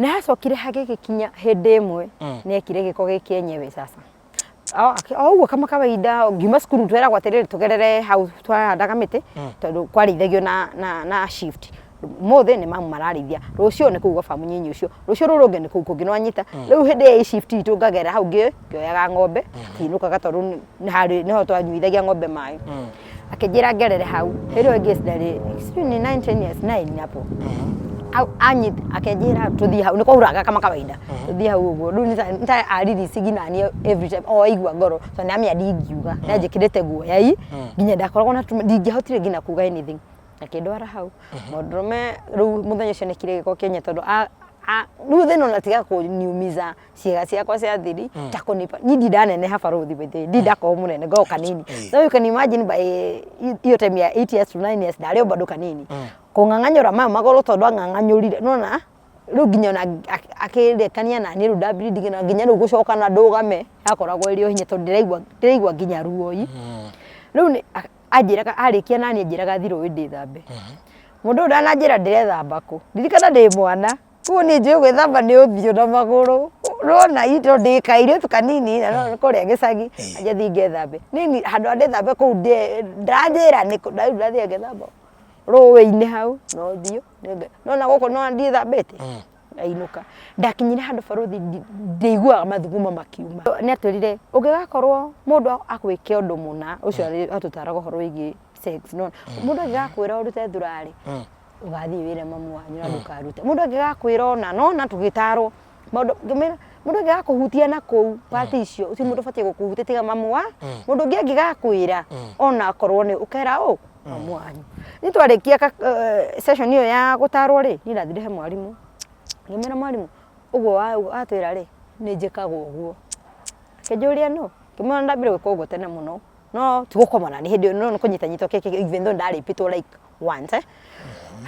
Nĩ hacokire hagĩgĩkinya hĩndĩ ĩmwe nĩ ekire gĩko gĩkĩ enyewe sasa. O ũguo kama kawaida ngiuma cukuru tweragwo atĩrĩrĩ, tũgerere hau twahandaga mĩtĩ, tondũ kwarĩithagio na shift. Ũmũthĩ nĩ mamu mararĩithia, rũciũ nĩ kũu gwa baba mũnyinyi ũcio, rũciũ rũrũ rũngĩ nĩ kũu kũngĩ, nĩwanyita? Rĩu hĩndĩ ĩyo shift itũ ngagerera hau ngĩoyaga ng'ombe tũkĩinũkaga, tondũ nĩ harĩ nĩho twanyuithagia ng'ombe maĩ. Akĩnjĩra ngerere hau. Hĩndĩ ĩyo ĩngĩ ndarĩ sijui ni 9, 10 years, 9 hapo. Au anyit akĩnjĩra tũthiĩ hau, nĩ kwauraga kama kawaida, tũthiĩ hau ũguo. Rĩu nĩ ta ariricigi naniĩ every time o aigua ngoro, tondũ nĩamenya ndingiuga, nĩanjĩkĩrĩte guoya i nginya ndakoragwo na ndingĩahotire nginya kuga anything. Akĩndwara hau mũndũrũme. Rĩu mũthenya ũcio nĩkire gĩko kĩenye, tondũ rĩu thĩna ona tiga kũniumiza ciĩga ciakwa cia thiri, ta kũnipa niĩ ndindaneneha, barũthi, by the way, ndindakorwo mũnene, ngoragwo kanini. So you can imagine by hiyo time ya 8 years to 9 years ndarĩ o bado kanini. Kũng'ang'anyũra maya magũrũ, tondũ ang'ang'anyũrire nona rĩu nginya ona akĩrekania naniĩ, rĩu ndambirindigi na nginya rĩu gũcoka na ndũgame yakoragwo ĩrĩ o hinya, tondũ ndĩraigua nginya ruoi. Rĩu nĩ anjĩraga arĩkia naniĩ anjĩraga thiĩ rũĩ ndĩthambe. Mũndũ ũyũ ndananjĩra ndĩrethamba kũ. Ririkana ndĩ mwana, koguo niĩ njũĩ gwĩthamba nĩ ũthiũ na magũrũ, nona tondũ ndĩ kairĩtu kanini na no kũrĩa gĩcagi, anjia thiĩ ngethambe. Niĩ handũ ha ndĩthambe kũu ndanjĩra nĩkũ, rĩu ndathiĩ ngethamba rũĩ-inĩ hau na ũthiũ. Nona gũkũ nona ndiĩthambĩte. Ndainũka ndakinyire handũ, barũthi, ndĩiguaga mathugumo makiuma. Nĩ atwĩrire ũngĩgakorwo mũndũ agwĩke ũndũ mũna ũcio atũtaraga ũhoro wĩgiĩ sex, nona mũndũ angĩgakwĩra ũrute thurarĩ, ũgathiĩ wĩre mamu wanyu na ndũkarute. Mũndũ angĩgakwĩra ona nona tũgĩtarwo maũndũ, ngĩmwĩra mũndũ angĩgakũhutia na kũu part icio ti mũndũ ũbatiĩ gũkũhutia tiga mamu wa mũndũ ũngĩ angĩgakwĩra, ona akorwo nĩ ũkera ũ mamu wanyu. Niĩ twarĩkia session ĩyo ya gũtarwo rĩ, niĩ ndathire he mwarimũ, ngĩmwĩra, "Mwarimũ, ũguo watwĩra rĩ, nĩ njĩkaga ũguo." Akĩnjũria no, ngĩmwĩra ndambire gwĩka ũguo tene mũno, no ti gũkoma na nĩ hĩndĩ ĩyo, no nĩ kũnyitanyitwo kĩkĩ, even though ndarĩpĩtwo like once, eh.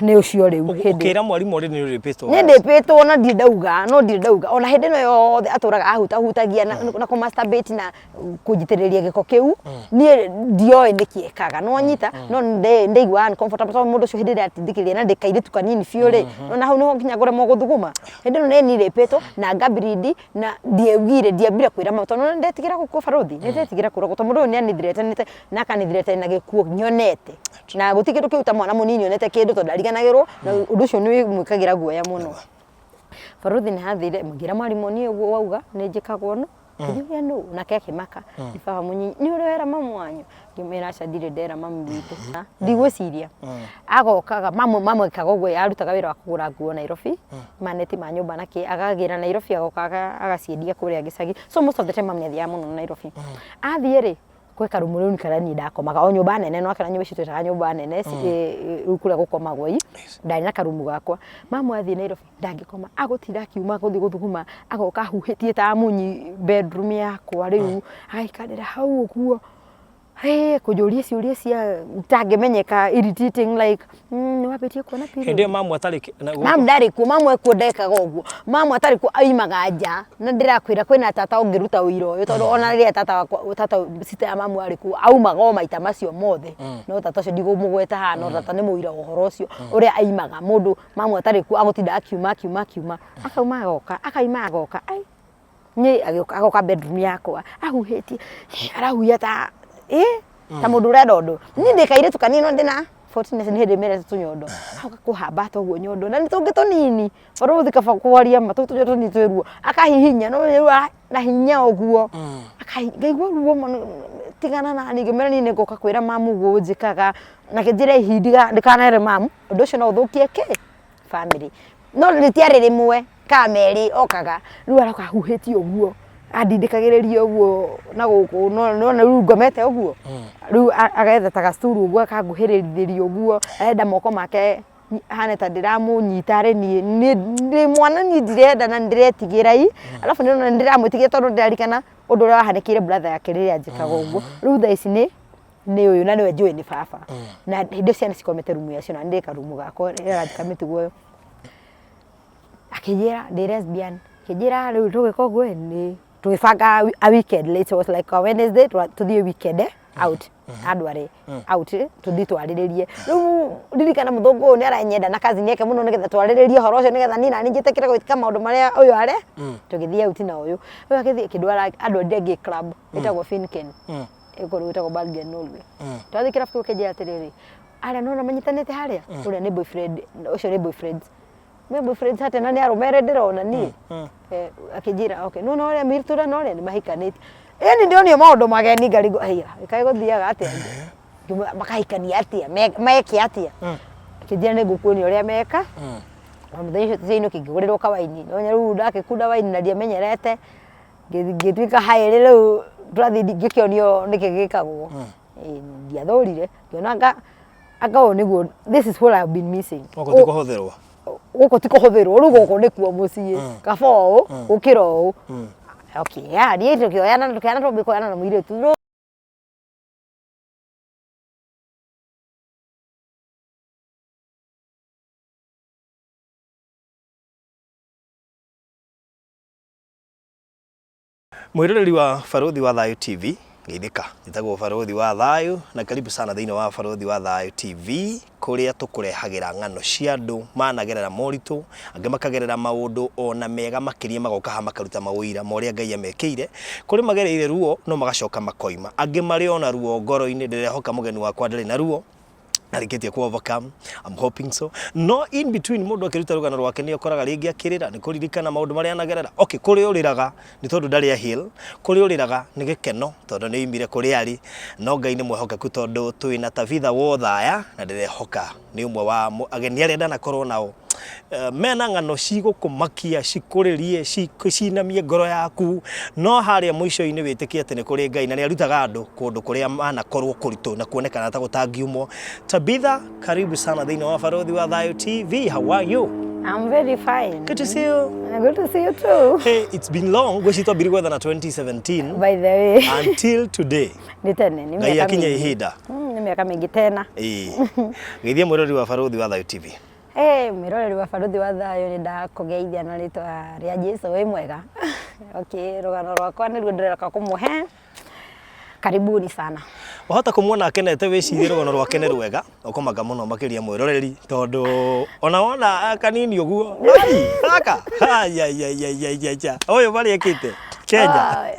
Nĩ ũcio rĩu hĩndĩ Ũkĩra mwarimũ rĩ nĩ ũrĩpĩtwo? Nĩ ndĩpĩtwo na ndirĩ ndauga, no ndirĩ ndauga ona hĩndĩ ĩno yothe atũraga ahutahutagia na kũ masturbate na kũnjitĩrĩria gĩko kĩu. Niĩ ndioĩ nĩkĩ ekaga, no nyita no ndaiguaga uncomfortable, tondũ mũndũ ũcio hĩndĩ ĩrĩa atindĩkĩrĩria na ndĩ kairĩtu kanini biũ rĩ, na hau nĩho nginya ngũremwo gũthuguma. Hĩndĩ ĩno nĩ nirĩpĩtwo na ngabirindi na ndiaugire, ndiambire kwĩra mama, tondũ nĩ ndetigĩra gũkua, barũthi, nĩ ndetigĩra kũragwo, tondũ mũndũ ũyũ nĩ anithreatenĩte na akanithreaten na gĩkuũ nyonete, na gũtirĩ kĩndũ kĩu ta mwana mũnini onete kĩndũ, tondũ ndariganagĩrwo na ũndũ ũcio nĩ wĩmwĩkagĩra guoya mũno. Barũthi, nĩ hathire ngĩra mwarimũ, "Niĩ ũguo wauga nĩ njĩkagwo." No ngĩũria nũ, nake akĩmaka, nĩ baba mũnyinyi. "Nĩ ũrĩ wera mamu wanyu?" Ngĩmwĩra, "Aca, ndirĩ ndera mami witũ." Ndigwĩciria agokaga mamu ekaga ũguo, arutaga wĩra wa kũgũra nguo Nairobi, maneti ma nyũmba na kĩ, agagĩra Nairobi, agoka agaciendia kũrĩa gĩcagi. So most of the time mami athiaga mũno Nairobi. Athiĩ rĩ, gwĩ karumu rĩu karĩa niĩ ndakomaga o nyũmba nene, no akĩra nyũmba icio twĩtaga nyũmba nene, rĩu kũrĩa gũkomagwo i ndarĩ na karumu gakwa. Mamu athiĩ Nairobi ndangĩkoma, agũtinda akiuma gũthiĩ gũthuguma, agoka ahuhĩtie ta munyi bedroom yakwa. Rĩu agaikarĩra hau ũguo, hey, kũnjũria ciũria cia itangĩmenyeka, irritating, like, "Nĩ wambĩtie kuona period?" Hĩndĩ ĩyo mamu atarĩ Mamu ndarĩ kuo. Mamu ekuo ndekaga ũguo. Mamu atarĩ kuo aimaga nja, na ndĩrakwĩra kwĩna tata ũngĩruta ũira ũyũ, tondũ ona rĩrĩa tata wakwa, tata sister ya mamu arĩ kuo, aumaga o maita macio mothe. No tata ũcio ndigũmũgweta haha, no tata nĩ mũira wa ũhoro ũcio, ũrĩa aimaga mũndũ mamu atarĩ kuo, agũtinda akiuma akiuma akiuma, akauma agoka, akaima agoka, ai niĩ agĩũka, agoka bedroom yakwa ahuhĩtie, arahuhia ta ĩ ta mũndũ ũrenda ũndũ. Niĩ ndĩ kairĩtu kanini, no ndĩna 14 years, nĩ hĩndĩ merete tũnyondo, agoka kũhambata ũguo nyondo na nĩ tũngĩ tũnini, barũthi, kaba kwaria ma, tũu tũnyondo tũnini twĩ ruo, akahihinya no rĩu na hinya ũguo. Ngaigua ruo mũno. "Tigana nani." Ngĩmwĩra, "Niĩ nĩngũka kwĩra mamu ũguo ũnjĩkaga." Na kĩnjĩra ihi ndikanere mamu, ũndũ ũcio no ũthũkie kĩ family. No rĩtiarĩ rĩmwe ka merĩ okaga, rĩu aroka ahuhĩtie ũguo, andindĩkagĩrĩria ũguo na gũkũ, no rĩu ngomete ũguo. Rĩu agetha ta gacuru ũguo, akanguhĩrĩria ũguo, arenda moko make hane ta ndĩramũnyita arĩ niĩ. Niĩ ndĩ mwana, niĩ ndirenda na nĩndĩretigĩra i, alafu nĩndĩrona nĩndĩramwĩtigĩra, tondũ ndĩraririkana ũndũ ũrĩa wahanĩkĩire brother yake rĩrĩa anjĩkaga ũguo. Rĩu thaa ici nĩ ũyũ na nĩwe njũĩ nĩ baba, na hĩndĩ ĩyo ciana cikomete rumu yacio na ndĩ karumu gakwa ĩranjĩka mĩtugo ĩyo. Akĩnjĩra ndĩ lesbian, akĩnjĩra rĩu tũgĩka ũguo ĩ, nĩ tũgĩbanga a weekend. It was like a Wednesday, tũthiĩ weekend, eh. Out andware out tũthiĩ twarĩrĩrie. Rĩu ririkana mũthũngũ ũyũ nĩ aranyenda na cousin yake mũno nĩgetha twarĩrĩrie ũhoro ũcio nĩgetha niĩ nani njĩtĩkĩre gwĩka maũndũ marĩa ũyũ are. Tũgĩthiĩ out na ũyũ ũyũ agĩthiĩ akĩndwara, andwarire gay club ĩtagwo Finken, ĩ kũndũ gwĩtagwo Bergen, Norway. Twathiĩ kĩrabu kĩu akĩnjĩra atĩrĩrĩ, arĩa nĩwona manyitanĩte harĩa, ũrĩa nĩ boyfriend, ũcio nĩ boyfriend. Me boyfriend atĩa na nĩ arũme erĩ ndĩrona niĩ? Akĩnjĩra okay, nĩwona ũrĩa mũirĩtu ũrĩa na ũrĩa nĩ mahikanĩtie. Ĩni ndĩronio maũndũ mageni ngarigwo haiya kaĩ gũthiaga atĩa? Makahikania atĩa? Meke atĩa? Akĩnjĩra nĩ ngũkuonia ũrĩa meka. Na mũthenya ũcio tũciainũka ngĩgũrĩrwo kawaini. Nĩwona rĩu ndakĩkunda waini na ndiamenyerete, ngĩtuĩka haĩrĩ rĩu tũrathiĩ ngĩkĩonio nĩkĩ gĩkagwo. Ndiathũrire, ngĩona anga anga ũyũ nĩguo, this is what I have been missing. Gũkũ ti kũhũthĩrwo. Gũkũ ti kũhũthĩrwo, rĩu gũkũ nĩkuo mũciĩ. Kaba ũũ gũkĩra ũũ. Okay, yeah, niĩ tũkĩoyana tũkĩoyana twambia kuoyana na mũirĩtu. Mwĩroreri wa Barũthi wa Thayũ TV, geithĩka. Njĩtagwo Barũthi wa Thayũ na karibu sana thĩinĩ wa Barũthi wa Thayũ TV kũrĩa tũkũrehagĩra ng'ano cia andũ managerera moritũ, angĩ makagerera maũndũ ona mega makĩria magoka haha makaruta maũira ma ũrĩa Ngai amekĩire. Kũrĩ magereire ruo no magacoka makoima, angĩ marĩ ona ruo ngoro-inĩ, ndĩrehoka mũgeni wakwa ndarĩ na ruo arĩkĩtie ku overcome, I'm hoping so. No in between mũndũ akĩruta rũgano rwake nĩ ũkoraga rĩngĩ akĩrĩra nĩ kũririkana maũndũ marĩa anagerera. Okay, kũrĩ ũrĩraga nĩ tondũ ndarĩ a heal, kũrĩ ũrĩraga nĩ gĩkeno tondũ nĩ oimire kũrĩa arĩ, no Ngai nĩ mwĩhokeku tondũ twĩna Tabitha Wothaya na ndĩrehoka nĩ ũmwe wa ageni arĩa ndanakorwo nao mena ng'ano cigũkũmakia, cikũrĩrie, cinamie ngoro yaku, no harĩa mũico-inĩ wĩtĩkie atĩ nĩ kũrĩ Ngai na nĩ arutaga andũ kũndũ kũrĩa manakorwo kũritũ na kuonekana ta gũtangiumwo. Tabitha, karibu sana thĩinĩ wa Barũthi wa Thayũ TV. How are you? I'm very fine. Good to see you. Good to see you too. Hey, it's been long. Ngwĩciria twambirie gwethana 2017 By the way. Until today. Nĩ tene, nĩ Ngai mĩaka akinya mĩingĩ. ihinda. Nĩ mĩaka mĩingĩ tena. Ĩĩ. Geithia mwĩroreri wa Barũthi wa Thayũ TV. Hey, mwĩroreri wa Barũthi wa Thayũ, nĩ ndakũgeithia na rĩtwa rĩa Jesu, wĩ mwega? Okay, rũgano rwakwa nĩruo ndĩreka kũmũhe. Karibuni sana. Wahota kũmuona akenete wĩcirie rũgano rwake nĩ rwega, ũkũmaka mũno makĩria mwĩroreri tondũ ona wona kanini ũguo, ai gaka, ai ai ai ai ai ai ai, ũyũ marĩa ekĩte Kenya.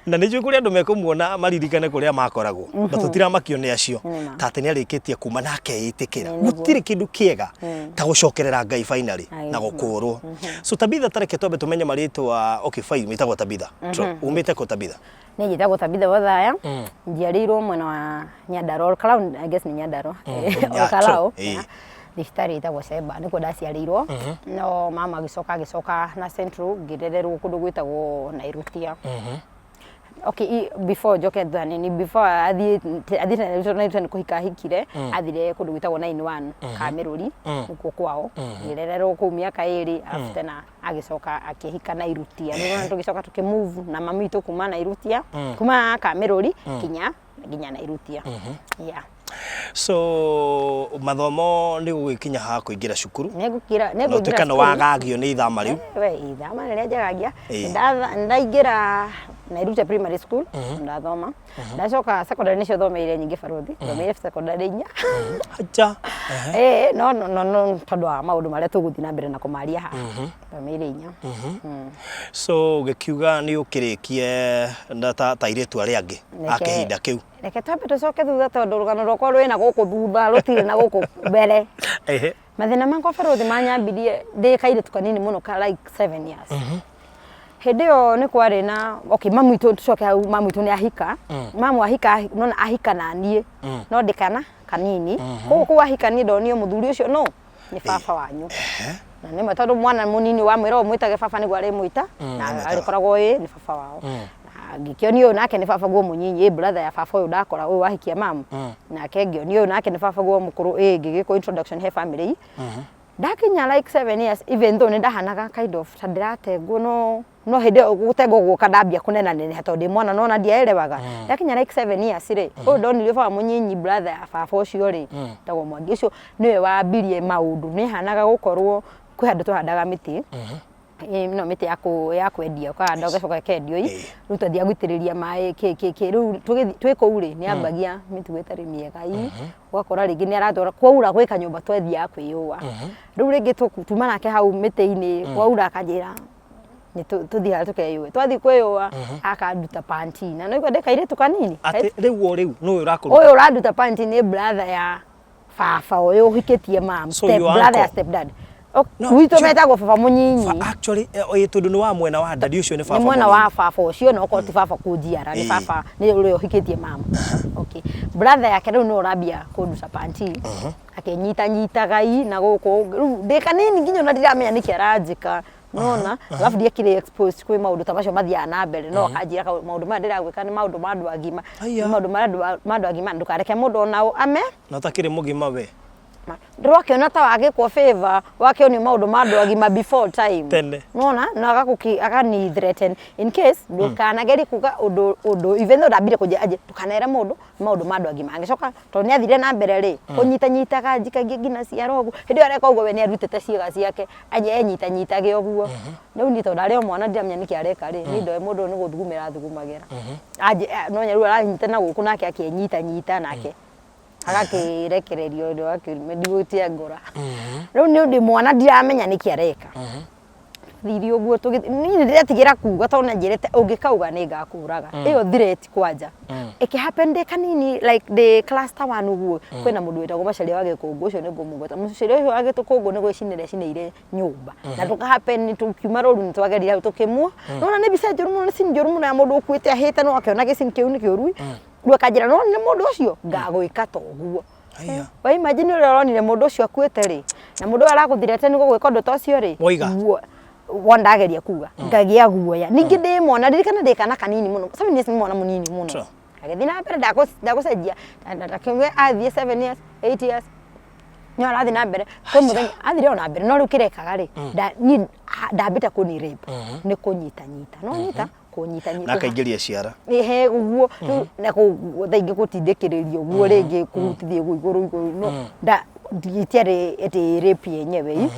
Na nĩ njũĩ kũrĩ andũ mekũmuona maririkane kũrĩa makoragwo, na tũtiramakio nĩ acio Nĩma. ta atĩ nĩ arĩkĩtie kuma na akeĩtĩkĩra. Nĩ nĩguo. Gũtirĩ kĩndũ kĩega ta gũcokerera Ngai finally na Aye. gũkũrwo. So Tabitha, tareke twambe tũmenye marĩtwa. Okay, fine, wĩtagwo Tabitha. True. Umĩte kũ, Tabitha? Niĩ njĩtagwo Tabitha Wathaya, njiarĩirwo mwena wa Nyandarua, Olkalau, I guess nĩ Nyandarua. Olkalau, true. Yeah. Thibitarĩ ĩtagwo Sheba nĩkuo ndaciarĩirwo, no mama agĩcoka agĩcoka na Central, ngĩrererwo kũndũ gwĩtagwo Nairutia. Okay, before njoke thutha nini, before athiĩ athiĩte Nairutia, Nairutia nĩ kũhika ahikire, athire kũndũ gwĩtagwo 91 Kamĩrũri, nĩkuo kwao, ngĩrererwo kũu mĩaka 2, arabu tena agĩcoka akĩhika Nairutia. Nĩ tũgĩcoka tũkĩ move na mami witũ kuma Nairutia, kuma Kamĩrũri nginya Nairutia. Yeah. So mathomo nĩ gũgĩkinya ha kũingĩra cukuru? Nĩngũkira Na nĩngũingĩra ũtuĩka nĩ cukuru. wagagio nĩ ithama rĩu. We ithama rĩrĩa njagagia. Ĩĩ. Ndaingĩra Nairutia Primary School, ndathoma, ndacoka secondary, nĩcio thomeire nyingĩ barũthi, thomeire secondary inya. Acha. Ĩĩ, no tondũ wa maũndũ marĩa tũgũthiĩ na mbere na kũmaria haha, thomeire inya. So ũgĩkiuga nĩ ũkĩrĩkie na ta airĩtu arĩa angĩ a kĩhinda kĩu. Reke twambe tũcoke thutha tondũ rũgano rwakwa rwĩna gũkũ thutha, rũtirĩ na gũkũ mbere. Mathĩna makwa barũthi manyambirie ndĩ kairĩtu kanini mũno ka like 7 years. Hĩndĩ ĩyo nĩ kwarĩ na, okay, mamu witũ, tũcoke hau, mamu witũ nĩ ahika, mamu ahika nona ahika na niĩ no ndĩ kana kanini, koguo kũu ahika niĩ ndonio mũthuri ũcio no nĩ baba wanyu, na nĩma tondũ mwana mũnini wamwĩra ũmwĩtage baba nĩguo arĩmwĩta na Amwĩtaga. arĩkoragwo ĩ nĩ baba wao. Na ngĩkĩonio ũyũ nake nĩ baba guo mũnyinyi, ĩ brother ya baba ũyũ ndakora ũyũ wahikia mamu, nake ngĩonio ũyũ nake nĩ baba guo mũkũrũ, ĩ ngĩgĩkwo introduction he family. Ndakinya like 7 years, even though nĩ ndahanaga kind of ta ndĩratengwo, no hĩndĩ ĩyo gũtengwo guoka ndambia kũnenaneneha tondũ ndĩ mwana nona ndiaerewaga. Ndakinya like 7 years rĩ, ũyũ ndonirio baba mũnyinyi, brother ya baba ũcio rĩ, tagwo Mwangi, ũcio nĩwe wambirie maũndũ. Nĩ hanaga gũkorwo kwĩ handũ twahandaga mĩtĩ. Ĩno mĩtĩ ya kũ ya kwendia ũkahanda ũgacoka ĩkendio ĩ rĩu twathiaga gũitĩrĩria maĩ kĩ kĩ kĩ rĩu tũgĩthiĩ twĩ kũu rĩ nĩ ambagia mĩtugo ĩtarĩ mĩega ĩ ũgakora rĩngĩ nĩ aratwara kwaura gwĩ kanyũmba twathiaga kwĩyũa rĩu rĩngĩ tuma nake hau mĩtĩ-inĩ kwaura akanjĩra nĩ tũthiĩ harĩa tũkeyũe twathiĩ kwĩyũa akanduta panti na nĩũigua ndĩ kairĩtu kanini. Atĩ rĩu o rĩu nũyũ ũrakũruta? Ũyũ ũranduta panti nĩ brother ya baba ũyũ ũhikĩtie mam So step your brother ya uncle? step dad. No, Gwitũ metagwo baba mũnyinyi. Actually, ĩ tondũ nĩ wa mwena wa dadi ũcio nĩ baba nĩ mwena mũnini. wa baba ũcio na okorwo ti baba kũnjiara nĩ baba nĩ ũrĩa ũhikĩtie mama. Okay, brother yake rĩu nĩwe ũrambia kũnduta panti akĩnyitanyitaga i na gũkũ rĩu ndĩ kanini nginya ona ndiramenya nĩkĩ aranjĩka nona alafu ndiakĩrĩ exposed kwĩ maũndũ ta macio mathiaga na mbere no akanjĩra maũndũ maya ndĩragwĩka nĩ maũndũ ma andũ agima. Aya. Nĩ maũndũ ma andũ agima ndũkareke mũndũ ona ũ ame. Na ũtakĩrĩ mũgima we. Ndĩrakĩona ta wagĩkwo favor wakĩonio maũndũ ma andũ agima before time. Tene. Nona na agagũkĩ akani threaten in case ndũkanagerie kuga ũndũ ũndũ even though ndambire kũnjĩra anjĩra ndũkanere mũndũ nĩ maũndũ ma andũ agima agĩcoka tondũ nĩ athire na mbere rĩ kũnyitanyitaga njikagia nginya ciara ũguo hĩndĩ ĩyo areka ũguo we nĩ arutĩte ciĩga ciake enyitanyitage ũguo rĩu niĩ tondũ ndarĩ o mwana ndiramenya nĩkĩ areka rĩ niĩ ndoĩ mũndũ ũyũ nĩ gũthugumĩra athugumagĩra no rĩu aranyita na gũkũ nake akĩnyitanyita nake agakĩrekereria ũndũ ndigũtia ngora rĩu nĩ ndĩ mwana ndiramenya nĩkĩ areka thiri ũguo tũgĩthiĩ niĩ nĩ ndĩretigĩra kuga tondũ nĩ anjĩrĩte ũngĩkauga nĩ ngakũraga ĩyo threat kwanja ĩkĩ happen ndĩ kanini like ndĩ class ta one ũguo kwĩna mũndũ wĩtagwo Macharia wa Gĩkũngũ ũcio nĩ ngũmũgweta Macharia ũcio wa Gĩkũngũ nĩ gwĩcinĩra ecinĩire nyũmba na tũka happen tũkiuma rũru nĩ twagerire hau tũkĩmuo nona nĩ mbica njũru mũno nĩ scene njũru mũno ya mũndũ ũkuĩte ahĩte no akĩona gĩcini kĩu nĩ kĩũru rĩu akanjĩra no nĩ mũndũ ũcio ngagwĩka ta ũguo. Haiya. Wa imagine ũrĩa ũronire mũndũ ũcio akuĩte rĩ na mũndũ ũyũ aragũthirete nĩ gũgwĩka ũndũ ta ũcio rĩ. Woiga. Wona ndageria kuga ngagĩa guoya ningĩ ndĩ mwana ririkana ndĩ kana kanini mũno 7 years nĩ mwana mũnini mũno. True. Agĩthiĩ na mbere ndagũcenjia ndakiuga athiĩ 7 years 8 years no arathiĩ na mbere kwĩ mũthenya athire o na mbere no rĩu kĩrekaga rĩ niĩ ndambĩte kũni rape nĩ kũnyitanyita no nyita kũnyitanyita Na akaingĩria ciara. Ehe ũguo rĩu na kũu thaa ingĩ gũtindĩkĩrĩria ũguo rĩngĩ kũhutithia ũguo igũrũ igũrũ no nda itiarĩ atĩ rape yenyewe ĩ.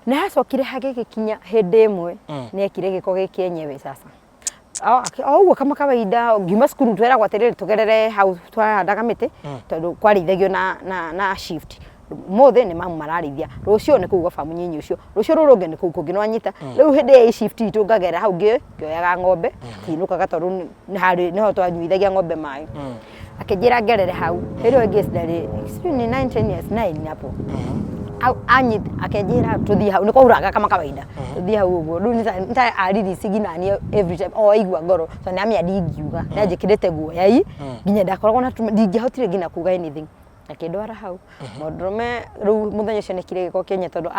Nĩ hacokire hagĩgĩkinya hĩndĩ ĩmwe nĩ ekire gĩko gĩkĩ enyewe sasa o ũguo kama kawaida ngiuma cukuru tweragwo atĩrĩrĩ tũgerere hau twahandaga mĩtĩ tondũ kwarĩithagio na shift Ũmũthĩ nĩ mamu mararĩithia, rũciũ nĩ kũu gwa baba mũnyinyi ũcio, rũciũ rũrũ rũngĩ nĩ kũu kũngĩ, nĩ wanyita? Rĩu hĩndĩ ĩyo shift itũ ngagerera hau ngĩoyaga ng'ombe, ngĩinũkaga tondũ nĩ harĩ nĩho twanyuithagia ng'ombe maĩ. Akĩnjĩra ngerere hau, hĩndĩ ĩyo ĩngĩ ndarĩ sijui ni 9 10 years, 9 hapo. Anyita akĩnjĩra tũthiĩ hau, nĩ kwauraga kama kawaida, tũthiĩ hau ũguo. Rĩu nĩ ta a release nginya niĩ every time o aigua ngoro, tondũ nĩ amenya ndingiuga, nĩ anjĩkĩrĩte guoya ĩ, nginya ndakoragwo na ndingĩahotire nginya kuga anything. Akĩndwara hau mũndũrũme rĩu mũthenya ũcio nĩkire gĩko kĩenye tondũ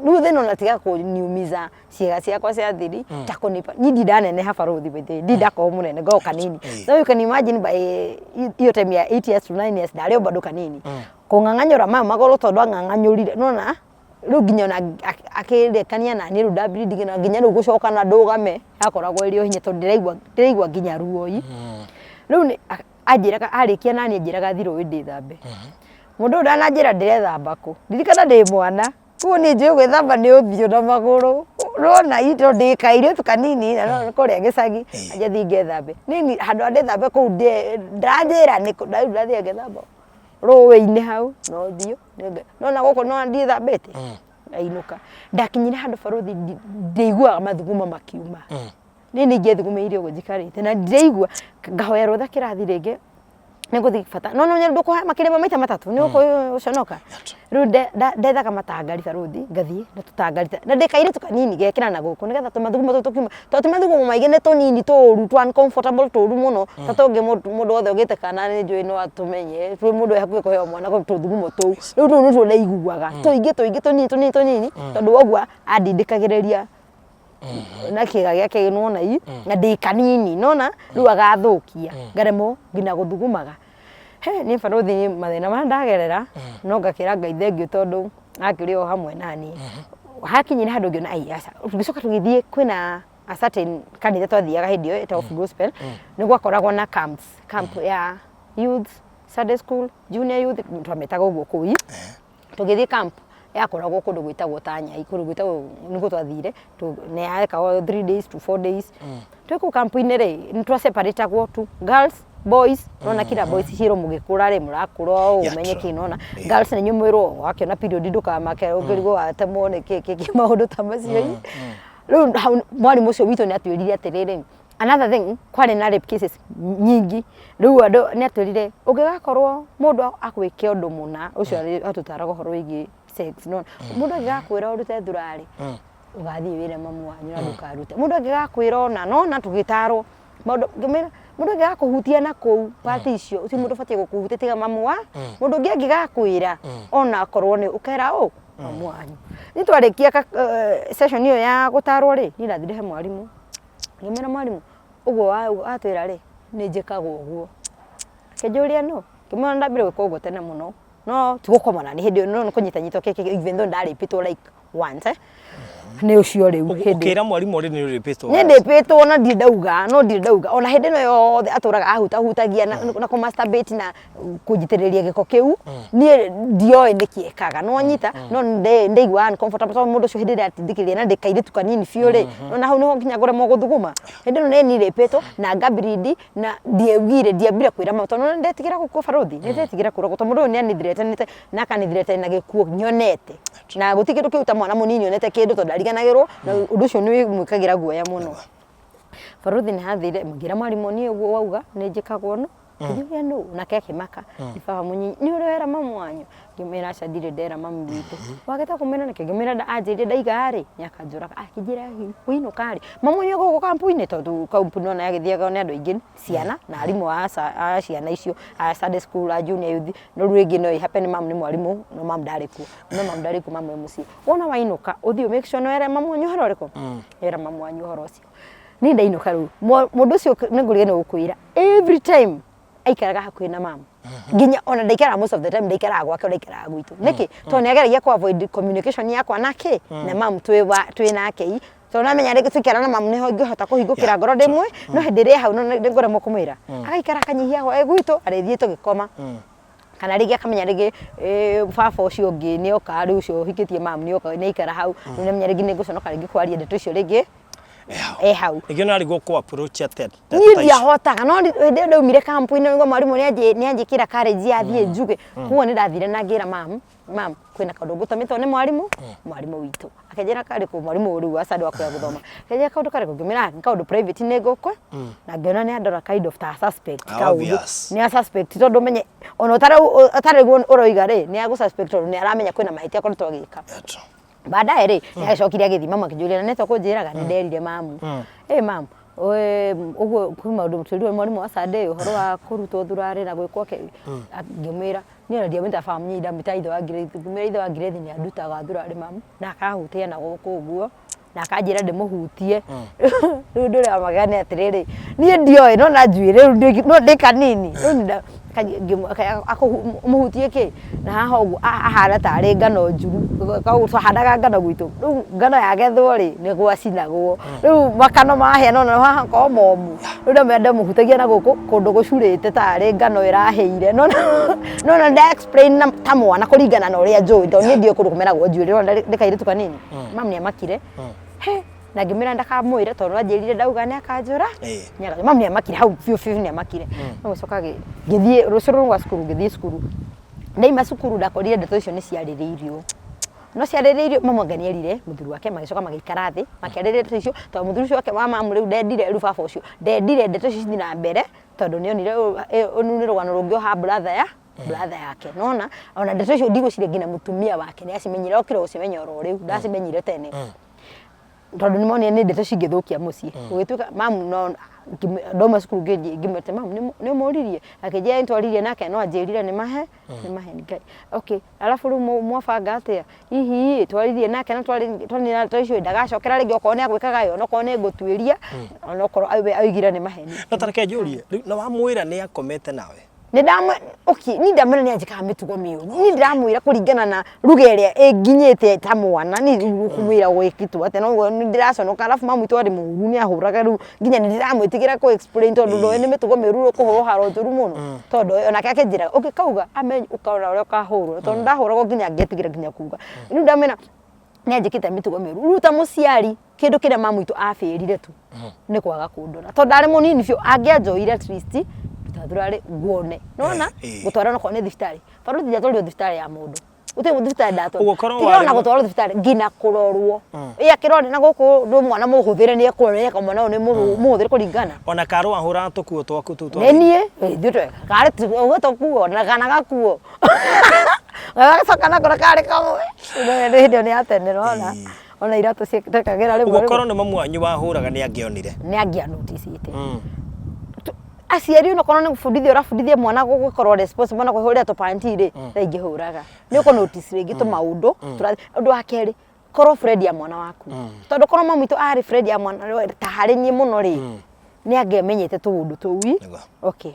rĩu thĩna ona tiga kũniumiza ciĩga ciakwa cia thiri ta kũnipa niĩ ndi ndaneneha barũthi by the way ndi ndakorwo mũnene ngoragwo kanini. So you can imagine by hiyo time ya 8 years to 9 years ndarĩ o bado kanini kũng'ang'anyũra maya magũrũ tondũ ang'ang'anyũrire nĩwona rĩu nginya ona akĩrekania naniĩ rĩu nda bleed na nginya rĩu gũcoka na ndũgame yakoragwo ĩrĩ o hinya tondũ ndĩraigua nginya ruo ĩ rĩu anjĩraga arĩkia naniĩ anjĩraga thiĩ rũĩ ndĩthambe. Mũndũ ũyũ ndananjĩra ndĩrethamba kũ, ririkana ndĩ mwana, koguo niĩ njũĩ gwĩthamba nĩ ũthiũ na magũrũ, nĩwona tondũ ndĩ kairĩtu kanini na no kũrĩa gĩcagi, anjĩra thiĩ ngethambe. Niĩ handũ ha ndĩthambe kũu ndanjĩra nĩkũ, rĩu ndathiĩ ngethamba rũĩ-inĩ hau na ũthiũ, nĩwona gũkũ nĩwona ndiĩthambĩte, ngainũka. Ndakinyire handũ barũthi ndiaiguaga mathugumo makiuma. Niĩ nĩ ingĩethugumĩire ũguo njikarĩte na ndiraigua ngahoya rũtha kĩrathi rĩngĩ nĩ ngũthiĩ bata no no ndũkũhoya makĩria ma maita matatũ nĩ ũgũconoka rĩu ndethaga matangari barũthi ngathiĩ na tũtangari na ndĩ kairĩtu kanini ngekĩra na gũkũ nĩgetha tũmathugumo tũtũ tũkiuma tondũ ti mathugumo maingĩ nĩ tũnini tũru tũ uncomfortable tũru mũno ta tũngĩ mũndũ wothe ũgĩte kana nĩ njũĩ no atũmenye kwĩ mũndũ wĩ hakuhĩ kũheo mwana tũthugumo tũu rĩu tũu nĩtuo ndaiguaga tũingĩ tũingĩ tũnini tũnini tũnini tondũ wa ũguo andindĩkagĩrĩria na kĩga gĩake nĩwona i na ndĩ kanini nona rĩu agathũkia ngaremwo nginya gũthugumaga. He niĩ barũthi niĩ mathĩna marĩa ndagerera no ngakĩra Ngai thengiũ tondũ akĩrĩ o hamwe naniĩ. Hakinyire handũ ngĩona ai aca, tũgĩcoka tũgĩthiĩ kwĩna a certain kanitha twathiaga hĩndĩ ĩyo ĩtagwo Full Gospel, nĩ gwakoragwo na camps, camp ya youth, Sunday school, junior youth, twamĩtaga ũguo kũu. Tũgĩthiĩ camp Yakoragwo kũndũ gwĩtagwo Tanyai, kũndũ gwĩtagwo nĩkuo twathire, nĩ yekagwo 3 days to 4 days. Twĩ kũu kampu-inĩ rĩ, nĩ twa separate-agwo tu, girls, boys, nona kila boys ciĩrwo mũgĩkũra rĩ, mũrakũra ũũ, ũmenye kĩ, nona. Girls nĩ inyuĩ mwĩrwo wakĩona period ndũkamake, ũngĩrigwo watemwo nĩ kĩ kĩ kĩ, maũndũ ta macio. Rĩu hau mwarimũ ũcio witũ nĩ atwĩrire atĩrĩrĩ, another thing, kwarĩ na rape cases nyingĩ, rĩu andũ nĩ atwĩrire ũngĩgakorwo mũndũ agwĩke ũndũ mũna, ũcio atũtaraga ũhoro wĩgiĩ sex, nĩwona. Mũndũ angĩgakwĩra ũrute thurarĩ, ũgathiĩ wĩre mamu wanyu na ndũkarute. Mũndũ angĩgakwĩra ũna, nĩwona tũgĩtarwo maũndũ, ngĩmwĩra mũndũ angĩgakũhutia na kũu part icio, gũtirĩ mũndũ ũbatiĩ gũkũhutia tiga mamu wa, mũndũ ũngĩ angĩgakwĩra ona akorwo nĩ ũkera ũ, mamu wanyu. Niĩ twarĩkia session ĩyo ya gũtarwo rĩ, niĩ ndathire he mwarimũ, ngĩmwĩra mwarimũ ũguo watwĩra rĩ, nĩ njĩkaga ũguo. Akĩnjũria nũ, ngĩmwĩra nĩ ndambire gwĩka ũguo tene mũno, no ti gũkoma nani hĩndĩ ĩyo no nĩ kũnyitanyitwo kĩ kĩ even though ndarĩpĩtwo like once eh. Nĩ ũcio rĩu hĩndĩ Ũkĩra mwarimũ rĩ nĩ ũrĩpĩtwo. Nĩ ndĩpĩtwo na ndirĩ ndauga, no ndirĩ ndauga ona hĩndĩ ĩno yothe atũraga ahutahutagia na kũ masturbate na kũnjitĩrĩria gĩko kĩu, niĩ ndioĩ nĩkĩ ekaga, nĩ wanyita? No nĩ ndaiguaga uncomfortable tondũ mũndũ ũcio hĩndĩ ĩrĩa atindĩkĩrĩria na ndĩ kairĩtu kanini biũ rĩ, nĩwona hau nĩho nginya ngũremwo gũthuguma. Hĩndĩ ĩno nĩ niĩ rĩpĩtwo na nga bleed na ndiaugire, ndiambire kwĩra mama tondũ nĩ ndetigĩra gũkua barũthi, nĩ ndetigĩra kũragwo tondũ mũndũ ũyũ nĩ anĩ threaten ĩte na akani threaten na gĩkuũ nyonete. Na gũtirĩ kĩndũ kĩũru ta mwana mũnini onete kĩndũ tondũ ndariganagĩrwo na ũndũ ũcio nĩ wĩmwĩkagĩra guoya mũno. Barũthi nĩ hathire ngĩra mwarimũ niĩ ũguo wauga nĩ njĩkagwo no ngĩũria nũ nake akĩmaka nĩ baba mũnyinyi nĩ ũrĩ wera mamu wanyu ngĩmwĩra aca ndirĩ ndera mami witũ wagĩte kũmwĩra nĩkĩ ngĩmwĩra anjĩrire ndaiga rĩ nĩ akanjũraga akĩnjĩra wĩinũka rĩ mamu wanyu e gũkũ kampu-inĩ tondũ kampu nĩ wona yagĩthiagwo nĩ andũ aingĩ ciana na arimũ a ciana icio a Sunday school a junior youth no rĩu rĩngĩ no ĩ happen mamu nĩ mwarimũ no mamu ndarĩ kuo no mamu ndarĩ kuo mamu e mũciĩ wona wainũka ũthiĩ ũ make sure nĩ wera mamu wanyu ũhoro ũrĩkũ nĩ wera mamu wanyu ũhoro ũcio niĩ ndainũka rĩu mũndũ ũcio nĩ ngũriganĩrwo gũkwĩra every time aikaraga hakuhĩ na mamu nginya ona ndaikaraga most of the time ndaikaraga gwake ndaikaraga gwitũ nĩkĩ tondũ nĩ ageragia kũ avoid communication yakwa nake na mamu twĩ nake i tondũ namenya rĩngĩ twaikara na mamu nĩho ingĩhota kũhingũkĩra ngoro ndĩmwe no hĩndĩ ĩrĩa hau no nĩngũremwo kũmwĩra agaikara akanyihia e gwitũ arĩthiĩ tũgĩkoma kana rĩngĩ akamenya rĩngĩ baba ũcio ũngĩ nĩoka rĩu ũcio ũhikĩtie mamu nĩoka nĩaikara hau rĩu nĩamenya rĩngĩ nĩngũconoka rĩngĩ kwaria ndeto icio rĩngĩ e hau. Ningĩ ũrarigwo kũ approach atĩa ndeto Niĩ ta icio? ndiahotaga no hĩndĩ ĩyo ndaumire kampu-inĩ nĩguo mwarimũ nĩanjĩkĩra courage ya thiĩ njuge koguo nĩndathire na ngĩra mamu Mam, kwĩna kaũndũ ngũtũmĩtwo nĩ mwarimũ, mwarimũ witũ. Akĩnjĩra karĩkũ, mwarimũ rĩu wa Sunday wa kũrĩa gũthoma. Akĩnjĩra kaũndũ karĩkũ, ngĩmwĩra nĩ kaũndũ private nĩ ngũkwa, na ngĩona nĩ andora kind of ta suspect kaũndũ. Obvious. Nĩ a suspect tondũ ũmenye ona ũtarĩ ũguo ũroiga rĩ, nĩ agũ suspect tondũ nĩ aramenya kwĩna mahĩtia akoretwo agĩka. Baadaye rĩ, nĩ agĩcokire agĩthiĩ, mamu akĩnjũria na nĩ atĩa ũkũnjĩraga, nĩ nderire mamu. Ĩ mamu, ũguo kwĩ maũndũ twĩrirwo nĩ mwarimũ wa Sunday ũhoro wa kũrutwo thurarĩ na gwĩkwo kĩ, ngĩmwĩra. Niĩ ona ndiamwĩta baba mũnini ndamwĩtaga ithe wa Grace, ngĩmwĩra ithe wa Grace nĩ andutaga thurarĩ mamu, na akahutia na gũkũ ũguo, na akanjĩra ndĩmũhutie. Rĩu ũndũ ũrĩa wa magegania nĩ atĩrĩrĩ, niĩ ndioĩ no na njuĩrĩ rĩu no ndĩ kanini, rĩu ũmũhutie kĩ? Na haha ũguo ahana tarĩ ngano njuru, twahandaga ngano gwitũ, rĩu ngano yagethwo rĩ, nĩ gwacinagwo. Rĩu makano mahĩa nĩwona haha makoragwo momũ, rĩu ndamwĩra ndĩmũhutagia na gũkũ kũndũ gũcurĩte tarĩ ngano ĩrahĩire, nĩwona nda explain ta mwana kũringana na ũrĩa njũĩ tondũ niĩ ndiũĩ kũndũ kũmeragwo njuĩrĩ, nĩwona ndĩ kairĩtu kanini. Mamu nĩ amakire, he na ngĩmwĩra ndakamwĩre tondũ anjĩrire ndauga nĩ akanjũra, mamu nĩ amakire hau biũ biũ nĩ amakire. Ngĩcoka ngĩthiĩ rũciũ rũu rwa cukuru ngĩthiĩ cukuru, ndaima cukuru ndakorire ndeto icio nĩ ciarĩrĩirio. No ciarĩrĩirio mamu anga nĩ erire mũthuri wake magĩcoka magĩikara thĩ makĩarĩrĩria ndeto icio tondũ mũthuri ũcio wake wa mamu rĩu ndendire rĩu baba ũcio ndendire ndeto icio cithiĩ na mbere tondũ nĩ onire rũu nĩ rũgano rũngĩoha brother ya brother yake nĩwona ona ndeto icio ndigwĩciria nginya mũtumia wake nĩ acimenyire okire gũcimenya oro rĩu ndacimenyire tene. Tondũ nĩ monire nĩ ndeto cingĩthũkia mũciĩ. Gũgĩtuĩka mamu no ndauma cukuru ngĩmwĩra atĩ mamu nĩ ũmũririe? Akĩnjĩra nĩ twaririe nake no anjĩrire nĩ mahe nĩ maheni. Okay, arabu rĩu mwabanga atĩa? Hihi ĩ twaririe nake na twanina ndeto icio ĩ ndagacokera rĩngĩ okorwo nĩ agwĩkaga ĩ onokorwo nĩ ngũtuĩria onokorwo we oigire nĩ maheni. No ta reke njũrie, rĩu na wamwĩra nĩ akomete nawe? Nĩ ndamwe okay, niĩ ndamwĩra nĩ anjĩkaga mĩtugo mĩũru. Niĩ ndĩramwĩra kũringana na ruga ĩrĩa ĩnginyĩte ta mwana, niĩ rĩu ũkũmwĩra gwĩkĩtwo atĩa, no nĩ ndĩraconoka. Arabu mamu witũ arĩ mũru nĩ ahũraga rĩu nginya nĩ ndĩramwĩtigĩra kũ explain tondũ ndoĩ nĩ mĩtugo mĩũru ũkũhũrwo haro njũru mũno. Tondũ onake akĩnjĩraga ũngĩkauga amenye ũkona ũrĩa ũkahũrwo. Tondũ ndahũragwo nginya ngetigĩra nginya kuga. Rĩu ndamwĩra nĩ anjĩkĩte mĩtugo mĩũru. Rĩu ta mũciari kĩndũ kĩrĩa mamu witũ abĩrire tu nĩ kwaga kũndora tondũ ndarĩ mũnini biũ angĩanjoire at least tũtathurarĩ nguone nona gũtwara onokorwo nĩ thibitarĩ barũthi ndiatwarirwo thibitarĩ ya mũndũ gũtirĩ thibitarĩ ndatwarirwo Ũguo korwo tiga ona warĩ- gũtwarwo thibitarĩ nginya kũrorwo ĩ akĩrore na gũkũ ndũ mwana mũhũthĩre nĩ ekuoneka mwana ũyũ nĩ mũhũthĩre kũringana Ona karũ wahũraga tũkuo twaku tũu twa nĩ niĩ ithuĩ tweka karĩ ũguo tũkuo na kana gakuo gagacoka nako na karĩ kamwe nĩ hĩndĩ ĩyo nĩ ya tene nona ona iratũ ciekagĩra rĩmwe Ũguo rĩmwe korwo nĩ mamu wanyu wahũraga nĩ angĩonire. nĩ angĩa noticĩte aciari onokorwo nĩ gũbundithia ũrabundithia mwana gũkorwo responsible na kwĩhũrĩra tũpanti rĩ thaa ingĩhũraga nĩ ũkũ notice rĩngĩ tũmaũndũ tũrathiĩ ũndũ wa kerĩ korwo friend ya mwana waku tondũ korwo mami witũ arĩ friend ya mwana ta harĩ niĩ mũno rĩ nĩ angĩamenyete tũũndũ tũu Nĩguo. Okay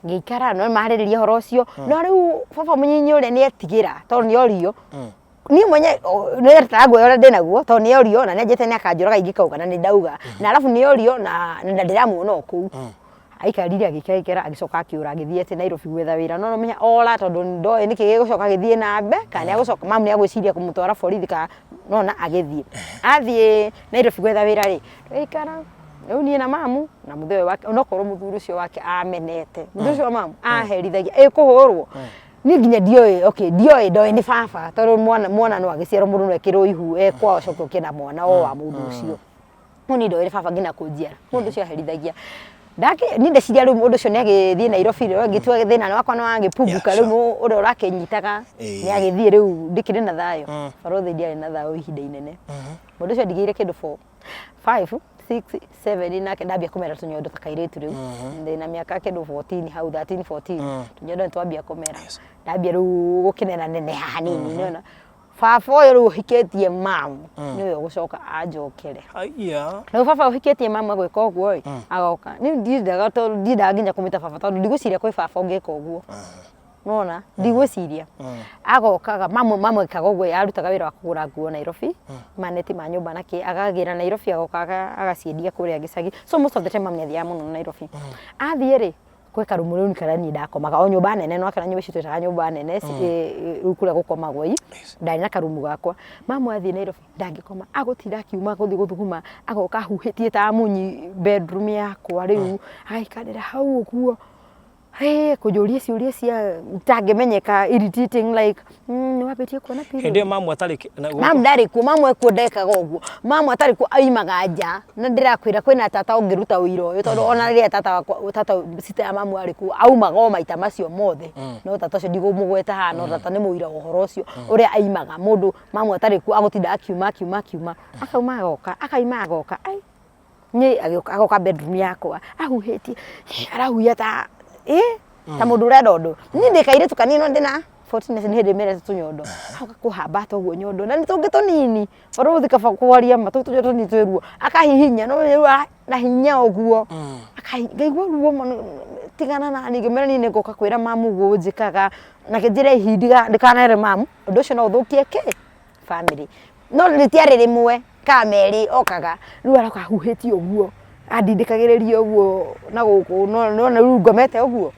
ngĩikara no marĩrĩria ũhoro ũcio no rĩu baba mũnyinyi ũrĩa nĩ etigĩra tondũ nĩ orio niĩ mwenye nĩ ta guoya ũrĩa ndĩnaguo tondũ nĩ orio na nĩ anjĩte nĩ akanjũraga ingĩkauga na nĩ ndauga na arabu nĩ orio na na ndĩramuona o kũu aikarire agĩikaikara agĩcoka akĩũra agĩthiĩ atĩ Nairobi gwetha wĩra no nomenya ora tondũ ndoĩ nĩkĩ gĩgũcoka gĩthiĩ na mbe kana nĩ agũcoka mamu nĩ agwĩciria kũmũtwara borithi kana nona agĩthiĩ athiĩ Nairobi gwetha wĩra rĩ tũgĩikara rĩu niĩ na mamu na mũthee ũyũ wake onokorwo mũthuri ũcio wake amenete mũthuri ũcio wa mamu aherithagia ĩ kũhũrwo niĩ nginya ndioĩ okay ndioĩ ndoĩ nĩ baba tondũ mwana mwana no agĩciarwo mũndũ no ekĩrwo ihu e kwao acoke ũke na mwana o wa mũndũ ũcio no niĩ ndoĩ nĩ baba nginya kũnjiara mũndũ ũcio aherithagia ndake niĩ ndeciria rĩu mũndũ ũcio nĩ agĩthiĩ Nairobi rĩu ngĩtua thĩna wakwa nĩ wagĩpunguka Yeah, rĩu ũrĩa ũrakĩnyitaga Ĩĩ. nĩ agĩthiĩ rĩu ndĩkĩrĩ na thayũ barũthi ndiarĩ na thayũ ihinda inene mũndũ ũcio andigĩire kĩndũ 4 5 6 7 nake ndambia kũmera tũnyondo ta kairĩtu rĩu ndĩna mĩaka kĩndũ 14 hau 13 14 tũnyondo nĩ twambia kũmera ndambia rĩu gũkĩnena neneha hanini nĩona baba ũyũ rĩu ũhikĩtie mamu nĩwe ũgũcoka anjokere Aya. rĩu baba ũhikĩtie mamu agwĩka ũguo ĩ agoka niĩ ndiendaga tondũ ndiendaga nginya kũmwĩta baba tondũ ndigwĩciria kwĩ baba ũngĩka ũguo nona ndigwĩciria agokaga mamu mamu ekaga ũguo arutaga wĩra wa kũgũra nguo Nairobi maneti ma nyũmba na kĩ akagĩra Nairobi agoka agaciendia kũrĩa gĩcagi so most of the time mamu nĩathiaga mũno Nairobi athiĩ rĩ gwĩ karumu rĩu karĩa niĩ ndakomaga o nyũmba nene no akĩra nyũmba icio twĩtaga nyũmba nene rĩu kũrĩa gũkomagwo i ndarĩ na karumu gakwa mamu athiĩ Nairobi ndangĩkoma agũtinda akiuma gũthiĩ gũthuguma agoka ahuhĩtie ta munyi bedroom yakwa rĩu agaikarĩra hau ũguo Hey, kũnjũria ciũria cia itangĩmenyeka irritating like nĩ wambĩtie kuona period Hĩndĩ ĩyo mamu atarĩ na gũkũ. Mamu ndarĩ kuo, mamu ekuo ndekaga ũguo. Mamu atarĩ kuo aumaga nja na ndĩrakwĩra kwĩna tata ũngĩruta ũira ũyũ tondũ ona rĩrĩa tata wakwa tata sister ya mamu arĩ kuo aumaga o maita macio mothe. No tata ũcio ndigũmũgweta haha no tata nĩ mũira wa ũhoro ũcio ũrĩa aimaga mũndũ mamu atarĩ kuo agũtinda akiuma akiuma akiuma akauma agoka akauma agoka ai Niĩ agĩũka agoka bedroom yakwa ahuhĩtie arahuhia ta ĩ ta mũndũ ũrenda ũndũ. Niĩ ndĩ kairĩtu kanini no ndĩna 14 nĩ hĩndĩ merete tũnyondo. Agoka kũhambata ũguo nyondo na nĩ tũngĩ tũnini barũthi kaba kwaria ma tũu tũnyondo tũnini twĩ ruo. Akahihinya no rĩu na hinya ũguo ngaigua ruo mũno tigana naniĩ ngĩmwĩra niĩ nĩngũka kwĩra mamu ũguo ũnjĩkaga na njĩre hihi ndikanere mamu ũndũ ũcio no ũthũkie kĩ family. No rĩtiarĩ rĩmwe kana merĩ okaga rĩu aroka ahuhĩtie ũguo andindĩkagĩrĩria ũguo na gũkũ nĩwona rĩu ngomete ũguo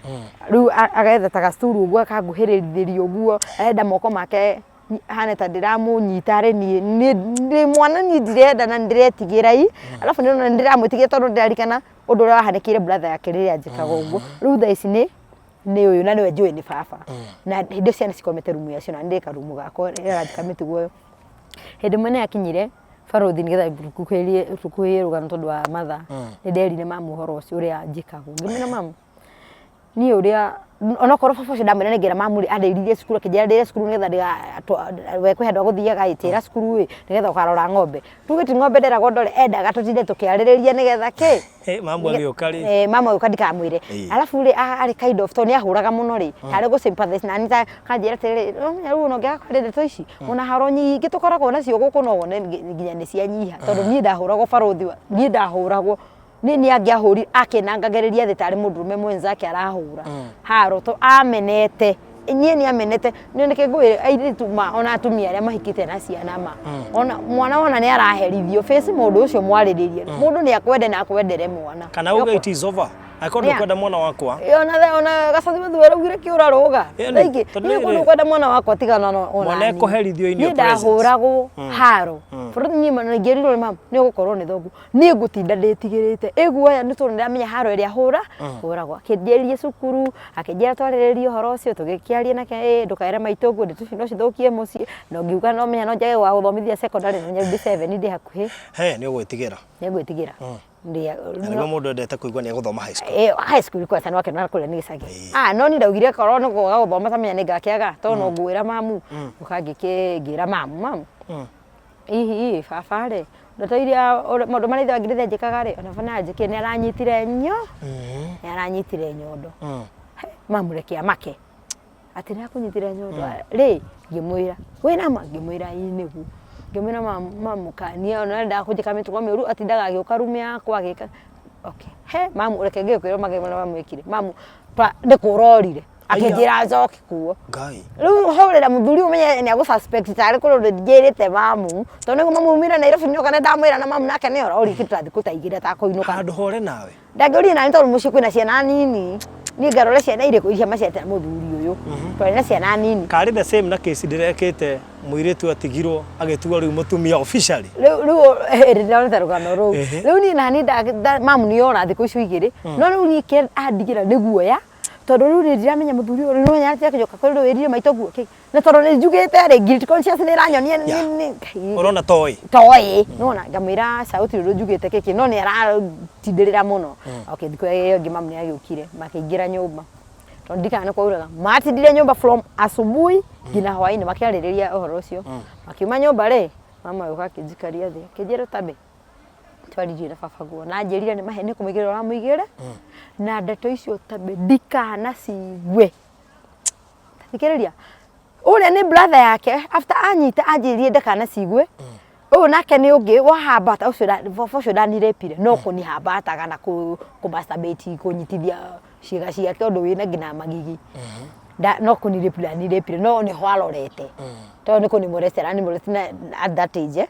rĩu agetha ta gacuru ũguo akanguhĩrĩria ũguo arenda moko make hane ta ndĩramũnyita arĩ niĩ niĩ ndĩ mwana niĩ ndirenda na nĩndĩretigĩra ĩ arabu nĩndĩrona nĩndĩramwĩtigĩra tondũ nĩndĩraririkana ũndũ ũrĩa wahanĩkĩire brother yake rĩrĩa anjĩkaga ũguo rĩu thaa ici nĩ nĩ ũyũ na nĩwe njũĩ nĩ baba na hĩndĩ ĩyo ciana cikomete rumu yacio na ndĩ karumu gakwa ĩranjĩka mĩtugo ĩyo hĩndĩ ĩmwe nĩ yakinyire barothi nĩgetha tũkuhĩrĩrie tũkuhĩhie rũgano tondũ wa mathaa nĩ nderire mamu ũhoro ũcio ũrĩa njĩkagwo ngĩmwĩra mamu niĩ ũrĩa onokorwo baba ũcio ndamwĩra nĩngera mamu rĩ andeithirie cukuru akĩnjĩra ndĩre cukuru nĩgetha ndiga we kwĩ handũ agũthiaga ĩ tĩra cukuru ĩ nĩgetha ũkarora ng'ombe tuge ti ng'ombe nderagwo ndore endaga tũtinde tũkĩarĩrĩria nĩgetha kĩ Eh, mamu agĩũka rĩ Eh, mama ũka ndikamwĩre arabu rĩ arĩ kind of tondũ nĩ ahũraga mũno rĩ tarĩ gũ sympathize nani ta kanjĩra atĩrĩrĩ "Ũramenya rĩu ona ũngĩaga kwaria ndeto ici ona haro nyingĩ tũkoragwo nacio gũkũ no wone nginya nĩ cianyiha tondũ niĩ ndahũragwo barũthi niĩ ndahũragwo. Niĩ nĩ angĩahũrire akĩnangagĩrĩria thĩ tarĩ mũndũrũme mwenzake arahũra haro to amenete niĩ nĩ amenete. Nĩ nĩkĩ ngwĩre airĩtu ma ona atumia arĩa mahikĩte na ciana ma ona mwana wona nĩ araherithio face mũndũ ũcio mwarĩrĩrie mũndũ nĩ akwende na akwendere mwana. Kana uge it is over, angĩkorwo ndũkwenda mwana wakwa. Ona ona gacathi mathu araugire kĩũra rũga. Thaingĩ tondũ niĩ rĩrĩ- ndũkwenda mwana wakwa tigana na ona Mwana niĩ. ekũherithio in Niĩ your presence. ndahũragwo haro bũrũri niĩ mana ingĩrirwo nĩ mamu nĩ ũgũkorwo nĩ thoguo niĩ ngũtinda ndĩtigĩrĩte ĩguoya nĩ tondũ nĩndamenya haro ĩrĩa hũra hũragwo. Akĩnjĩria cukuru, akĩnjĩra twarĩrĩrie ũhoro ũcio, tũgĩkĩaria nake, ĩ ndũkaĩre maitũ ũguo ndeto icio no cithũkie mũciĩ, na ũngiuga no menya no njage gũgagũthomithia secondary na ndĩ seven ndĩ hakuhĩ. He nĩ ũgwĩtigĩra. Nĩ ngwĩtigĩra. Na nĩguo mũndũ endete kũigua nĩ egũthoma high school. Ĩyo high school kwanza nĩ wakena kũrĩa nĩ gĩcagi. Ah, no niĩ ndaugire korwo nĩ kwaga gũthoma tamenya nĩ ngakĩaga tondũ no ngwĩra mamu. Ngũka ngĩra mamu, mamu hihi baba rĩ, ndeto iria maũndũ marĩa ithe wangirĩte njĩkaga rĩ, ona baba no anjĩkire, nĩ aranyitire nyo, nĩ aranyitire nyondo. Mamu reke amake, atĩ nĩ akũnyitire nyondo rĩ, ngĩmwĩra, wĩna ma? Ngĩmwĩra ĩĩ nĩguo. Ngĩmwĩra mamu kanie ona endaga kũnjĩka mĩtugo mĩũru atindaga agĩũka rumu yakwa agĩka, okay, he mamu reke ngĩkwĩre maũndũ marĩa mamu ekire, mamu nĩ kũra orire. Akĩnjĩra njoke kuo. Ngai. Rĩu hũrĩra mũthuri ũmenye nĩ agũ suspect tarĩ kũrĩ ũndũ njĩrĩte mamu, tondũ nĩguo mamu aumire Nairobi nĩoka nĩ ndamwĩra na mamu nake nĩ ora kĩndũ ta thikũ ta igĩrĩ atakũinũka. Handũ hore nawe. Ndangĩũrire nani tondũ mũciĩ kwĩna ciana nini. Niĩ ngarore ciana irĩkũ iria maciarĩte na mũthuri ũyũ. Twarĩ na ciana nini. Karĩ the same na case ndĩrekĩte mũirĩtu atigirwo agĩtuo rĩu mũtumia officially. Rĩu rĩu ĩĩ ndĩronete rũgano rũu. Ehe. Rĩu niĩ nani mamu nĩ ora thikũ icio igĩrĩ. No rĩu niĩ kĩrĩa andigĩra nĩ guoya. Tondũ rĩu niĩ ndiramenya mũthuri ũyũ rĩu nĩ akĩnjoka kwĩ rĩu wĩrire maitũ ũguo kĩ. Na tondũ nĩ njugĩte rĩ, guilty conscience nĩ ĩranyonia nĩ Ũrona toĩ. Toĩ. Nĩwona ngamwĩra aca gũtirĩ ũndũ njugĩte kĩkĩ no nĩ aratindĩrĩra mũno. Okay, thikũ ĩyo ĩngĩ mamu nĩ agĩũkire makĩingĩra nyũmba. Tondũ ndirikanaga nĩ kwauraga. Matindire nyũmba from asubuhi nginya hwainĩ makĩarĩrĩria ũhoro ũcio. Makiuma nyũmba rĩ, mama agĩũka akĩnjikaria thĩ akĩnjĩra Tami, twaririe na baba guo na anjĩrire nĩ maheni kũmũigĩrĩra ũramũigĩrĩra na ndeto icio Tami ndikanacigue. Thikĩrĩria, ũrĩa nĩ brother yake after anyita anjĩrire ndakanacigue ũyũ nake nĩ ũngĩ wahambata ũcio baba ũcio ndanirĩpire no kũnihambataga na kũ masturbate kũnyitithia ciĩga ciake ũndũ wĩna nginya magigi. No kũnirĩpu ndanirĩpire no nĩho arorete tondũ nĩ kũnimolest aranimolest na at that age.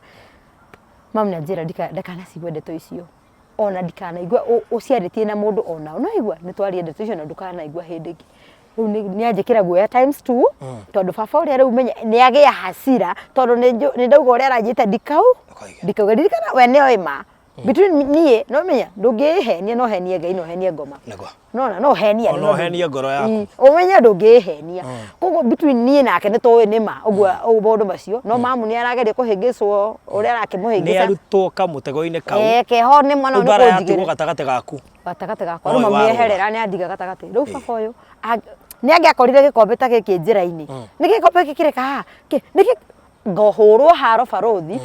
Mamu nĩ anjĩra ndakanacigue ndeto icio ona ndikanaigua ũciarĩtie na mũndũ ona ũ. Nĩwaigua? Nĩ twaria ndeto icio na ndũkanaigua hĩndĩ ĩngĩ. Rĩu nĩ anjĩkĩra guoya times two tondũ baba ũrĩa rĩu menye nĩ agĩa hasira tondũ nĩ ndauga ũrĩa aranjĩte ndikau ndikauga. Ririkana we nĩoĩ ma between niĩ no menya ndũngĩĩhenia no ũhenie Ngai no ũhenie ngoma. Nĩguo. Nona no ũhenie andũ Ona no ũhenie ngoro yaku. Ũmenye ndũngĩĩhenia. Koguo between niĩ nake nĩ tũĩ nĩ ma ũguo maũndũ macio no mamu nĩ arageria kũhĩngĩcwo ũrĩa Nĩ arakĩmũhĩngĩca. arutwo kamũtego-inĩ kau. Eh, keho nĩ mwana Rĩu ũyũ nĩ mbara yatigwo kũnjigĩrĩra. gatagatĩ gaku. Gatagatĩ gakwa. Nowe Rĩu mamu warũga. eherera nĩ andiga gatagatĩ. Rĩu baba ũyũ nĩ angĩakorire gĩkombe ta gĩkĩ njĩra-inĩ. Nĩ gĩkombe gĩkĩ kĩreka haha? Nĩ ngũhũrwo haro barũthi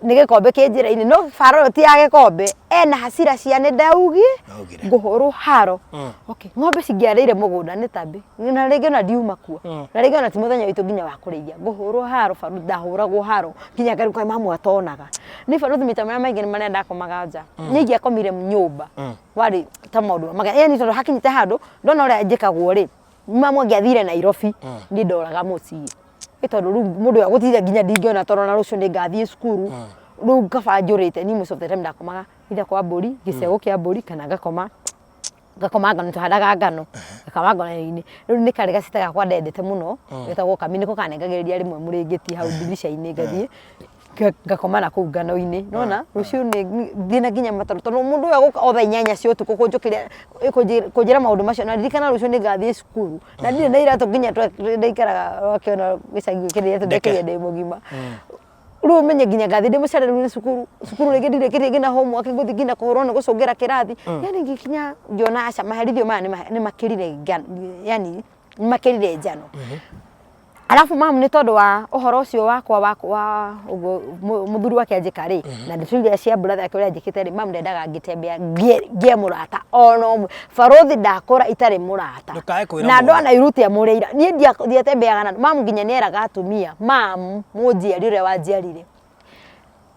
nĩ gĩkombe kĩ njĩra-inĩ no baro ĩyo ti ya gĩkombe ena hasira cia nĩ ndaugi Ndaugire. ngũhũrwo haro. Okay, ng'ombe cingĩarĩire mũgũnda nĩ tambĩ na rĩngĩ ona ndiuma kuo na rĩngĩ ona ti mũthenya witũ nginya wa kũrĩithia ngũhũrwo haro barũthi ndahũragwo haro nginya ngarĩ mamu atonaga nĩ barũthi maita marĩa maingĩ nĩ marĩa ndakomaga nja nĩ ingĩakomire nyũmba warĩ ta maũndũ ma yani tondũ hakinyĩte handũ ndona ũrĩa njĩkagwo rĩ mamu angĩathire Nairobi niĩ ndoraga mũciĩ. Ĩ tondũ rĩu mũndũ ũyũ agũtigire nginya ndingĩona tondũ ona rũciũ nĩngathiĩ cukuru rĩu kaba njũrĩte niĩ most of the time ndakomaga either kwa mbũri gĩcegũ kĩa mbũri kana ngakoma ngakoma ngano twahandaga ngano ngakoma ngano-inĩ rĩu nĩ karĩ gacita gakwa ndendete mũno getagwo kami nĩko kanengagĩrĩria rĩmwe mũrĩngĩti hau ndirica-inĩ ngathiĩ ngakoma na kũu ngano-inĩ nona rũciũ nĩ thiĩ na nginya matarũ tondũ mũndũ ũyũ agũka o thaa inyanya cia ũtukũ kũnjũkĩria kũnjĩra maũndũ macio na ririkana rũciũ nĩ ngathiĩ cukuru na ndirĩ na iratũ nginya ndaikaraga wakĩona gĩcagi kĩrĩa ndekire ndĩ mũgima. Rĩu ũmenye nginya ngathiĩ ndĩ mũcereru nĩ cukuru cukuru rĩngĩ ndirĩkĩtie nginya homework ngũthiĩ nginya kũhũrwo nĩ gũcũngĩra kĩrathi yani ngĩkinya ngĩona aca maherithio maya nĩ makĩrire yani nĩ makĩrire njano. Arabu mamu nĩ tondũ wa ũhoro ũcio wakwa wa wa ũguo mũthuri wake anjĩka rĩ na ndeto iria cia brother yake ũrĩa anjĩkĩte rĩ mamu ndendaga ngĩtembea ngĩe mũrata ona ũmwe. Barũthi ndakũra itarĩ mũrata. Ndũkae kwĩra Na andũ mũndũ. a Nairuti amũrĩira. Niĩ ndiatembeaga na mamu nginya nĩ eraga atumia mamu mũnjiari ũrĩa wanjiarire.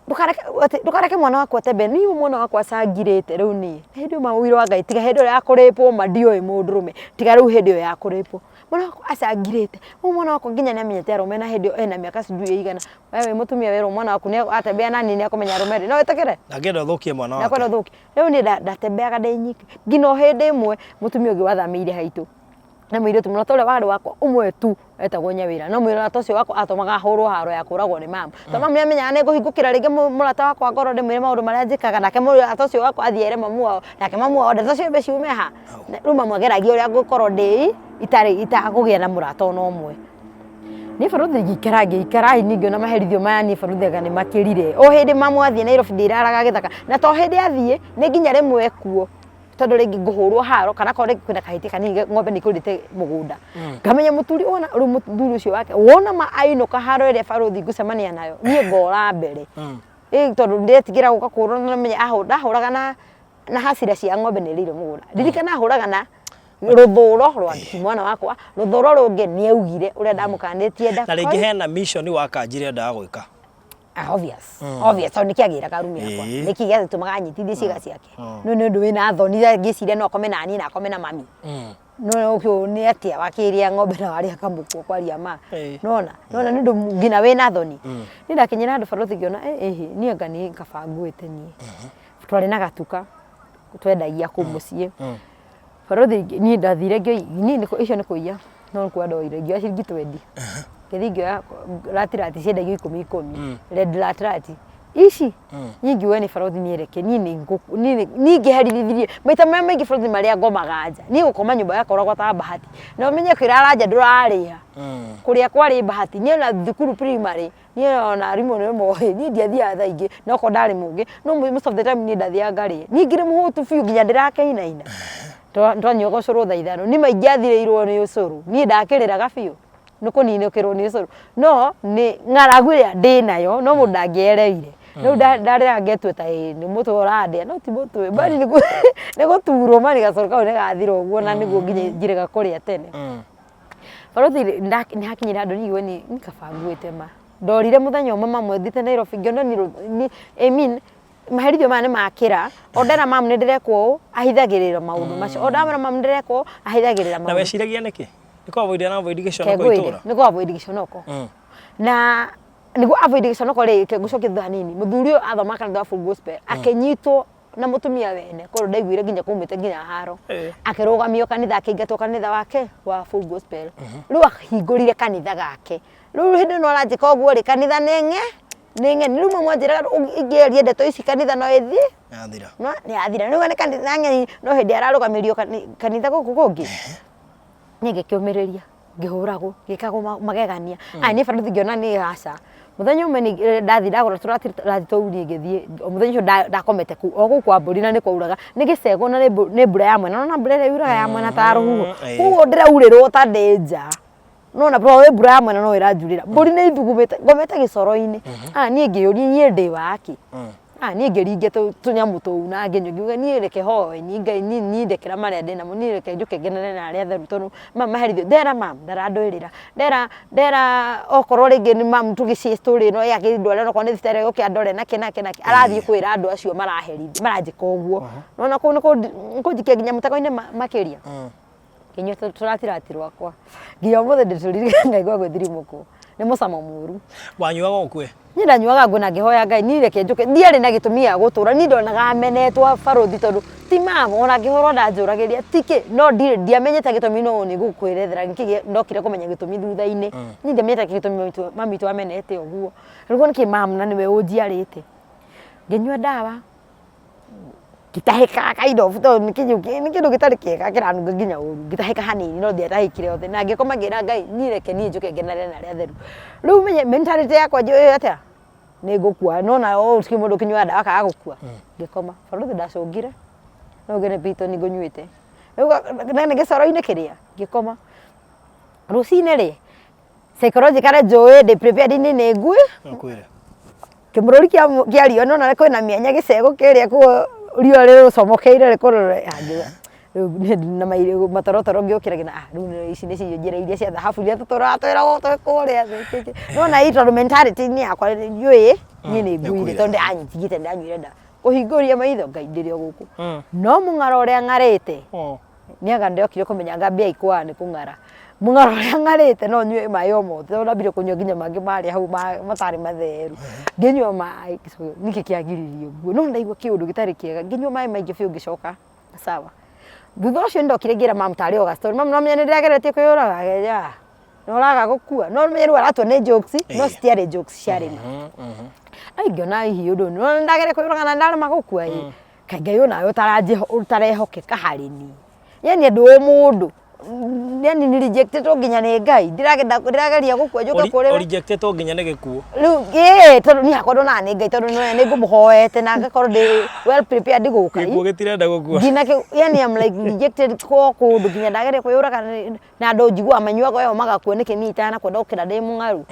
Ndũkareke atĩ ndũkareke mwana waku atembee niĩ mwana wakwa acangirĩte rĩu niĩ hĩndĩ ĩyo ma ũira wa Ngai tiga hĩndĩ ĩyo ya kũrĩpwo ma ndioĩ mũndũrũme tiga rĩu hĩndĩ ĩyo ya kũrĩpwo mwana wakwa acangirĩte rĩu mwana wakwa nginya nĩ amenyete arũme na hĩndĩ ĩyo ena mĩaka sijui ĩigana we wĩ mũtumia werwo mwana waku nĩ atembea nani nĩ akũmenya arũme rĩ no wĩtĩkĩre Ndangĩenda ũthũkie mwana wake. Ndakwenda ũthũkie rĩu niĩ ndatembeaga ndĩ nyiki nginya o hĩndĩ ĩmwe mũtumia ũngĩ wathamĩire haitũ na mũirĩtu mũrata ũrĩa warĩ wakwa ũmwe tu etagwo Nyawĩra no mũrata ũcio wakwa atũmaga hũrwo haro ya kũragwo nĩ mamu tondũ mamu nĩamenyaga nĩngũhingũkĩra rĩngĩ mũrata wakwa ngoro ndĩmwĩre maũndũ marĩa njĩkaga nake mũrata ũcio wakwa athiĩ ere mamu wao nake mamu wao ndeto ciambe ciume ha rĩu mamu ageragia ũrĩa ngũkorwo ndĩ itarĩ itakũgĩa na mũrata ona ũmwe. Niĩ barũthi ngĩikara ngĩikara niĩ ngĩona maherithio maya niĩ barũthi anga nĩ makĩrire. O hĩndĩ mamu athiĩ Nairobi ndĩraraga gĩthaka na to hĩndĩ athiĩ nĩ nginya rĩmwe ekuo. Tondũ rĩngĩ ngũhũrwo haro kana akorwo rĩngĩ kwĩna kahĩtia kanini ng'ombe nĩ ikũrĩte mũgũnda. Ngamenya mũturi wona rĩu mũthuri ũcio wake wona ma ainũka haro ĩrĩa barũthi ngũcemania nayo niĩ ngora mbere. Ĩ tondũ ndĩretigĩra gũka kũhũrwo na nĩmenya ahũraga na hasira cia ng'ombe nĩ ĩrĩire mũgũnda. Ririkana ahũraga na rũthũro rwa mwana wakwa, rũthũro rũngĩ nĩ augire ũrĩa ndamũkanĩtie Na rĩngĩ hena mission wakanjire endaga gwĩka. Ah, obvious obvious tondũ nĩkĩ agĩraga rumu yakwa Ĩĩ. nĩkĩ gĩatũmaga anyitithie ciĩga ciake no nĩ ũndũ wĩna thoni ngĩciria no akome na niĩ na akome na mami no ũkĩ nĩ atĩa wakĩrĩa ng'ombe na warĩa kamũkua kwaria ma Ĩĩ. nona nona nĩ ũndũ nginya wĩna thoni niĩ ndakinyĩra handũ barũthi ngĩona eh, ĩhĩ niĩ anga niĩ kaba nguĩte niĩ twarĩ na gatuka twendagia kũu mũciĩ Barũthi niĩ ndathire ngĩoya niĩ icio nĩ kũiya no nĩ kuoya ndoire ngĩoya ciringi twendi ngĩthiĩ ngĩoya ratirati ciendagio ikũmi ikũmi red ratirati ici niĩ ngiuga nĩ barũthi niĩ reke niĩ nĩ ngũ- niĩ nĩ- niĩ ngĩherithirie maita marĩa maingĩ barũthi marĩa ngomaga nja niĩ gũkoma nyũmba yakoragwo ta bahati na ũmenye kwĩrara nja ndũrarĩa kũrĩa kwarĩ bahati niĩ ona thukuru primary Niĩ ona arimũ nĩ moĩ, niĩ ndiathiaga thaa ingĩ, no korwo ndarĩ mũgĩ, no most of the time niĩ ndathiaga ngarĩa. Niĩ ngĩrĩ mũhũtu biũ nginya ndĩrakĩinaina. Twanyuaga ũcũrũ thaa ithano, niĩ ma ingĩathirĩirwo nĩ ũcũrũ, niĩ ndakĩrĩraga biũ, nĩ kũninũkĩrwo nĩ ũcũrũ. No nĩ ng'aragu ĩrĩa ndĩnayo, no mũndũ ndangĩereire. Rĩu ndarĩraga ngetua ta ĩĩ nĩ mũtwe ũrandĩa, no ti mũtwe, mani nĩ gũturwo mani gacũrũ kau nĩ gathira ũguo na nĩguo nginya njirĩga kũrĩa tene. Barũthi nĩ hakinyire handũ niĩ ngiuga niĩ kaba nguĩte ma. Ndorire mũthenya ũmwe mamu athiĩte Nairobi ngĩona niĩ I mean maherithio maya nĩ makĩra, o ndera mamu nĩ ndĩrekwo ũũ ahithagĩrĩra maũndũ macio, o ndamwĩra mamu nĩ ndĩrekwo ũũ ahithagĩrĩra Na maũndũ. weciragia nĩkĩ? Nĩ kũ avoid ara avoid gĩconoko Reke ngwĩre, itũra? nĩ kũ avoid gĩconoko. Na nĩguo avoid gĩconoko rĩ, reke ngũcokie thutha hanini, mũthuri ũyũ athomaga kanitha wa Full Gospel akĩnyitwo na mũtumia wene koguo ndaiguire nginya kwaumĩte nginya haro akĩrũgamio kanitha akĩingatwo kanitha wake wa Full Gospel rĩu ahingũrire kanitha gake rĩu hĩndĩ ĩno aranjĩka ũguo rĩ kanitha nĩ ng'e nĩ ng'eni rĩu mami anjĩraga ingĩaria ndeto ici kanitha no ĩthiĩ Yathira. no nĩ yathira rĩu nĩ kanitha ng'eni no hĩndĩ ararũgamĩrio kanitha gũkũ kũngĩ niĩ ngĩkĩũmĩrĩria ngĩhũragwo ngĩkagwo magegania aya niĩ barũthi ngĩona nĩ aca mũthenya ũmwe nĩ ndathi ndagũra tũratathi tũu niĩ ngĩthiĩ o mũthenya ũcio ndakomete kũu o gũkũ kwa mbũri na nĩ kwauraga nĩ gĩcegũ na nĩ mbura ya mwena nĩwona mbura ĩrĩa yuraga ya mwena ta rũhuho koguo ndĩraurĩrwo ta ndĩ nja nĩwona tondũ nĩ mbura ya mwena no ĩranjurĩra mbũri nĩ ithugumĩte ngomete gĩcoro-inĩ aya niĩ ngĩyũria niĩ ndĩ wakĩ Ah, niĩ ngĩringia tũnyamũ tũu na ngĩnyua ngiuga niĩ reke hoe niĩ Ngai niĩ niĩ ndekera marĩa ndĩnamo niĩ reke njũke ngenere na arĩa atheru tondũ maya maherithio ndera mam ndarandũĩrĩra ndera ndera okorwo rĩngĩ nĩ mam tũgĩciĩ story ĩno ĩ akĩndware onokorwo nĩ thibitarĩ oke andore nakĩ nakĩ nakĩ arathiĩ kwĩra andũ acio maraherithia maranjĩka ũguo nĩwona kũu nĩ kũnjikia nginya mũtego-inĩ makĩria. Ngĩnyua tũratirati rwakwa nginya ũmũthĩ ndĩtũririkanaga ngaigua gwĩthirimũkwo nĩ mũcamo mũru. Wanyuaga ũkue? Niĩ ndanyuaga ngwe na ngĩhoya Ngai niĩ reke njũke ndiarĩ na gĩtũmi gĩa gũtũra niĩ ndonaga menetwo barũthi tondũ ti mama ona ngĩhũrwo ndanjũragĩria ti kĩ no ndirĩ ndiamenyete gĩtũmi no nĩ ngũkwĩrethera nĩkĩ ndokire kũmenya gĩtũmi thutha-inĩ niĩ ndiamenyete gĩtũmi mami witũ amenete ũguo rĩu nĩkĩ mama na nĩwe ũnjiarĩte ngĩnyua ndawa ngĩtahĩka kind of tondũ nĩ kĩndũ nĩ kĩndũ gĩtarĩ kĩega kĩranunga nginya ũru, ngĩtahĩka hanini no ndiatahĩkire yothe na ngĩkoma ngĩra Ngai niĩ reke niĩ njũke ngenere na arĩa atheru. Rĩu ũmenye mentality yakwa njũĩ atĩa, nĩ ngũkua nĩ wona gũtirĩ mũndũ ũkĩnyuaga ndawa akaga gũkua, ngĩkoma. Barũthi ndacũngire, no uge nĩ Peyton ngũnyuĩte, rĩu nĩ gĩcoro-inĩ kĩrĩa, ngĩkoma. Rũcinĩ rĩ, psychologically njũĩ ndĩ prepared niĩ nĩ ngue. Nakwĩra. Kĩmũrũri kĩa kĩa riũa nĩwona kwĩna mĩanya gĩcegũ kĩrĩa kuo riũa rĩũcomokeire rĩkũrore angiuga Rĩu nĩ- na matorotoro ngĩũkĩra ngĩona ah rĩu ici nĩcio njĩra iria cia thahabu iria tũtũraga twĩragwo twĩ kũrĩa thĩ kĩ- kĩ. No na hii tondũ mentality-inĩ yakwa ndiũĩ niĩ nĩ nguire tondũ ndĩranyitigĩte ndanyuire ndawa kũhingũria maitho Ngai ndĩrĩ o gũkũ no mũng'aro ũrĩa ng'arĩte nĩanga ndokire kũmenya ngambia ikwa nĩ kũng'ara mũng'aro ũrĩa ng'arĩte no nyue maĩ o mothe tondũ ndambire kũnyua nginya mangĩ marĩa hau matarĩ matheru ngĩnyua maĩ nĩkĩ kĩagiririe ũguo no ndaigua kĩũndũ gĩtarĩ kĩega ngĩnyua maĩ maingĩ biũ ngĩcoka sawa thutha ũcio nĩndokire ngĩra mamu tarĩ o gastori mamu no menye nĩndĩrageretie kwĩyũraga akĩnjĩra nĩ ũraga gũkua no menye rĩu aratua nĩ jokes no citiarĩ jokes ciarĩ ma ai ngĩona hihi ũndũ ũyũ nĩ ndageria kwĩyũraga na ndarema gũkua ĩ kaĩ Ngai ũyũ nawe ũtarehokeka harĩ niĩ yani andũ o mũndũ yani ni rejected nginya nĩ Ngai ndĩrageria gũkua njũke kũrĩ we Rejected nginya nĩ gĩkuũ. Rĩu ĩĩ tondũ niĩ hakwa ndonaga nĩ Ngai tondũ nĩ nĩ ngũmũhoete na ngakorwo ndĩ well prepared gũka Gĩkuũ gĩtirenda gũkua. Nginya kĩu yani I'm like rejected kwa kũndũ nginya ndageria kwĩyũraga na andũ njiguaga manyuaga ĩyo magakua nĩkĩ niĩ itanakwenda gũkĩra ndĩ mũng'aru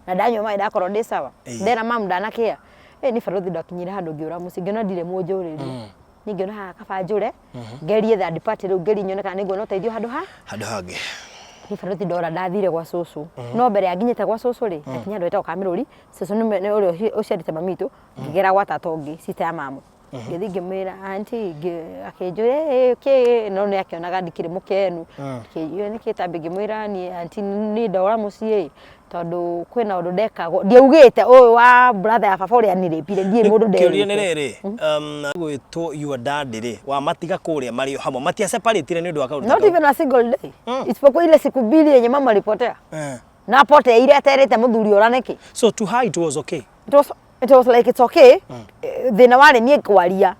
na ndanyua maĩ ndakorwo ndĩ sawa ndera mamu ndanakĩa ĩ niĩ barũthi ndakinyire handũ ngĩũra mũciĩ ngĩona ndirĩ mũnjũrĩrie niĩ ngĩona haha kaba njũre ngerie third party rĩu ngerie nyone kana nĩnguona ũteithio handũ ha Handũ hangĩ. Niĩ barũthi ndora ndathire gwa cũcũ no mbere ya nginyĩte gwa cũcũ rĩ ndakinya handũ hetagwo Kamĩrũri cũcũ nĩ ũrĩa ũciarĩte mami witũ ngĩgera gwa tata ũngĩ sister ya mamu ngĩthiĩ ngĩmwĩra aunty akĩnjũria ĩ kĩ no nĩ akĩonaga ndikĩrĩ mũkenu akĩnjũria nĩkĩ tambi ngĩmwĩra niĩ aunty niĩ ndora mũciĩ tondũ kwĩna ũndũ ndekagwo ndiaugĩte ũyũ wa brother ya baba ũrĩa anirĩpire ndiĩ mũndũ Kĩũria nĩ nderĩte rĩrĩ, gwĩtwo your dad rĩ, wamatiga kũrĩa marĩ o hamwe, matia separate nĩ ũndũ wa kaũndũ ta not kau? even a single day isipokuwa ile siku mbili yenye mama alipotea na apoteire aterĩte mũthuri ora nĩkĩ So to her it was okay. It was like it's okay. Thĩna warĩ niĩ kwaria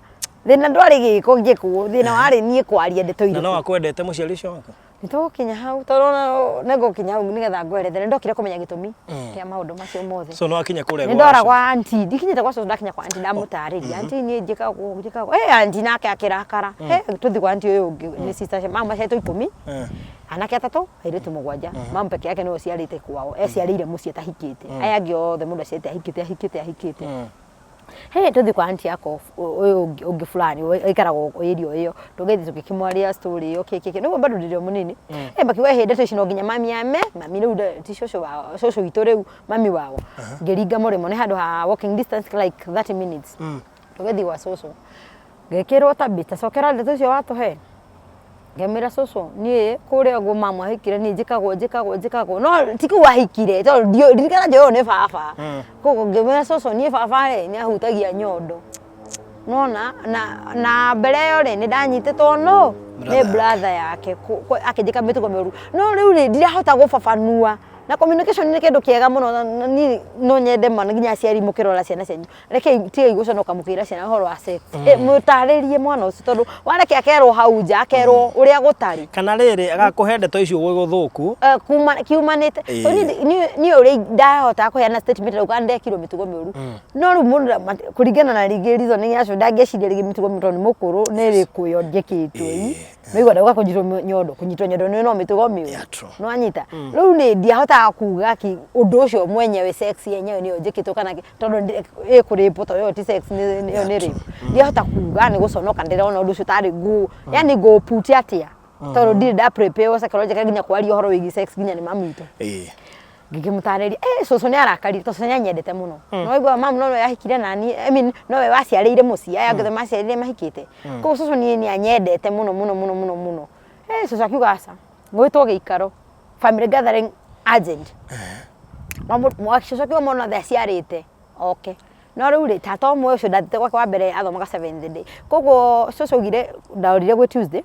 thĩna ndwarĩ gĩko ngĩkwo thĩna warĩ niĩ kwaria ndeto Na no irĩkũ akwendete mũciari ũcio waku? Nĩtũgũkinya hau tondũ ona nĩngũkinya hau nĩgetha ngwerethere nĩndokire kũmenya gĩtũmi kĩa maũndũ macio mothe So no akinya kũrĩa nĩ gwa ndora acio. kwa aunty ndikinyĩte kwa cũcũ ndakinya kwa aunty ndamũtarĩria aunty niĩ njĩkagwo njĩkagwo eh aunty nake akĩrakara eh tũthiĩ kwa aunty ũyũ ũngĩ nĩ sister cia mama ciaitũ ikũmi anake atatũ airĩtu mũgwanja mamu peke yake nĩwe ũciarĩte kwao eciarĩire mũciĩ atahikĩte aya angĩ othe mũndũ aciarĩte ahikĩte ahikĩte ahikĩte he tũthiĩ kwa aunty yakwa ũyũ ũngĩ ũngĩ fulani aikaraga area ĩyo tũgĩthiĩ tũgĩkĩmwaria story ĩyo kĩ kĩ kĩ nĩguo bado ndĩrĩ o mũnini eh makiuga hĩ ndeto ici no nginya mami ame mami rĩu ti cũcũ wao cũcũ witũ rĩu mami wao ngĩringa mũrĩmo nĩ handũ ha walking distance like 30 minutes tũgĩthiĩ gwa cũcũ ngĩkĩrwo tabi tacokera ndeto icio watũhe ngĩmwĩra cũcũ niĩ kũrĩa ũguo mama ahikire niĩ njĩkagwo njĩkagwo njĩkagwo no ti kũu ahikire tondũ ndirikana njũĩ ũyũ nĩ baba koguo ngĩmwĩra cũcũ niĩ baba rĩ nĩ ahutagia nyondo nona na mbere ĩyo rĩ nĩ ndanyitĩtwo no nĩ brother yake akĩnjĩka mĩtugo mĩũru no rĩu rĩ ndirahota gũbabanua na communication nĩ kĩndũ kĩega mũno na niĩ no nyende ma nginya aciari mũkĩrora ciana cianyu rekei tigai gũconoka mũkĩra ciana ũhoro wa sex mũtarĩrie mwana ũcio tondũ wareke akerwo hau nja akerwo ũrĩa gũtarĩ Kana rĩrĩ agakũhe ndeto icio gwĩ gũthũku. Kuma kiumanĩte Tondũ niĩ ũrĩa ndahotaga kũheana statement ndauga ndekirwo mĩtugo mĩũru no rĩu mũndũ kũringana na rĩngĩ reasoning yacio ndangĩciria rĩngĩ mĩtugo mĩũru tondũ nĩ mũkũrũ nĩ ĩrĩkũ ĩyo njĩkĩtwo ĩ Nĩwaigua ndauga kũnyitwo nyondo kũnyitwo nyondo nĩ no mĩtugo mĩũru Yeah, true. nĩwanyita rĩu nĩ ndiahotaga kuga ki ũndũ ũcio mwenyewe sex yenyewe nĩyo njĩkĩtwo kana kĩ tondũ ĩ kũrĩpwo tondũ ĩyo ti sex ĩyo nĩ rape ndiahota kuga nĩ gũconoka ndĩrona ũndũ ũcio tarĩ ngũ yani ngũũputi atĩa tondũ ndirĩ nda prepare psychologically nginya kwaria ũhoro wĩgiĩ sex nginya nĩ mami witũ ngĩkĩmũtarĩria eh cũcũ nĩ arakarire tondũ cũcũ nĩ anyendete mũno mm. no igua mamu no we ahikire nani I mean no we waciarĩire mũciĩ aya angĩ mm. maciarĩire mahikĩte mm. koguo cũcũ niĩ nĩ anyendete mũno mũno mũno mũno mũno eh cũcũ akiuga aca gwĩtwo gĩikaro family gathering urgent cũcũ akiuga mwana othe aciarĩte oke no rĩu rĩ tata ũmwe ũcio ndathiĩte gwake wa mbere athomaga seventh day koguo cũcũ augire ndorire gwĩ Tuesday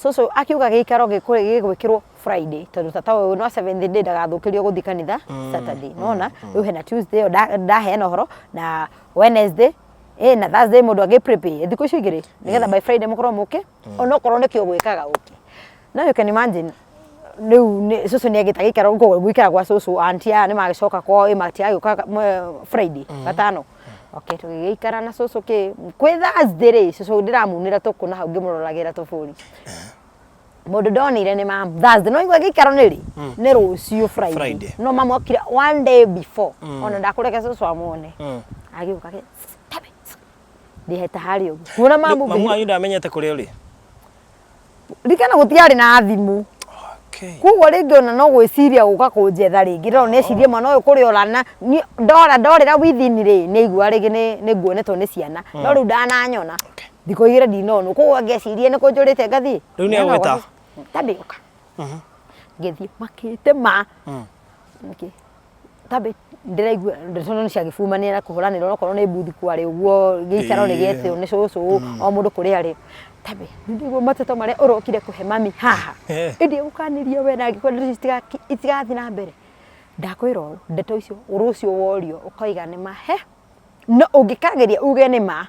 Cũcũ akiuga gĩikaro gĩgwĩkĩrwo Friday tondũ tata ũyũ no seventh day ndagathũkĩrio gũthiĩ kanitha Saturday nona rĩu hena Tuesday ĩyo ndaheana ũhoro na Wednesday ĩ na Thursday mũndũ agĩ prepare thikũ icio igĩrĩ nĩgetha by Friday mũkorwo mũke onokorwo nĩkĩo ũgwĩkaga ũke no you can imagine rĩu cũcũ nĩ agĩta gĩikaro koguo gũikara gwa cũcũ auntie aya nĩ magĩcoka kwao ĩ matiagĩũka Friday gatano Okay, tũgĩgĩikara na cũcũ kĩ kwĩ Thursday rĩ cũcũ ndĩramunĩra tũkũ na hau ngĩmũroragĩra tũbũri mũndũ ndonire nĩ mamu Thursday no igua gĩikaro nĩ rĩ nĩ rũciũ Friday Friday. no mamu okire one day before ona ndakũreke cũcũ amuone agĩũka akĩ ndĩheta harĩa ũguo kuona mamu Mamu wanyu ndamenyete kũrĩa ũrĩ? Ririkana gũtiarĩ na thimũ. Okay. Koguo rĩngĩ ona no gwĩciria gũka kũnjetha rĩngĩ no nĩecirie mwana ũyũ kũrĩa ora na niĩ ndora ndorĩra within rĩ nĩ aigua rĩngĩ nĩ nguonetwo nĩ ciana no rĩu ndananyona Okay. thikũ igĩrĩ ndinonwo koguo angĩecirie nĩ kũnjũrĩte ngathiĩ. Rĩu nĩ agwĩta? Tambĩ ũka. Ngĩthiĩ makĩtema. Ngĩ Tambĩ ndĩraigua ndeto nĩ ciagĩbumania na kũhũranĩra onokorwo nĩ mbuthi kwarĩ ũguo gĩikaro nĩ gĩetwo nĩ cũcũ o mũndũ kũrĩa arĩ. Tambĩ nĩndĩraigua mateto marĩa ũrokire kũhe mami haha ĩndĩ gũkanĩria we na angĩkorwo ndeto icio itigathiĩ na mbere. Ndakwĩra ũũ ndeto icio rũciũ worio ũkoiga nĩ ma he no ũngĩkageria uge nĩ ma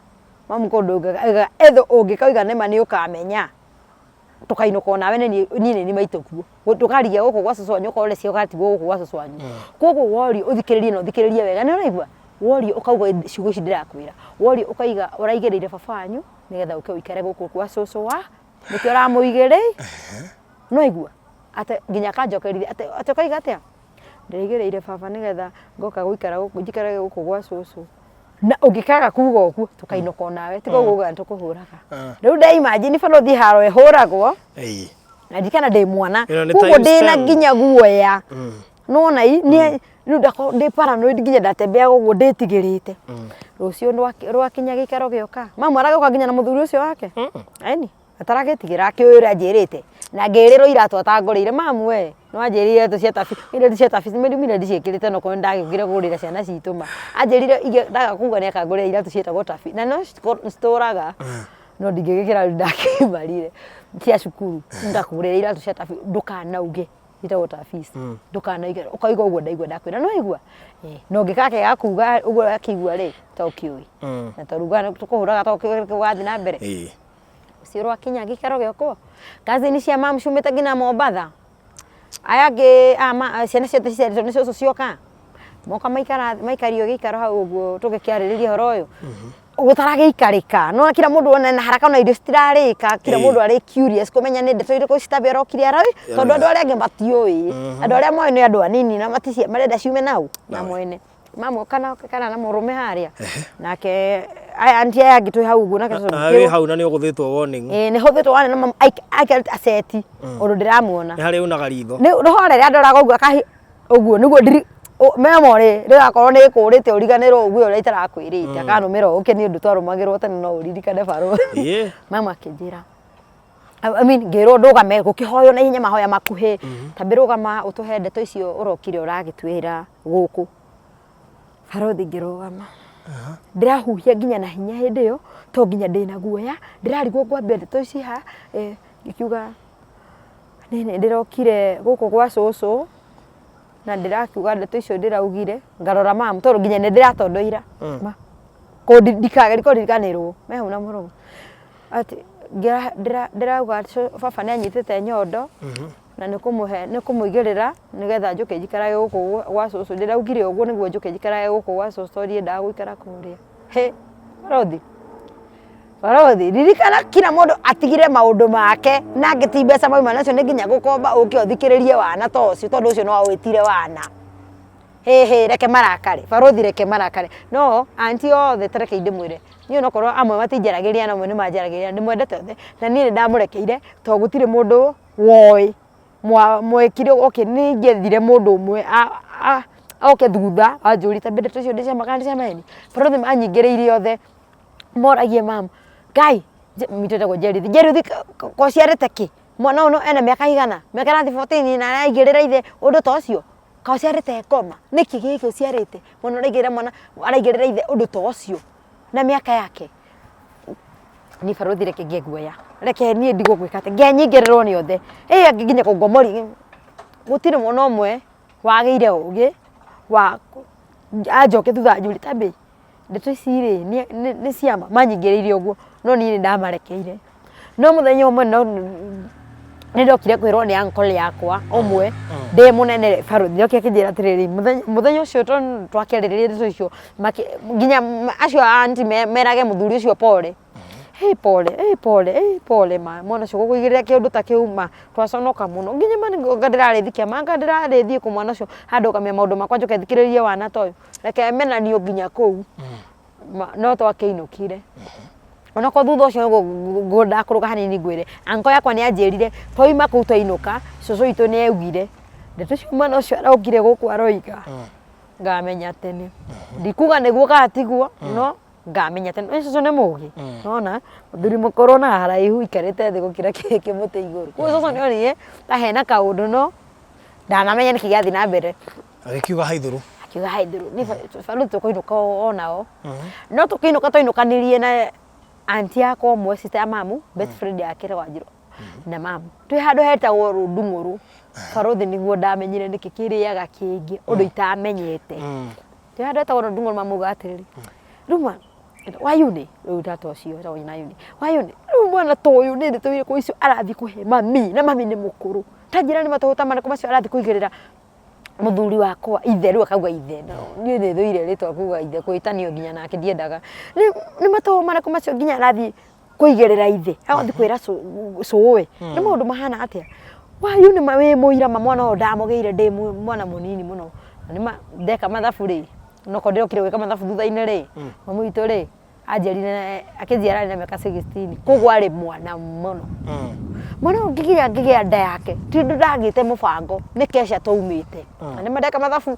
mamu kũndũ either ũngĩkauga nĩ ma nĩ ũkamenya. Tũkainũka onawe nĩ niĩ niĩ nĩ niĩ maitũguo. Ndũkarigia gũkũ gwa cũcũ wanyu ũkorwo ũreciria ũgatigwo gũkũ gwa cũcũ wanyu. Koguo worio ũthikĩrĩrie na ũthikĩrĩrie wega nĩ ũraigua? Worio ũkauga ciugo ici ndĩrakwĩra. Worio ũkauga ũraigĩrĩire baba wanyu nĩgetha ũke ũikare gũkũ gwa cũcũ wa, nĩkĩo ũramũigĩrĩire. Nĩ waigua? Atĩ nginya akanjokerithia atĩ ũkauga atĩa? Ndĩraigĩrĩire baba nĩgetha ngoka gũikara gũkũ njikarage gũkũ gwa cũcũ. Na ũngĩkaga kuga ũguo tũkainũka onawe tiga ũguo ugaga nĩtũkũhũraga. Rĩu nde imagine barũthi haro ĩhũragwo na ndirikana ndĩ mwana Ĩno nĩ koguo times ndĩna 10. nginya guoya nona i rĩu ndakorwo ndĩ paranoid nginya ndatembeaga ũguo ndĩtigĩrĩte. Rũciũ rwakinya gĩikaro gĩoka mamu aragĩũka nginya na mũthuri ũcio wake ĩni. Ataragĩtigĩra akĩũĩ ũrĩa anjĩrĩte na ngĩrĩrwo iratũ atangũrĩire mamu we nĩ wanjĩrire iratũ cia tabi iratũ cia tabi mĩrumire ndiciĩkĩrĩte no korwo nĩ ndagĩũkire kũgũrĩra ciana citũ ma anjĩrire ndaga kuga nĩ akangũrĩra iratũ ciĩtagwo tabi na no citũraga no ndingĩgĩkĩra rĩu ndakĩmarire cia cukuru ngakũgũrĩra iratũ cia tabi ndũkanauge ciĩtagwo tabis ndũkanauge ũkauga ũguo ndaigua ndakwĩra nĩ waigua na ũngĩgakĩaga kuga ũguo akĩigua rĩ to ũkĩũĩ na tondũ tũkũhũraga to ũkĩũĩ gũgathiĩ na mbere. Rũciũ rwakinya gĩikaro gĩakwa cousin cia mamu ciumĩte nginya Mombatha aya angĩ ciana ciothe ciciarĩtwo nĩ cũcũ cioka moka maikara maikario gĩikaro hau ũguo tũgĩkĩarĩrĩria ũhoro ũyũ gũtaragĩikarĩka nĩwona kila mũndũ ona ena haraka ona irio citirarĩka kila mũndũ arĩ curious kũmenya nĩ ndeto irĩkũ Sitabĩ arokire aroĩ tondũ andũ arĩa angĩ matiũĩ andũ arĩa moĩ nĩ andũ anini na marenda ciume nau na mwene. Mamu kana kana na mũrũme harĩa nake aya anti aya angĩ twĩ hau ũguo nake tondũ Ah, wĩ hau na nĩ ũgũthĩtwo warning ĩĩ nĩ hũthĩtwo wane na mamu aikarĩte aceti ũndũ ndĩramuona nĩ harĩa unaga ritho nĩ rũhorere andoraga ũguo akahi ũguo nĩguo ndiri memory rĩgakorwo nĩ ĩkũrĩte ũriganĩrwo ũguo ũrĩa itarakwĩrĩte akanũmĩra ũke nĩ ũndũ twarũmagĩrwo tene no ũririkane barũ Ĩĩ. mama akĩnjĩra I mean, ngĩrwo ndũgame gũkĩhoywo na ihenya mahoya makuhĩ tambĩ rũgama ũtũhe ndeto icio ũrokire ũragĩtwĩra gũkũ barothi ngĩrũgama ndĩrahuhia nginya na hinya hĩndĩ ĩyo to nginya ndĩna guoya ndĩrarigwo ngwambia ndeto ici ha ngĩkiuga nĩ ndĩrokire gũkũ gwa cũcũ na ndĩrakiuga ndeto icio ndĩraugire ngarora mamu tondũ nginya nĩ ndĩratondoira ma ndikagerie kũriganĩrwo me hau na mũromo atĩ ndĩrauga baba nĩ anyitĩte nyondo na nĩ kũmũhe nĩ kũmũigĩrĩra nĩgetha njũke njikarage gũkũ gwa cũcũ ndĩraugire ũguo nĩguo njũke njikarage gũkũ gwa cũcũ tondũ ndiendaga gũikara kũrĩa hĩ barothi barothi ririkana kila mũndũ atigire maũndũ make na angĩ ti mbeca mauma nacio nĩ nginya gũkomba ũke ũthikĩrĩrie wana ta ũcio tondũ ũcio no awĩtire wana hĩ reke marakare barothi reke marakare no anti othe ta reke ndĩmwĩre niĩ onokorwo amwe matinjaragĩria na amwe nĩ manjaragĩria ndĩmwendete othe na niĩ nĩ ndamũrekeire tondũ gũtirĩ mũndũ woĩ mwekire okay nĩ ingĩethire mũndũ ũmwe oke thutha anjũrie ta ndeto icio nĩ cia ma kana nĩ cia maheni barothi manyingĩrĩirie othe moragie mamu Ngai witũ etagwo Njeruthi Njeruthi ko ũciarĩte kĩ mwana ũyũ ena mĩaka igana mĩaka ĩrathiĩ 14 na araigĩrĩra ithe ũndũ ta ũcio Kaĩ ũciarĩte ngoma? Nĩkĩ gĩkĩ ũciarĩte? Mwana ũraigĩrĩra mwana araigĩrĩra ithe ũndũ ta ũcio na mĩaka yake. Niĩ barũthi reke ngĩe guoya, reke niĩ ndigwo gwĩka atĩa, ngenyingĩrĩrwo nĩ othe. Ĩ angĩ nginya kũngomori, gũtirĩ mwana ũmwe wagĩire ũgĩ wa anjoke thutha anjũrie Tabby ndeto ici rĩ nĩ cia ma? Manyingĩrĩire ũguo no niĩ nĩ ndamarekeire. No mũthenya ũmwe no nĩ ndokire kwĩrwo nĩ uncle yakwa ũmwe ndĩ mũnene barũthi oke akĩnjĩra atĩrĩrĩ mũthenya ũcio twakĩarĩrĩria ndeto icio nginya acio a aunty merage mũthuri ũcio pole hĩ pole hĩ pole hĩ pole ma mwana ũcio gũkũigĩrĩra kĩũndũ ta kĩu ma twaconoka mũno nginya ma anga ndĩrarĩthiĩ kĩama anga ndĩrarĩthiĩ kũ mwana ũcio handũgamia maũndũ makwa njũke thikĩrĩrie wana ta ũyũ reke menanio nginya kũu no twakĩinũkire. Onokorwo thutha ũcio ndakũrũga hanini ngwĩre, uncle yakwa nĩ anjĩrire twauma kũu twainũka, cũcũ witũ nĩ augire ndeto icio mwana ũcio araukire gũkũ aroiga, ngamenya tene. Ndikuga nĩguo kana tiguo, no ngamenya tene. Nĩ cũcũ nĩ mũgĩ, nĩwona mũthuri mũkũrũ na haraihu aikarĩte thĩ gũkĩra kĩmũtĩ igũrũ. Koguo cũcũ nĩ onire ta hena kaũndũ no ndanamenya nĩkĩ gĩathiĩ na mbere. Agĩkiuga haithũrũ. Akiuga haithũrũ, niĩ barũthi tũkũinũka onao. No tũkĩinũka twainũkanirie na aunty yakwa ũmwe sister ya mamu, best friend yake Wanjirũ na mamu. Twĩ handũ hetagwo Rũndung'ũrũ, barũthi nĩguo ndamenyire nĩkĩ kĩrĩaga kĩngĩ ũndũ itamenyete. Twĩ handũ hetagwo Rũndung'ũrũ mamu auga atĩrĩrĩ, rĩu ma Wayuni, rĩu tata ũcio wetagwo nyina Ayuni, Wayuni, rĩu mwana ta ũyũ nĩ ndeto irĩkũ icio arathiĩ kũhe mami na mami nĩ mũkũrũ. Ta njĩra nĩ matũhũ ta marĩkũ macio arathiĩ kũigĩrĩra mũthuri wakwa ithe rĩu akauga ithe no niĩ nĩ thũire rĩtwa kuga ithe kwĩtanio nginya nake ndiendaga nĩ matũhũ marĩkũ macio nginya arathiĩ kũigĩrĩra ithe agathiĩ kwĩra cũwe nĩ maũndũ mahana atĩa wayu nĩ ma wĩ mũira ma mwana ũyũ ndamũgĩire ndĩ mwana mũnini mũno na nĩ ma ndeka mathabu rĩ nokorwo ndĩrokire gwĩka mathabu thutha-inĩ rĩ mami witũ rĩ anjiarire akĩnjiara arĩ na mĩaka 16 koguo arĩ mwana mũno mwana ũyũ ngĩgĩa ngĩgĩa nda yake ti ũndũ ndagĩte mũbango nĩ keca twaumĩte na nĩma ndeka mathabu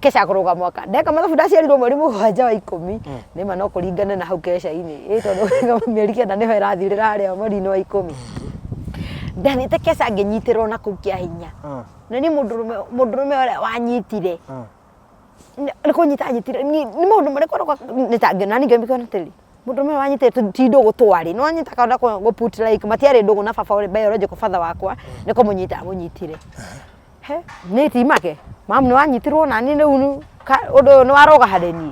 keca kũrũga mwaka ndeka mathabu ndaciarirwo mweri 7 wa 10 nĩma no kũringane na hau keca-inĩ ĩ tondũ mĩeri 9 nĩho ĩrathirĩra harĩa mweri-inĩ wa 10 ndathiĩte keca ngĩnyitĩrwo na kũu kĩa hinya na niĩ mũndũrũme ũrĩa wanyitire nĩ kũnyita anyitire nĩ maũndũ marĩkũ aroka nĩ ta na ningĩ ngĩona atĩrĩrĩ mũndũrũme ũyũ wanyitire ti ndũgũ twarĩ nĩ wanyita akenda gũ put like matiarĩ ndũgũ na baba ũrĩa biological father wakwa nĩ kũmũnyita amũnyitire he nĩ timake mamu nĩ wanyitirwo na niĩ rĩu ũndũ ũyũ nĩ warũga harĩ niĩ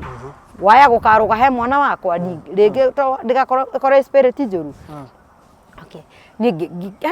waya gũkarũga he mwana wakwa rĩngĩ ndĩgakorwo ĩkorwo spirit njũru. Okay niĩ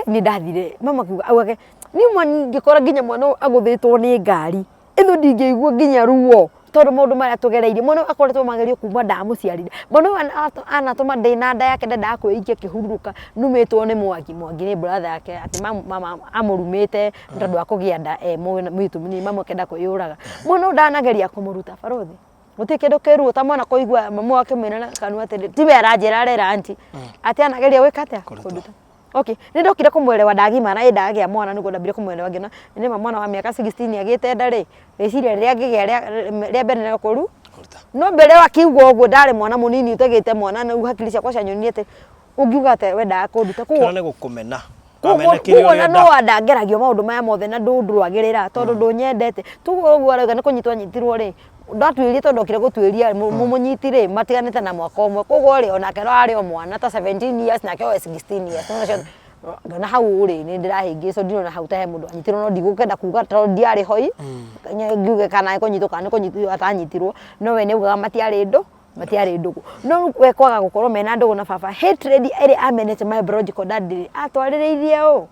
nĩ ndathire mama akiuga augage niĩ mwana ingĩkora nginya mwana ũyũ agũthĩtwo nĩ ngari ĩno ndingĩigua nginya ruo tondũ maũndũ marĩa tũgereire mwana ũyũ akoretwo magerio kuma ndamũciarire mwana ũyũ anatũma ndĩna nda yake ndendaga kwĩikia kĩhurũrũka numĩtwo nĩ Mwangi Mwangi nĩ brother yake atĩ mama amũrumĩte nĩ tondũ wa kũgĩa nda e mũritũ mũnini mama akenda kwĩyũraga mwana ũyũ ndanageria kũmũruta barũthi gũtirĩ kĩndũ kĩruo ta mwana kũigua mamu wake akĩmwĩra na kanua atĩrĩ tiwe aranjĩra arera aunty atĩ anageria gwĩka atĩa kũnduta okay nĩ ndokire kũmwelewa ndagimara ĩ ndagĩa mwana nĩguo ndambire kũmwelewa ngĩona nĩma mwana wa mĩaka 16 agĩte nda rĩ rĩciria rĩrĩa angĩgĩa rĩa mbere nĩ kũru no mbere akiuga ũguo ndarĩ mwana mũnini ũtagĩte mwana na rĩu hakiri ciakwa cianyonirie atĩ ũngiuga atĩa wendaga kũnduta koguo Kĩo nĩ gũkũmena. Koguo na no ndangeragio maũndũ maya mothe na ndũndũagĩrĩra tondũ ndũnyendete. Tuge ũguo arauga nĩ kũnyitwo anyitirwo rĩ, ndatuĩrie tondũ ndokire gũtuĩria mũmũnyiti rĩ, matiganĩte na mwaka ũmwe. Koguo rĩ, onake no arĩ o mwana ta 17 years nake oe 16 years. Nĩ wona ngĩona hau rĩ, nĩ ndĩrahĩngĩcwo ndirona hau ta he mũndũ wanyitirwo no ndigũkĩenda kuga tondũ ndiarĩ ho ĩ, ngiuge kana nĩ kũnyitwo kana nĩ kũnyitwo atanyitirwo, no we nĩ augaga matiarĩ ndũ. Matiarĩ ndũgũ. No rĩu we kwaga gũkorwo mena ndũgũ na baba, hatred ĩrĩa amenete my biological daddy rĩ, atwarĩrĩirie ũ?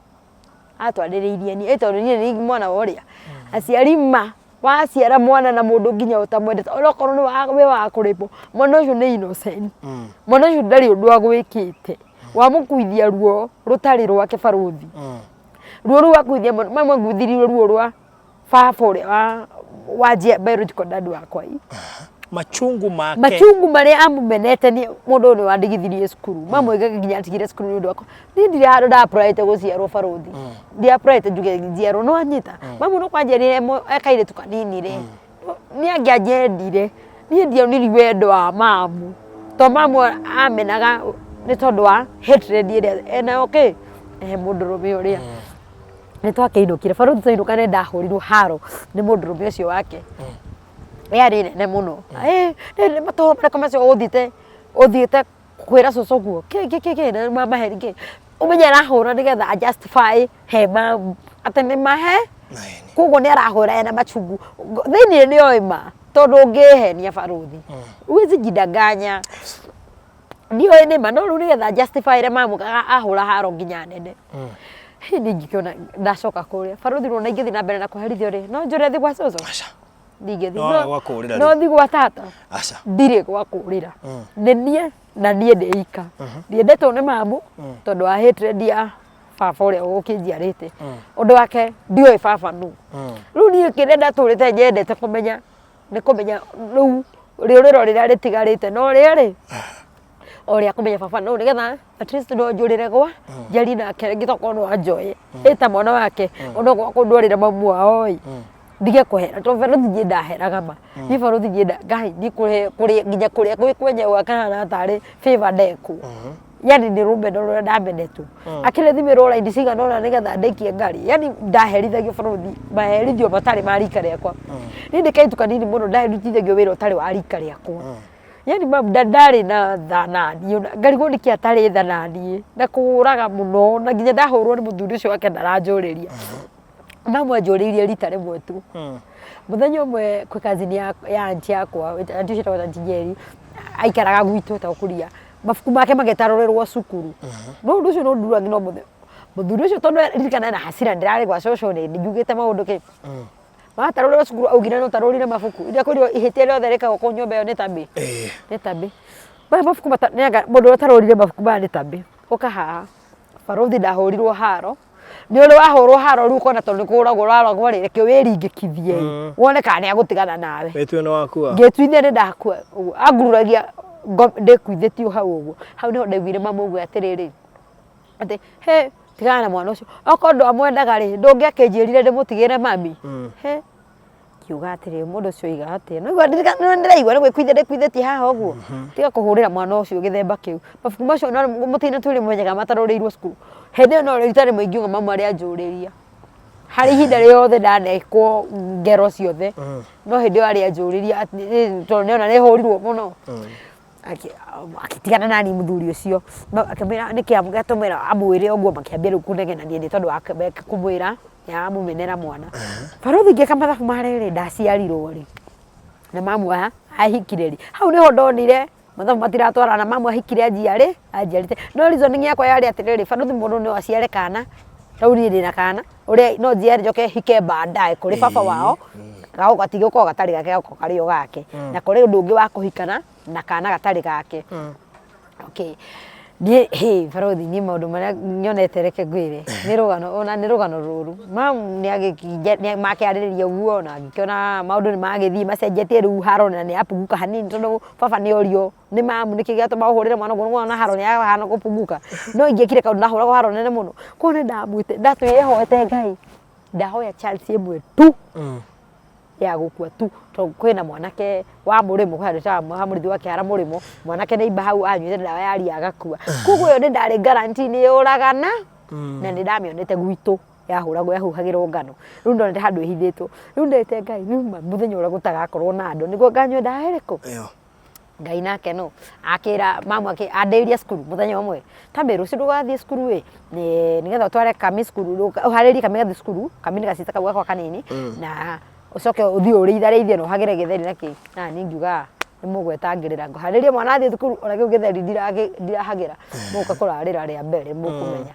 Atwarĩrĩirie niĩ. Ĩ tondũ niĩ nĩ mwana wa ũrĩa? Aciari ma, waciara mwana na mũndũ nginya ũtamwendete, onokorwo nĩ wĩ wa kũrĩhwo, mwana ũcio nĩ innocent. Mwana ũcio ndarĩ ũndũ agwĩkĩte. Wamũkuithia ruo rũtarĩ rwake barũthi. Ruo rũu akuithia mamũkuithirie ruo rwa baba ũrĩa wa wa biological dad wakwa ĩ. Machungu make. Machungu marĩa amumenete nĩ mũndũ ũyũ nĩ wandigithirie cukuru. Mamwĩkaga nginya atigire cukuru nĩ ũndũ wakwa. Niĩ ndirĩ handũ nda apply gũciarwo barũthi. Ndi apply njuge njiarwo nĩ wanyita. Mamu no kwanjiarire e kairĩtu kanini rĩ, nĩ angĩanjendire. Niĩ ndionire wendo wa mamu. To mamu amenaga nĩ tondũ wa hatred ĩrĩa enayo kĩ, he mũndũrũme ũrĩa. Nĩ twakĩinũkire, barũthi twainũka nĩ ndahũrirwo haro nĩ mũndũrũme ũcio wake. Yarĩ nene mũno. Ĩ nĩ matũhũ marĩkũ macio ũthiĩte ũthiĩte kwĩra cũcũ ũguo kĩ kĩ kĩ kĩ na mamaheni kĩ. Ũmenye arahũra nĩgetha a justify he mamu atĩ nĩ mahe koguo nĩ arahũra ena machungu. Thĩiniĩ nĩ oĩ ma tondũ ũngĩhenia barũthi huwezi jidanganya. Ndiũĩ nĩma no rĩu nĩgetha justify ĩrĩa mamũkaga ahũra haro nginya nene. Hĩ niĩ ngĩkĩona ndacoka kũrĩa barũthi rũna ingĩthiĩ na mbere na kũherithio rĩ no njũre thiĩ gwa cũcũ? Aca. Ndingĩthiĩ. No waga gwa kũũrĩra No rĩu. thiĩ gwa tata? Aca. Ndirĩ gwa kũũrĩra. Nĩ niĩ na niĩ ndĩ ika. Ndiendetwo nĩ mamu tondũ wa hatred ya baba ũrĩa ũkĩnjiarĩte. Ũndũ wake ndiũĩ baba nũ. Rĩu niĩ kĩrĩa ndatũrĩte nyendete kũmenya nĩ kũmenya rĩu rĩũrĩro rĩrĩa rĩtigarĩte no rĩrĩ. O rĩa kũmenya baba no nĩgetha at least no njũrĩre gwa njarie nake rĩngĩ tokorwo no anjoye ĩ ta mwana wake, onokorwo kũndwarĩra mamu wao ĩ, ndige kũhera, tondũ barũthi niĩ ndaheraga ma. Niĩ barũthi niĩ Ngai, niĩ kũrĩa kũrĩa nginya kũrĩa gwĩ kwenyewe gwake hana tarĩ favor ndekwo, yani nĩ rũmeno rũrĩa ndamenetwo. Akĩrĩ thimĩrwo raini cigana ũna nĩgetha ndĩkie ngari, yani ndaherithagio barũthi maherithio matarĩ ma rika rĩakwa. Niĩ ndĩ kairĩtu kanini mũno ndarutithagio wĩra ũtarĩ wa rika rĩakwa. Yani mam ndarĩ na tha naniĩ, ona ngarigwo nĩkĩ atarĩ tha naniĩ, na kũhũraga mũno, na nginya ndahũrwo nĩ mũthuri ũcio wake ndaranjũrĩria. Mamu anjũrĩirie rita rĩmwe tu. Mũthenya ũmwe kwĩ cousin ya aunty yakwa, aunty ũcio etagwo aunty Njeri, aikaraga gwitũ etagwo Kuria, mabuku make magĩtarũrĩrwo cukuru. No ũndũ ũcio no nduraga nginya ũmũthĩ. Mũthuri ũcio tondũ ririkana ena hasira, ndĩrarĩ gwa cũcũ nĩ njugĩte maũndũ kĩ, watarũrĩrwo cukuru augire no tarũrire mabuku. Ndakwĩrire ihĩtia rĩothe rĩkagwo kũu nyũmba ĩyo nĩ Tambi. Nĩ Tambi. Maya mabuku nĩ anga mũndũ ũrĩa ũtarũrire mabuku maya nĩ Tambi. Ũka haha. Barũthi ndahũrirwo haro. Nĩ ũrĩ wahũrwo haro rĩu ũkona tondũ nĩ kũhũragwo ũraragwo rĩ, reke wĩringĩkithie ĩ, wone kana nĩ agũtigana nawe. Wĩtue nĩ wakua. Ngĩtuithia nĩ ndakua ũguo. Angururagia ndĩkuithĩtio hau ũguo. Hau nĩho ndaiguire mamu auga atĩrĩrĩ, atĩ he tigana na mwana ũcio, okorwo ndwamwendaga rĩ, ndũngĩakĩnjĩrire ndĩmũtigĩre mami. He ngiuga atĩrĩrĩ, mũndũ ũcio oiga atĩa? Nĩ ndĩraigua nĩ gwĩkuithia ndĩkuithĩtie haha ũguo, tiga kũhũrĩra mwana ũcio gĩthemba kĩu. Mabuku macio no mũtirĩ twĩrĩ menyaga matarũrĩirwo cukuru. Hĩndĩ ĩyo no rita rĩmwe ingiuga mamu arĩ anjũrĩria. Harĩ ihinda rĩothe ndanekwo ngero ciothe, no hĩndĩ ĩyo arĩ anjũrĩria tondũ nĩona nĩ hũrirwo mũno. Agĩtigana naniĩ mũthuri ũcio, akĩmwĩra nĩkĩ gĩatũmĩra amwĩre ũguo, makĩambia rĩu kũnegenania nĩ tondũ wa kũmwĩra nĩ aramũmenera mwana. Barũthi ngĩka mathabu ma rĩrĩ, ndaciarirwo rĩ, na mamu ahikire rĩ, hau nĩho ndonire mathabu matiratwarana, mamu ahikire anjiarĩte, no reasoning yakwa yarĩ atĩrĩrĩ, barũthi mũndũ no aciare kana, rĩu niĩ ndĩna kana, ũrĩa no njiare njoke hike baadaye kũrĩ baba wao, gatigũkorwo gatarĩ gake, gagokorwo karĩ o gake, na kũrĩ ũndũ ũngĩ wa kũhikana na kana gatarĩ gake. Okay, niĩ hĩ barũthi, niĩ maũndũ marĩa nyonete reke ngwĩre, nĩ rũgano ona nĩ rũgano rũru. Mamu nĩ makĩarĩrĩria ũguo na ngĩkĩona maũndũ nĩ magĩthiĩ macenjetie, rĩu haro na nĩ yapunguka hanini, tondũ baba nĩ orio nĩ mamu nĩkĩ gĩatũma ũhũrĩre mwana ũguo, nĩwona haro nĩ yahana kũpunguka. No ingĩekire kaũndũ ndahũragwo haro nene mũno. Koguo nĩ ndamwĩte, ndatũire hoete Ngai, ndahoya chance ĩmwe tu ya gũkua tu, tondũ kwĩna mwanake wa mũrĩmo, kwĩ handũ hetagwo ha mũrĩithi wa kĩhara mũrĩmo, mwanake neighbour hau anyuĩte ndawa ya ria agakua. Koguo ĩyo nĩ ndarĩ guarantee nĩ yũragana, na nĩ ndamĩonete gwitũ yahũragwo yahuhagĩrwo ngano. Rĩu ndonete handũ ĩhithĩtwo. Rĩu ndĩrĩte Ngai rĩu ma mũthenya ũrĩa gũtagakorwo na andũ nĩguo nganyua ndawa ĩrĩkũ? Ĩyo. Ngai nake no akĩra mamu andĩrĩria cukuru mũthenya ũmwe, Tambi rũciũ ndũgathiĩ cukuru ĩ, nĩgetha ũtware kami cukuru, ũharĩrie kami gathiĩ cukuru, kami nĩ gacita kau gakwa kanini, na ũcoke ũthiĩ ũrĩitharĩithie na ũhagĩre gĩtheri na kĩ. Na niĩ ngiuga nĩ mũgwetangĩrĩra ngũharĩrie mwana athiĩ thukuru ona kĩu gĩtheri ndirahagĩra, mũgũka kũrarĩra rĩa mbere mũkũmenya.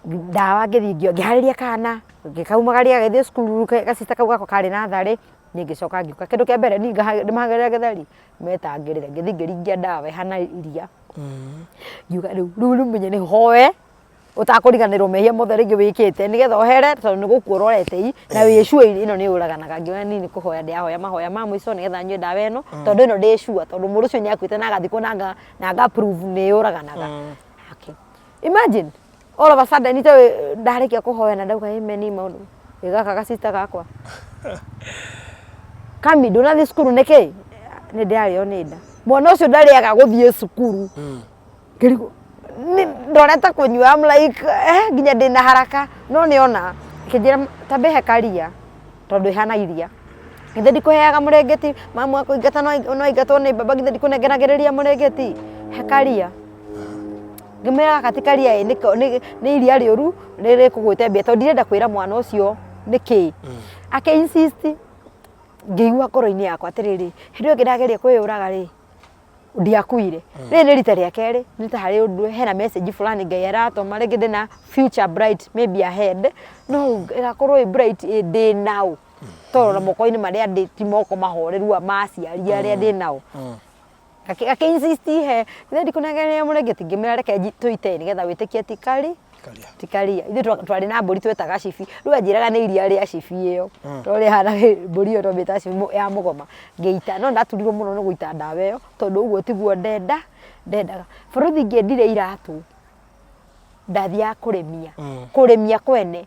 Ndawa ngĩthiĩ ngĩharĩria kana, ngĩkaumagaria gagĩthiĩ cukuru, gacita kau gakwa karĩ natharĩ, niĩ ngĩcoka ngĩũka. Kĩndũ kĩa mbere niĩ ndĩmahagĩra gĩtheri, metangĩrĩre, ngĩthiĩ ngĩringia ndawa ĩhana iria, ngiuga rĩu rĩu menye nĩ hoe ũtakũriganĩrwo mehia mothe rĩngĩ wĩkĩte nĩgetha ũhere tondũ nĩ gũkua ũrorete i na wĩ sure ĩno nĩ yũraganaga. Ngĩona niĩ nĩ kũhoya ndĩrahoya mahoya ma mũico nĩgetha nyue ndawa ĩno, tondũ ĩno ndĩ sure tondũ mũndũ ũcio nĩ akuĩte na agathikwo na nga prove nĩ yũraganaga. Okay. Imagine all of a sudden itoĩ ndarĩkia kũhoya na ndauga amen maũndũ ĩ gaka gacita gakwa kami ndũnathiĩ cukuru nĩkĩ nĩ ndĩrarĩo nĩ nda mwana ũcio ndarĩaga gũthiĩ cukuru. Ngĩrigwo ndorete kũnyua, I'm like nginya ndĩna haraka, no nĩona akĩnjĩra ta mbehe karia tondũ ĩhana iria, githĩ ndikũheaga mũrĩngĩti, mamu akũingata no aingatwo nĩ baba, githĩ ndikũnengeragĩrĩria mũrĩngĩti, he karia. Ngĩmwĩra gaka ti karia ĩ, nĩ iria rĩũru rĩkũgwĩte mbia tondũ ndirenda kwĩra mwana ũcio nĩkĩ. Akĩ insist, ngĩigua ngoro-inĩ yakwa atĩrĩrĩ, hĩndĩ ĩyo ĩngĩ ndageria kwĩyũraga rĩ, ndiakuire. Rĩrĩ nĩ rita rĩa kerĩ, nĩ ta harĩ ũndũ hena message fulani Ngai aratũma, rĩngĩ ndĩna future bright maybe ahead, no ĩgakorwo ĩ bright ĩ ndĩ naũ, tondũ ona moko-inĩ marĩa ndĩ ti moko mahoreru ma aciari arĩa ndĩ nao. Akĩ insist he, githĩ ndikũnengereria mũrĩngĩti, ngĩmwĩra reke tũite nĩgetha wĩtĩkie ti kari, ti karia. Ithuĩ twarĩ na mbũri twetaga cibi, rĩu anjĩraga nĩ iria rĩa cibi ĩyo, tondũ rĩhana mbũri ĩyo twamĩtaga cibi ya mũgoma, ngĩita, no ndaturirwo mũno nĩ gũita ndawa ĩyo, tondũ ũguo tiguo ndenda. Ndendaga bũrũthi ingĩendire iratũ, ndathiaga kũrĩmia, kũrĩmia kwene.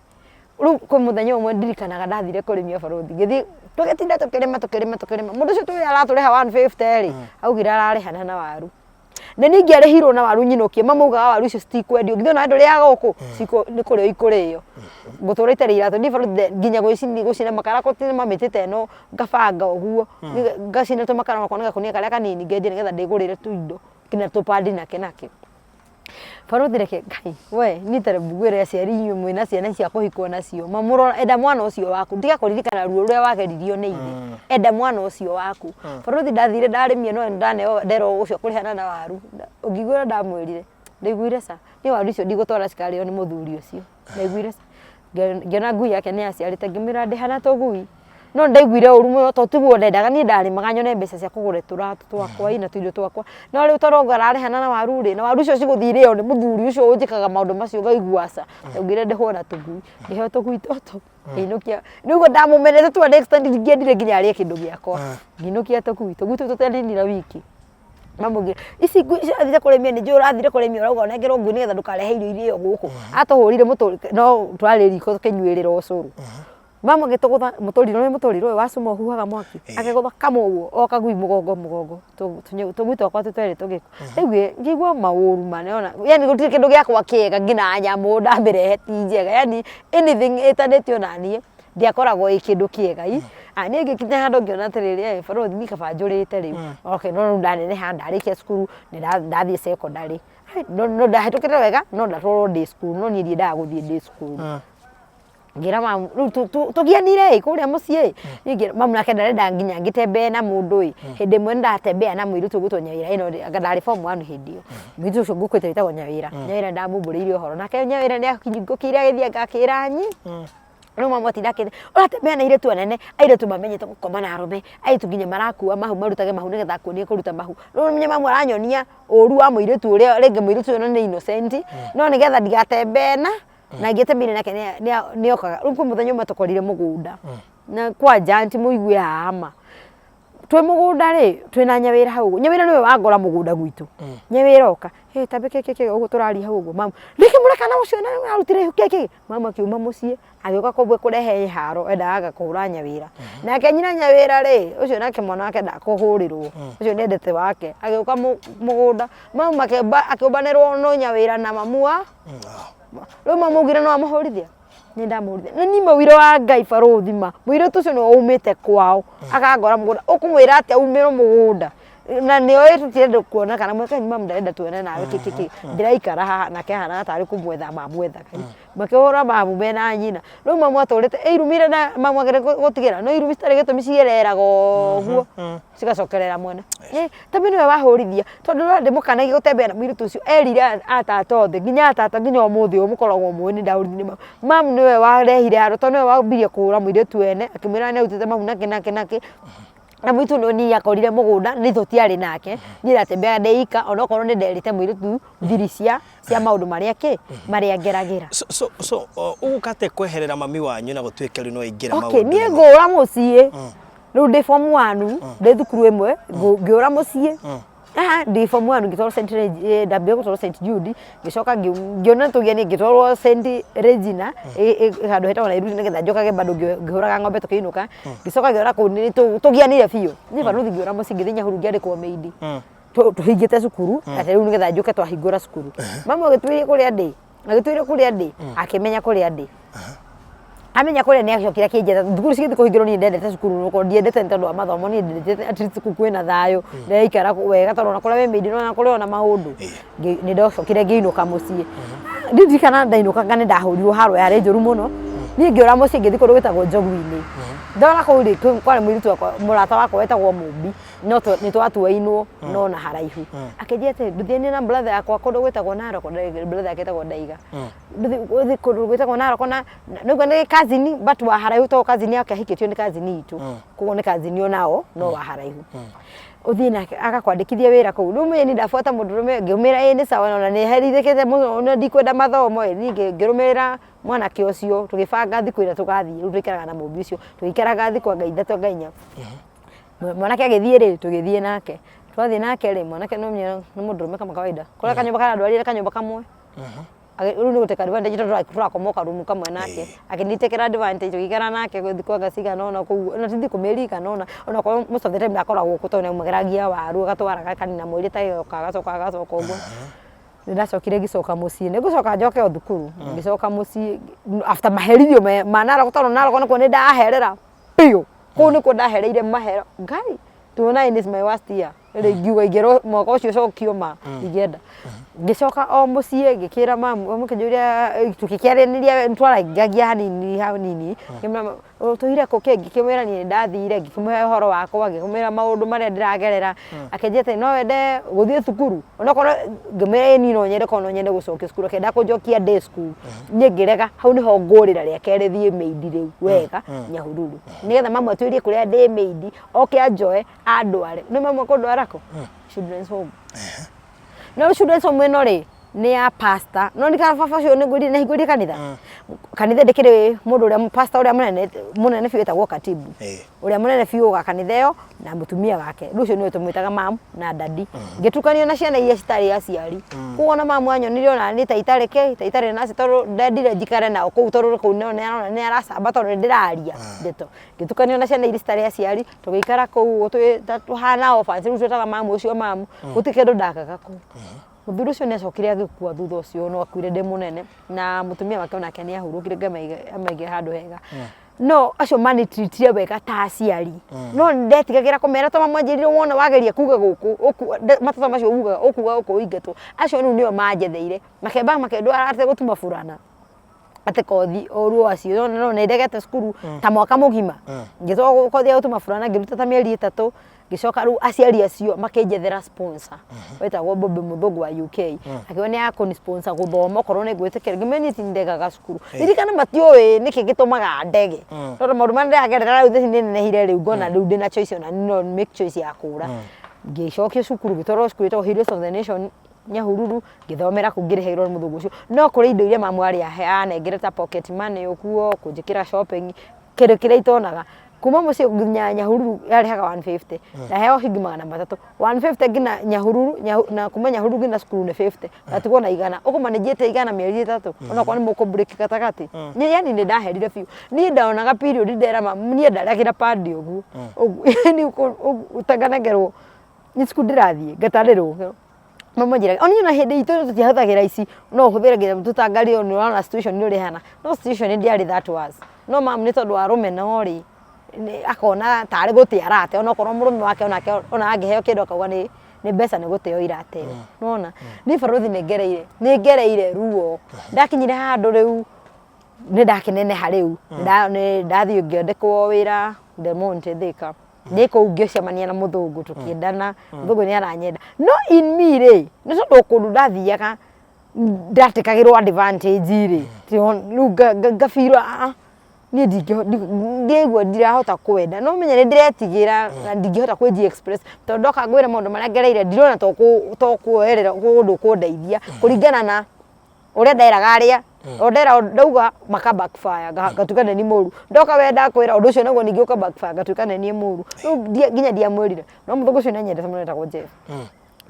Rĩu kwĩ mũthenya ũmwe ndirikanaga ndathire kũrĩmia barũthi, ngĩthiĩ tũgĩtinda tũkĩrĩma tũkĩrĩma tũkĩrĩma, mũndũ ũcio tuge aratũrĩha 150 rĩ, augire ararĩhana na waru. Na niĩ ingĩarĩhirwo na waru nyinũkie, mamaugaga waru icio citikwendio, githĩ onawe ndũrĩaga gũkũ, nĩ kũrĩo ikũrĩo. Ngũtũra itarĩ iratũ, niĩ barũthi nginya gũcina makara gũtema mĩtĩ ta ĩno ngabanga ũguo, ngacina tũmakara onakorwo nĩ gakũnia karĩa kanini ngendia nĩgetha ndĩgũrĩre tũindo nginya tũpandi nakĩ nakĩ. Barũthi reke Ngai we niĩ ta reke ngwĩre aciari inyuĩ mwĩna ciana cia kũhikwo nacio mamũrora enda mwana ũcio waku tiga kũririkana ruo rũrĩa wageririo nĩ ithe enda mwana ũcio waku. Barũthi ndathire ndarĩmia no ndaneo nderwo ũcio ũkũrĩhana na waru ũngĩigua ũrĩa ndamwĩrire ndaiguire ca niĩ waru icio ndigũtwara cikarĩo nĩ mũthuri ũcio ndaiguire ca. Ngĩona ngui yake nĩ yaciarĩte ngĩmwĩra ndĩha na tũgui. No nĩndaiguire ũru mũno tondũ tiguo ndendaga, niĩ ndarĩmaga nyone mbeca cia kũgũra tũratũ twakwa ĩ na tũindo twakwa. No rĩu tondũ anga ararĩhana na waru rĩ, na waru icio cigũthiĩ irĩo nĩ mũthuri ũcio ũnjĩkaga maũndũ macio ngaigua aca. Ndaugire ndĩhwo na tũgui, ngĩheo tũgui tũtũ ngĩinũkia. Rĩu ũguo ndamũmenete to an extent ndingĩendire nginya arĩe kĩndũ gĩakwa. Ngĩinũkia tũgui, tũgui tũu tũtianinire wiki. Mamũgire ici ngui ciathire kũrĩmia nĩ njũĩ ũrathire kũrĩmia ũrauga ũnengerwo ngui nĩgetha ndũkarehe irio irĩo gũkũ. Atũhũrire mũtũriro no twarĩ riko tũkĩnyuĩrĩra ũcũrũ. Mama agĩtũgũtha mũtũrirũ nĩ mũtũrirũ ũyũ wa cuma ũhuhaga mwaki akĩgũtha kama ũguo o kagui mũgongo mũgongo tũgui twakwa twĩ twerĩ tũgĩkua. Rĩu ngĩigua maũru manene yani gũtirĩ kĩndũ gĩakwa kĩega nginya nyamũ ndamĩrehe ti njega yani anything ĩtanĩtio naniĩ ndĩakoragwo ĩ kĩndũ kĩega ĩ. Niĩ ngĩkinya handũ ngĩona atĩrĩrĩ barũthi niĩ kaba njũrĩte rĩu. Okay no rĩu ndaneneha ndarĩkia cukuru ndathiĩ cekondarĩ. No ndahĩtũkĩte wega no ndatwarwo day school no niĩ ndiendaga gũthiĩ day school. Ngĩra mamu rĩu tũgianire ĩ kũrĩa mũciĩ ĩ niĩ mamu nake ndarenda nginya ngĩtembee na mũndũ ĩ hĩndĩ ĩmwe nĩndatembea na mũirĩtu ũgwĩtwo Nyawĩra ĩno anga ndarĩ form one hĩndĩ ĩyo mũirĩtu ũcio ngũkwĩte wĩtagwo Nyawĩra Nyawĩra nĩndamumbũrĩire ũhoro nake Nyawĩra nĩahingũkire agĩthiĩ akĩra nyi rĩu mamu atinda akĩnjĩra ũratembea na airĩtu anene airĩtu mamenyete gũkoma na arũme airĩtu nginya marakua mahu marutage mahu nĩgetha akuonie kũruta mahu rĩu mamu aranyonia ũru wa mũirĩtu ũrĩa rĩngĩ mũirĩtu ũyũ nĩ innocent no nĩgetha ndigatembee na na ingĩtemire nake nĩokaga rĩu kwĩ mũthenya ũmwe tũkorire mũgũnda na kwanja anti mũigue haha ma twĩ mũgũnda rĩ twĩna nyawĩra hau ũguo nyawĩra nĩwe wangora mũgũnda gwitũ nyawĩra oka hey, tambe kĩ kĩ kĩ ũguo tũraria hau ũguo mamu nĩkĩ mũreka na ũcio na arutire ihu kĩ kĩ mamu akiuma mũciĩ agĩũka kũmwe kũrehe haro endaga kũhũra nyawĩra nake nyina nyawĩra rĩ ũcio nake mwana wake ndakũhũrĩrwo ũcio nĩendete wake agĩũka mũgũnda mamu akĩũmbanĩrwo no nyawĩra na mamu wa Rĩu mamuugire no amũhũrithia nĩ ndamũhũrithia nĩ niĩ mũira wa Ngai barũthi ma mũirĩtu ũcio nĩwe umĩte kwao akangora mũgũnda ũkũmwĩra atĩa umĩrwo mũgũnda na nĩoĩ tũtirenda kuona kana mweke mamu ndarenda tuone nawe kĩ kĩ kĩ ndĩraikara haha nake ahanaga tarĩ kũmwetha mamwethaga makĩhũra mamu mena nyina rĩu mamu atũrĩte ĩirumire na mamu ageria gũtigĩra no irumi citarĩ gĩtũmi cigereraga ũguo cigacokerera mwene Ĩ, tondũ nĩwe wahũrithia tondũ no ndĩmũkanagie gũtembea na mũirĩtu ũcio erire atata othe nginya atata nginya ũmũthĩ ũyũ mũkoragwo mũĩ nĩ ndahũrithia nĩ mamu mamu nĩwe warehire haro tondũ nĩwe wambirie kũhũra mũirĩtu wene akĩmwĩra nĩ arutĩte mahu nakĩ nakĩ nakĩ na mũirĩtu ũyũ niĩ akorire mũgũnda niĩ tũtiarĩ nake niĩ ndatembeaga ndĩ ika onokorwo nĩ nderĩte mũirĩtu thiri cia cia maũndũ marĩa kĩ marĩa ngeragĩra. So, so, so ũgũka atĩa kweherera mami wanyu na gũtuĩke rĩu nĩ waingĩra Okay, niĩ ngũra mũciĩ rĩu ndĩ form one ndĩ thukuru ĩmwe ngĩũra mũciĩ Aha, ndĩ form one ngĩtwarwo St ndambire gũtwarwo St Jude ngĩcoka ngĩona tũgeni ngĩtwarwo St Regina handũ hetagwo Nairobi nĩgetha njokage bado ngĩhũraga ng'ombe tũkĩinũka ngĩcoka ngĩona kũu nĩ tũgianire biũ niĩ barũthi ngĩũra mũciĩ ngĩthiĩ Nyahururu ngĩandĩkwo maid tũhingĩte cukuru atĩ rĩu nĩgetha njũke twahingũra cukuru mamu agĩtuĩria kũrĩa ndĩ agĩtuĩria kũrĩa ndĩ akĩmenya kũrĩa ndĩ amenya kũrĩa nĩ acokire akĩnjetha thukuru cigĩthiĩ kũhingĩrwo niĩ ndendete cukuru okorwo ndiendete nĩ tondũ wa mathomo niĩ ndendete at least kũu kwĩna thayũ ndĩraikara wega tondũ ona kũrĩa wĩ maid nĩwona kũrĩ ona maũndũ nĩ ndacokire ngĩinũka mũciĩ ndirikana ndainũkaga nĩ ndahũrirwo haro yarĩ njũru mũno niĩ ngĩũra mũciĩ ngĩthiĩ kũndũ gwĩtagwo Njogu-inĩ ndona kũu rĩ kwarĩ mũirĩtu wakwa mũrata wakwa wetagwo Mũmbi no nĩ twatuainwo no na haraihu akĩnjĩra atĩ ndũthiĩ na brother yakwa kũndũ gwĩtagwo Narok brother yake etagwo Ndaiga ndũthiĩ kũndũ gwĩtagwo Narok na nĩguo nĩ cousin but wa haraihu tondũ cousin yake ahikĩtio nĩ cousin itũ koguo nĩ cousin onao no wa haraihu ũthiĩ nake agakwandĩkithia wĩra kũu rĩu mwenye ndabuata mũndũrũme ngĩmwĩra ĩĩ nĩ sawa ona nĩ herithĩkĩte mũno na ndikwenda mathomo ĩ niĩ ngĩrũmĩrĩra mwanake ũcio tũgĩbanga thikũ ĩrĩa tũgathiĩ rĩu tũikaraga na mũmbi ũcio tũgĩikaraga thikũ anga ithatũ anga inya mwanake agĩthiĩ rĩ tũgĩthiĩ nake Twathiĩ nake rĩ, mwanake nĩ ũmenye nĩ mũndũrũme kama kawaida. Kũrĩa kanyũmba karandwarire kanyũmba kamwe. Rĩu nĩ gũteka advantage tondũ tũrakoma o karumu kamwe nake. Akĩnitĩkĩra advantage tũgĩikara nake thikũ anga cigana ũna kũu, ona ti thikũ mĩeri ĩigana ũna. Onakorwo most of the time ndakoragwo kuo tondũ nĩ aumagĩragia waru agatwara akanina mweri ĩtarĩ agacoka agacoka ũguo. Nĩ ndacokire ngĩcoka mũciĩ, nĩ ngũcoka njoke o thukuru. Ngĩcoka mũciĩ after maherithio ma Narok tondũ Narok nakuo nĩ ndaherera biũ. Kũu nĩkuo ndahereire mahera Ngai 2009 is my worst year. Rĩrĩ ingiuga ingĩrwo mwaka ũcio ũcokio ma ingĩenda. Ngĩcoka o mũciĩ ngĩkĩra mamu, mamu akĩnjũria tũgĩkĩaranĩria nĩ twarangagia hanini hanini, ngĩmwĩra ũtũire kũ kĩ, ngĩkĩmwĩra niĩ nĩ ndathire, ngĩkĩmũhe ũhoro wakwa, ngĩkĩmwĩra maũndũ marĩa ndĩragerera, akĩnjĩra atĩ no wende gũthiĩ cukuru, onokorwo ngĩmwĩra ĩĩ niĩ no nyende korwo no nyende gũcokio cukuru, akĩenda kũnjokia day school, niĩ ngĩrega, hau nĩho ngũrĩra rĩa kerĩ thiĩ maid rĩu wega Nyahururu, nĩgetha mamu atuĩrie kũrĩa ndĩ maid, oke anjoe andware, nĩ mamu ekũndwara kũ? Children's home. No children's home ĩno rĩ nĩ ya pastor no nĩ kana baba ũcio nĩ nĩahingũrire kanitha kanitha ndĩkĩrĩ mũndũ ũrĩa pastor ũrĩa mũnene mũnene biũ wĩtagwo katibu ũrĩa mũnene biũ wa kanitha ĩyo na mũtumia wake rĩu ũcio nĩwe tũmwĩtaga mam na dadi ngĩtukanio na ciana iria citarĩ aciari koguo ona mamu anyonire ona niĩ ta itarĩ kĩ ta itarĩ nacio tondũ ndendire njikare nao kũu tondũ kũu nĩ nĩ aracamba tondũ nĩ ndĩraria ndeto ngĩtukanio na ciana iria citarĩ aciari tũgĩikara kũu ũguo twĩ ta tũhana orphans rĩu twĩtaga mamu ũcio mamu gũtirĩ kĩndũ ndagaga kũu mũthuri ũcio nĩ acokire agĩkua thutha ũcio no akuire ndĩ mũnene na mũtumia wake onake nĩ ahurũkire Ngai amaige handũ hega no acio manitritire wega ta aciari no ndetigagĩra kũmera to mamwanjĩrire wona wageria kuga gũkũ matata macio ugaga ũkuga gũkũ ũingatwo acio rĩu nĩo manjetheire makĩamba makĩndwara atĩ gũtuma burana atĩ kothi ũru wacio no nĩ ndegete cukuru ta mwaka mũgima ngĩtwarwo kothi ya gũtuma burana ngĩruta ta mĩeri ĩtatũ ngĩcoka rĩu aciari acio makĩnjethera sponsor wetagwo Bobby Mũthũngũ wa UK akiuga nĩ akũni sponsor gũthoma okorwo nĩ ngwĩtĩkĩra ngĩmenya niĩ ti ndegaga cukuru ririkana matiũĩ nĩkĩ gĩtũmaga ndege tondũ maũndũ marĩa ndĩragerera rĩu theci nĩ nenehire rĩu ngona rĩu ndĩna choice ona no make choice ya kũra ngĩcokio cukuru ngĩtwarwo cukuru ĩtagwo Heroes of the Nation Nyahururu ngĩthomera kũu ngĩrĩhĩrwo nĩ mũthũngũ ũcio no kũrĩ indo iria mamu arĩ anengere ta pocket money ũguo kũnjĩkĩra shopping kĩndũ kĩrĩa itonaga kuma mũciĩ nginya Nyahururu yarĩhaga 150 ndaheo ciringi 300 150 nginya Nyahururu na kuma Nyahururu nginya cukuru nĩ 50 ngatigwo na igana ũkũmanĩnjĩte igana mĩeri 3 onokorwo nĩ mũkũ break gatagatĩ niĩ yani nĩ ndaherire biũ niĩ ndonaga period ndera mamu niĩ ndarĩagĩra pad ũguo ũguo yani ũtanganengerwo nĩ cukuru ndĩrathiĩ ngatarĩrwo mama njĩraga ona na hĩndĩ itũ tũtiahũthagĩra ici no ũhũthĩre nginya tũtangario nĩ ũrona situation nĩ ũrĩa ĩhana no situation ndĩarĩ that worse no mam nĩ tondũ wa rũmena rĩ akona tarĩ gũte arate onokorwo mũrũme wake onake ona angĩheo kĩndũ akauga nĩ nĩ mbeca nĩ gũteo irateo nĩwona niĩ barũthi nĩ ngereire nĩ ngereire ruo ndakinyire handũ rĩu nĩ ndakĩneneha rĩu nĩ ndathiĩ ngĩandĩkwo wĩra Del Monte Thika ndĩ kũu ngĩcemania na mũthũngũ tũkĩendana mũthũngũ nĩ aranyenda no in me rĩ nĩ tondũ kũndũ ndathiaga ndatekagĩrwo advantage rĩ rĩu ngabirwo aa niĩ ndĩigua ndirahota kwenda no ũmenye nĩ ndĩretigĩra na ndingĩhota kwĩji express tondũ ndoka ngwĩre maũndũ marĩa ngereire ndirona ta ũkuoerera ũndũ ũkũndeithia kũringana na ũrĩa nderaga arĩa o ndera ndauga maka backfire ngatuĩka nĩ niĩ mũru ndoka we ndakwĩra ũndũ ũcio naguo ningĩ ũka backfire ngatuĩka nĩ niĩ mũru rĩu nginya ndiamwĩrire no mũthũngũ ũcio nĩ anyendete mũno etagwo Jeff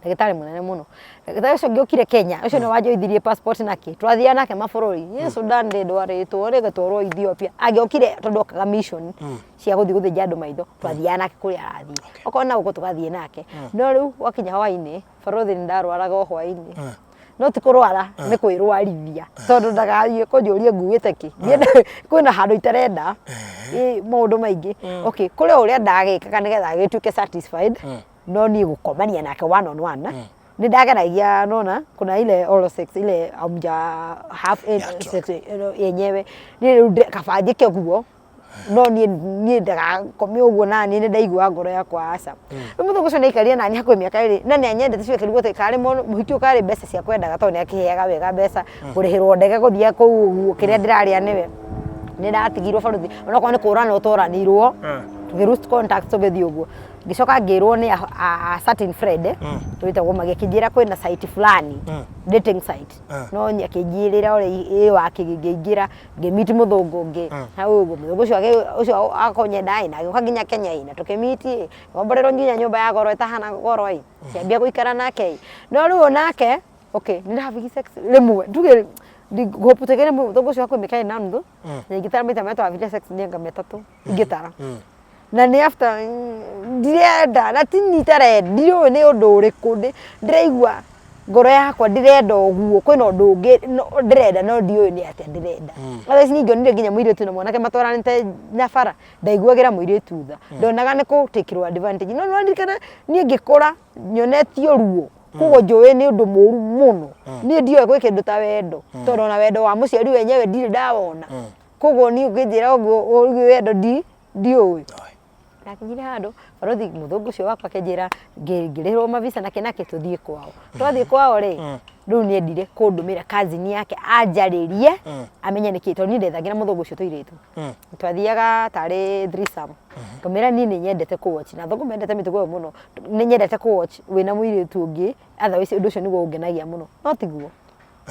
ndagĩtarĩ mũnene mũno ndagĩtarĩ ũcio ngĩũkire Kenya ũcio nĩ wanjoithirie passport nake twathiaga nake mabũrũri niĩ Sudan ndĩ ndwarĩtwo rĩ ngatwarwo Ethiopia angĩokire tondũ okaga mission cia gũthiĩ gũthĩnja andũ maitho twathiaga nake kũrĩa arathiĩ okorwo na gũkũ tũgathiĩ nake no rĩu gwakinya hwainĩ barũthi nĩ ndarwaraga o hwainĩ no ti kũrwara nĩ kwĩrwarithia tondũ ndagathiĩ kũnjũria nguĩte kĩ kwĩna handũ itarenda maũndũ maingĩ okay kũrĩ ũrĩa ndagĩkaga nĩgetha agĩtuĩke satisfied no niĩ gũkomania nake one on one nĩ ndageragia nona kuna ile oral sex ile amja half sex yenyewe niĩ rĩu kaba njĩke ũguo no niĩ niĩ ndagakome ũguo na niĩ nĩ ndaiguaga ngoro yakwa aca rĩu mũthũngũ ũcio nĩ aikarire naniĩ hakuhĩ mĩaka ĩrĩ na nĩ anyendete biũ akĩrigwo atĩ karĩ mũhiki ũyũ karĩ mbeca cia kwendaga tondũ nĩ akĩheaga wega mbeca kũrĩhĩrwo ndege gũthiĩ kũu ũguo kĩrĩa ndĩrarĩa nĩwe nĩ ndatigirwo baruthi onokorwo nĩ kũranwo tworanirwo tũkĩ lose contact tũgĩthiĩ ũguo. Ngĩcoka ngĩrwo nĩ a certain friend twĩtagwo Magi, akĩnjĩra kwĩna site fulani, dating site. No akĩnjĩrĩra ũrĩa ĩ waki, ngĩingĩra, ngĩmeet mũthũngũ ũngĩ hau ũguo. Mũthũngũ ũcio ũcio akũnyenda ĩ, na agĩũka nginya Kenya ĩ, na tũkĩmeet ĩ, ngomborerwo nginya nyũmba ya goro ĩtahana goro ĩ, kĩambia gũikara nake ĩ. No rĩu onake, okay, nĩ ndahave sex rĩmwe, tuge hope tũgĩre mũthũngũ ũcio hakuhĩ mĩaka ĩna nuthu, na ingĩtara maita marĩa twahavire sex nĩ anga metatũ ingĩtara. Na nĩ after ndirenda na ti niĩ itarenda, ndiũĩ nĩ ũndũ ũrĩkũ ndĩraigua ngoro yakwa ndĩrenda ũguo, kwĩna ũndũ ũngĩ ndĩrenda no ndiũĩ nĩ atĩa ndĩrenda. Na thaa ici ningĩ onire nginya mũirĩtu na mwanake matwaranĩte na bara, ndaiguagĩra mũirĩtu tha, ndonaga nĩ kũ take irwo advantage. No nĩwaririkana niĩ ngĩkũra nyonetio ruo, koguo njũĩ nĩ ũndũ mũru mũno. Niĩ ndioĩ gwĩ kĩndũ ta wendo, tondũ ona wendo wa mũciari wenyewe ndirĩ ndawona. Koguo niĩ ũngĩnjĩra ũguo ũguo wendo ndiũĩ. Ndakinyire handũ barothi mũthũngũ ũcio wakwa akĩnjĩra ngĩrĩhĩrwo mavisa nakĩ nakĩ tũthiĩ kwao. Twathiĩ kwao rĩ, rĩu nĩ endire kũndũmĩra cousin yake anjarĩrie amenye nĩkĩ, tondũ niĩ ndethagĩra mũthũngũ ũcio tũirĩtu. Twathiaga tarĩ threesome. Ngamwĩra niĩ nĩ nyendete kũ watch na athũngũ mendete mĩtugo ĩyo mũno. Nĩ nyendete kũ watch wĩna mũirĩtu ũngĩ otherwise ũndũ ũcio nĩguo ũngenagia mũno. No tiguo.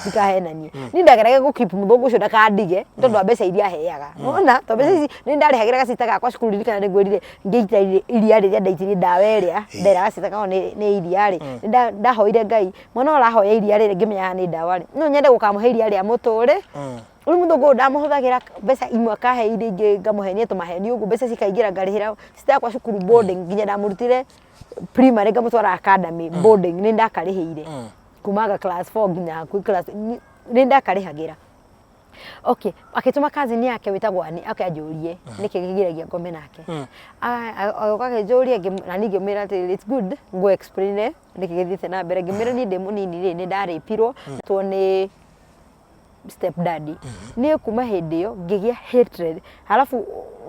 Ndikahenanie, niĩ ndageragia gũ keep mũthũngũ ũcio ndakandige nĩ tondũ wa mbeca iria aheaga. Nĩwona tondũ mbeca ici nĩ ndarĩhagĩra gacita gakwa cukuru. Ririkana nĩngwĩrire ngĩita iria rĩrĩa ndaitirie ndawa ĩrĩa nderaga gacita gakwa nĩ iria rĩ, nĩ ndahoire Ngai mwana ũyũ ũrahoya iria rĩrĩ ngĩmenyaga nĩ ndawa rĩ, no nyende gũkamũhe iria rĩa mũtũrĩ. Rĩu mũthũngũ ũyũ ndamũhũthagĩra mbeca imwe akahe iria ingĩ ngamũhenia tũmaheni ũguo, mbeca cikaingĩra ngarĩhĩra cita yakwa cukuru boarding, nginya ndamũrutire primary ngamũtwara academy boarding, nĩ ndakarĩhĩire kumaga class 4 nginya hakuhĩ class nĩ ndakarĩhagĩra. Okay, akĩtũma cousin yake wĩtagwo Ani oke anjũrie nĩkĩ kĩgiragia ngome nake. Agĩũka akĩnjũria, na niĩ ngĩmwĩra atĩrĩrĩ, it's good ngũ explain nĩkĩ gĩthiĩte na mbere. Ngĩmwĩra niĩ ndĩ mũnini rĩ, nĩ ndarĩpirwo two nĩ step daddy. Niĩ kuma hĩndĩ ĩyo ngĩgĩa hatred, halafu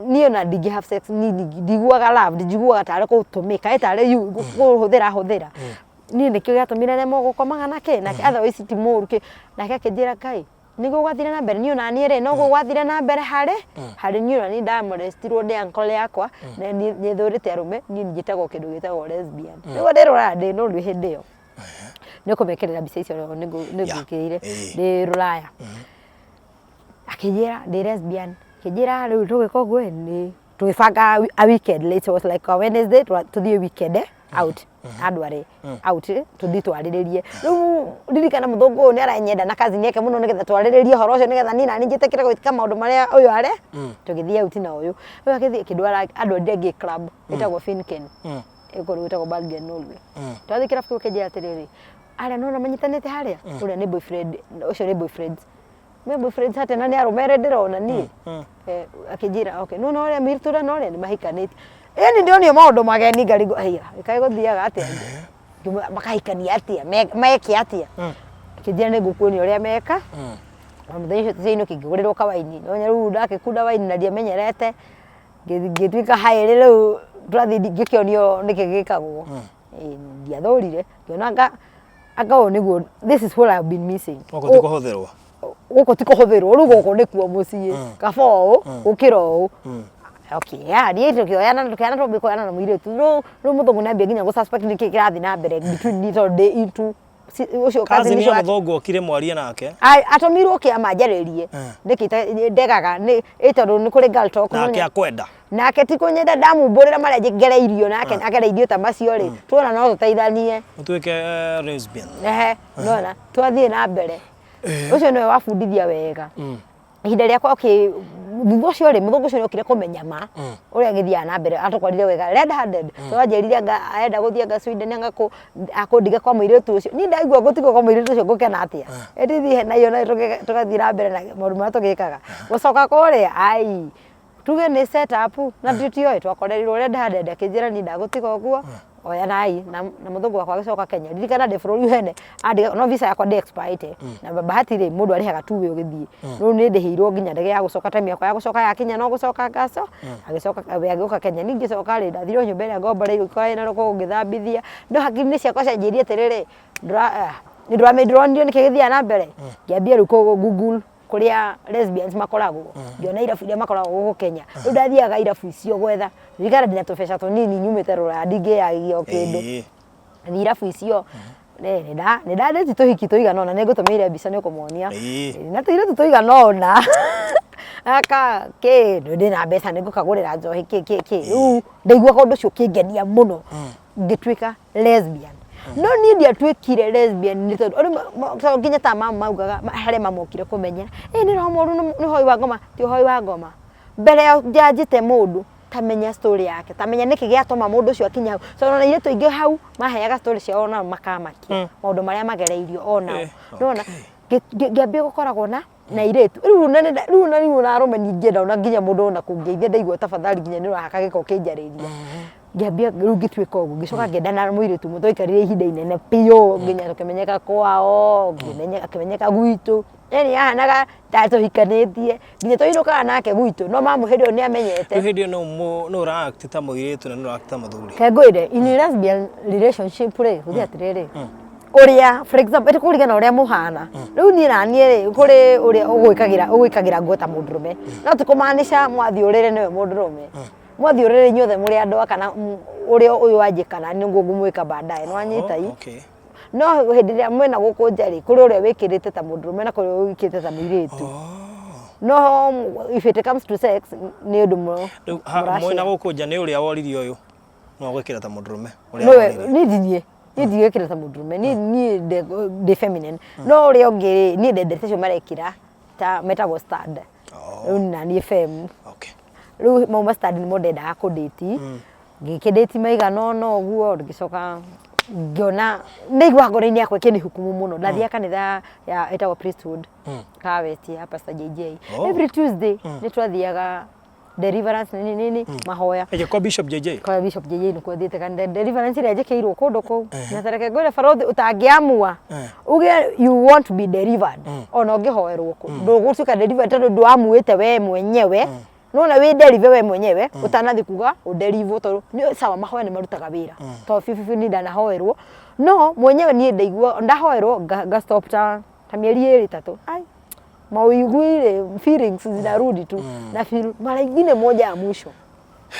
niĩ ona ndingĩ have sex, niĩ ndiguaga love, njiguaga tarĩ gũtũmĩka, ĩ tarĩ you kũhũthĩra hũthĩra. Niĩ nĩkĩo gĩatũmire nemwo gũkomaga nake nake, otherwise ti mũru kĩ. Nake akĩnjĩra Ngai nĩguo gwathire na mbere, niĩ ona niĩ rĩ, noguo gwathire na mbere harĩ niĩ, ona niĩ ndamolestirwo nĩ uncle yakwa, na niĩ nĩ thũrĩte arũme, niĩ njĩtagwo kĩndũ gĩtagwo lesbian. Nĩguo ndĩ rũraya, ndĩ Norway hĩndĩ ĩyo, nĩ ũkũmekĩrĩra mbica icio nĩngwĩkĩrĩire. Ndĩ rũraya, akĩnjĩra ndĩ lesbian, akĩnjĩra rĩu tũgĩka ũguo ĩ, nĩ tũgĩbanga a weekend, it was like a Wednesday, tũthiĩ weekend out, andware out tũthiĩ twarĩrĩrie. Rĩu ririkana mũthũngũ ũyũ nĩ aranyenda na cousin yake mũno, nĩgetha twarĩrĩrie ũhoro ũcio, nĩgetha niĩ nani njĩtĩkĩre gwĩka maũndũ marĩa ũyũ are. Tũgĩthiĩ out na ũyũ agĩthiĩ akĩndwara, andwarire gay club ĩtagwo Finken, ĩkorwo ĩtagwo Bergen, Norway. Twathiĩ kĩrabu kĩu akĩnjĩra atĩrĩrĩ, arĩa nona manyitanĩte harĩa, ũrĩa nĩ boyfriend, ũcio nĩ boyfriend, me boyfriends atĩa na nĩ arũme erĩ ndĩrona niĩ? Akĩnjĩra okay, nona ũrĩa mũirĩtu ũrĩa na ũrĩa nĩ mahikanĩtie. Ĩni ndĩronio maũndũ mageni, ngarigwo haiya ĩkaĩ gũthiaga atĩa? Makahikania atĩa? Meke atĩa? Akĩnjĩra nĩ ngũkuonia ũrĩa meka. Na mũthenya ũcio tũciainũki ngĩgũrĩrwo kawaini, no rĩu ndakĩkunda waini na ndiamenyerete, ngĩtuĩka haĩrĩ. Rĩu tũrathiĩ ngĩkĩonio nĩkĩ gĩkagwo. Ndiathũrire, ngĩona anga ũyũ nĩguo, this is what I have been missing. Gũkũ ti kũhũthĩrwo. Gũkũ ti kũhũthĩrwo, rĩu gũkũ nĩkuo mũciĩ, kaba ũũ gũkĩra ũũ. Okay, yeah, niĩ tũkĩoyana tũkĩoyana twambia kuoyana na mũirĩtu. Rĩu mũthũngũ nĩambia nginya gũ suspect nĩkĩ kĩrathiĩ na mbere between niĩ, tondũ ndĩ into ũcio cousin cousin ũcio ya mũthũngũ okire mwarie nake? Atũmirwo kĩama njarĩrie nĩkĩ ndegaga nĩ ĩ, tondũ nĩ kũrĩ girl talk. Nake akwenda? Nake ti kũnyenda, ndamumbũrĩra marĩa ngereirio nake agereirio ta macio rĩ, tuona no tũteithanie. Ũtuĩke lesbian. Ehe, nona twathiĩ na mbere, ũcio nĩwe wabundithia wega ihinda rĩakwa. Okay, thutha ũcio rĩ, mũthũngũ ũcio nĩokire kũmenya ma ũrĩa gĩthiaga na mbere, atũkorire wega red handed. Twanjĩrire anga arenda gũthiĩ anga Sweden, anga kũ akũndiga kwa mũirĩtu ũcio. Niĩ ndaigua ngũtigwo kwa mũirĩtu ũcio ngũkena atĩa, ĩndĩ thiĩ na iyo na tũgathiĩ na mbere na maũndũ marĩa tũgĩkaga. Gũcoka kũrĩa ai tuge nĩ set up na tũtioĩ, twakorerirwo red handed. Akĩnjĩra niĩ ndagũtiga ũguo, oya nai na mũthũngũ wakwa agĩcoka Kenya. Ririkana ndĩ bũrũri wene andiga, no visa yakwa ndĩ expire, na bahati rĩ, mũndũ arĩhaga two way ũgĩthiĩ. Rĩu nĩ ndĩhĩirwo nginya ndege ya gũcoka. Time yakwa ya gũcoka yakinya no gũcoka ngaco, agĩcoka we agĩũka Kenya. Niĩ ngĩcoka rĩ, ndathire nyũmba ĩrĩa ngomboreirwo, ngĩkora ĩna rũkũngũ, ngĩthambithia, no hakiri-inĩ ciakwa cianjĩrire atĩrĩrĩ, ndũronire nĩkĩ gĩthiaga na mbere. Ngĩambia rĩu kũ Google. Kũrĩa lesbians makoragwo, ngĩona irabu iria makoragwo gũkũ Kenya. Rĩu ndathiaga irabu icio gwetha, ririkana ndĩna tũbeca tũnini nyumĩte rũraya ndingĩyagia o kĩndũ. Thiĩ irabu icio, nĩ ndandĩti tũhiki tũigana ũna, nĩ ngũtũmĩire mbica nĩ ũkũmonia. Na tũirĩtu tũigana ũna, aka kĩ, ndĩna mbeca nĩ ngũkagũrĩra njohi kĩ kĩ kĩ, rĩu ndaiguaga ũndũ ũcio ũkĩngenia mũno, ngĩtuĩka lesbian. No niĩ ndiatuĩkire lesbian nĩ tondũ tondũ nginya ta mama maugaga harĩa mamokire kũmenya, ĩ nĩ roho mũru nĩ ũhoi wa ngoma, ti ũhoi wa ngoma. Mbere ya ũjanjĩte mũndũ ta menya story yake, ta menya nĩkĩ gĩatũma mũndũ ũcio akinye hau. Tondũ ona airĩtu aingĩ hau maheaga story ciao onao makamakia, maũndũ marĩa magereirio onao. Nĩwona? Ngĩambia gũkoragwo na na airĩtu. Rĩu ona nĩ rĩu ona rĩu ona arũme ningĩenda ona nginya mũndũ ona kũngeithia ndaigua tafadhali nginya nĩ ũrahaka gĩko ũkĩnjarĩria. Ngĩambia rĩu ngĩtuĩka ũguo, ngĩcoka ngĩendana na mũirĩtu ũmwe twaikarire ihinda inene biũ nginya tũkĩmenyeka kwao, akĩmenyeka gwitũ. Yani yahanaga ta tũhikanĩtie nginya twainũkaga nake gwitũ no mamu hĩndĩ ĩyo nĩ amenyete. Rĩu hĩndĩ ĩyo no ũra act ta mũirĩtu na nũ ũra act ta mũthuri? Reke ngwĩre, in lesbian relationship rĩ, gũthiĩ atĩrĩrĩ, ũrĩa for example ĩtĩ kũringana na ũrĩa mũhana, rĩu niĩ na niĩ rĩ, kũrĩ ũrĩa ũgwĩkagĩra ũgwĩkagĩra nguo ta mũndũrũme, no ti kũmaanisha mwathiĩ ũrĩrĩ nĩwe mũndũrũme. Mwathiĩ ũrĩrĩ inyuothe mũrĩ andũ a kana ũrĩa ũyũ anjĩka na nĩguo ngũmwĩka baadaye, nĩ wanyita i? No hĩndĩ ĩrĩa mwĩna gũkũ nja rĩ, kũrĩ ũrĩa wĩkĩrĩte ta mũndũrũme na kũrĩ ũrĩa wĩkĩrĩte ta mũirĩtu. No if it comes to sex nĩ ũndũ Rĩu mũra mwĩna share. Gũkũ nja nĩ ũrĩa woririe ũyũ no agwĩkĩra ta mũndũrũme ũrĩa Nĩwe woririe. Niĩ ndiniĩ niĩ ndigwĩkĩra ta mũndũrũme, niĩ niĩ ndĩ feminine, no ũrĩa ũngĩ rĩ, niĩ ndendete acio marekĩra ta metagwo stud. Rĩu na niĩ fem. Rĩu mau ma stud nĩmo ndendaga kũ date. Ngĩkĩ date maigana ũna ũguo, ngĩcoka ngĩona ndaigua ngoro-inĩ yakwa ĩkĩnĩ hukumu mũno. Ndathiaga kanitha ya ĩtagwo Priesthood Kaweti ya Pastor JJ. Every Tuesday nĩ twathiaga deliverance nini nini, mahoya. Ĩĩ, kwa Bishop JJ. Kwa Bishop JJ nĩkuo thiĩte kanitha, deliverance ĩrĩa njĩkĩirwo kũndũ kũu. Na ta reke ngwĩre barũthi, ũtangĩamua uge you want to be delivered, ona ũngĩhoerwo kũ ndũgũtuĩka delivered tondũ ndwamuĩte we mwenyewe. Nona wĩ deliver we mwenyewe ũtanathiĩ kuga ũdeliver, tondũ nĩ sawa mahoya nĩ marutaga wĩra, tondũ biũ biũ niĩ ndanahoerwo, no mwenyewe niĩ ndaigua ndahoerwo nga stop ta mĩeri 2 3, ai mawĩigwi feelings zinarudi tu na feel mara ingine moja ya mwisho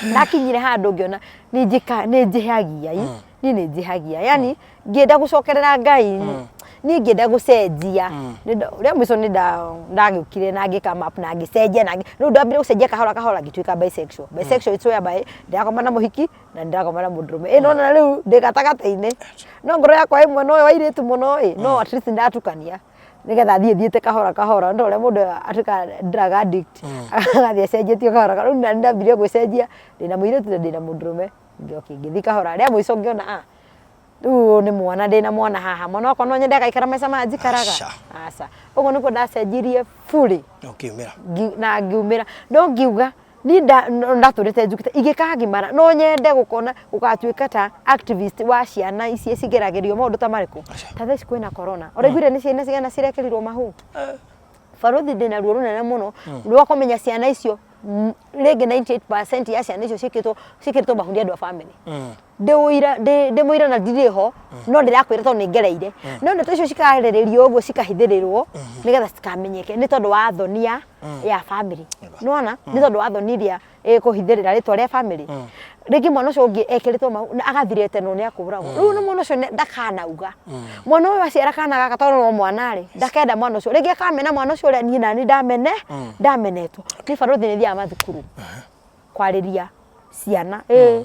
ndakinyire handũ ngĩona nĩ njĩka nĩ njĩhagia i niĩ nĩ njĩhagia, yani ngĩenda gũcokerera Ngai, niĩ ngĩenda gũcenjia. Rĩa mũico nĩ ndagĩũkire na ngĩ come up na ngĩcenjia na rĩu ndambire gũcenjia kahora kahora ngĩtuĩka bisexual. Bisexual, it's whereby ndĩrakoma na mũhiki na ndĩrakoma na mũndũrũme. Ĩ nona rĩu ndĩ gatagatĩ-inĩ, no ngoro yakwa ĩ mwena ũyũ wa airĩtu mũno ĩ, no at least nĩndatukania nĩgetha thiĩ thiĩte kahora kahora, nĩ ta ũrĩa mũndũ atuĩkaga drug addict, agathiĩ acenjetie kahora kahora. Rĩu nani ndambirie gũcenjia ndĩna mũirĩtu na ndĩna mũndũrũme, okay, ngĩthiĩ kahora. Rĩa mũico ngĩona ah, rĩu ũyũ nĩ mwana, ndĩna mwana haha, mwana wakwa no nyende agaikara maica maya njikaraga? Aca. Aca. Ũguo nĩguo ndacenjirie fully. Na ũkiumĩra. Na ngiumĩra, no ngiuga niĩ ndatũrĩte njukĩte ingĩkagimara no nyende gũkona gũgatuĩka ta activist wa ciana ici cigeragĩrio maũndũ ta marĩkũ. Aca. Ta thaa ici kwĩna corona, ũraiguire nĩ ciana cigana cirekĩrirwo mahu? Barũthi, ndĩna ruo rũnene mũno rwa kũmenya ciana icio, rĩngĩ 98% ya ciana icio ciĩkĩrĩtwo mahu nĩ andũ a family. Ndĩ ũira, ndĩ mũira na ndirĩ ho, no ndĩrakwĩra tondũ nĩ ngereire. No ndeto icio cikarĩrĩrio ũguo cikahithĩrĩrwo nĩgetha citikamenyeke nĩ tondũ wa thoni ya family. Nĩwona? Nĩ tondũ wa thoni ĩrĩa ĩkũhithĩrĩra rĩtwa rĩa family. Rĩngĩ mwana ũcio ũngĩ ekĩrĩtwo mahu na agathirĩte no nĩ akũragwo. Rĩu na mwana ũcio ndakanauga. Mwana ũyũ aciara kana gaka, tondũ no mwana rĩ, ndakenda mwana ũcio. Rĩngĩ akamena mwana ũcio ũrĩa niĩ nani ndamenetwo. Niĩ barũthi nĩ thiaga mathukuru kwarĩria ciana. Ĩĩ.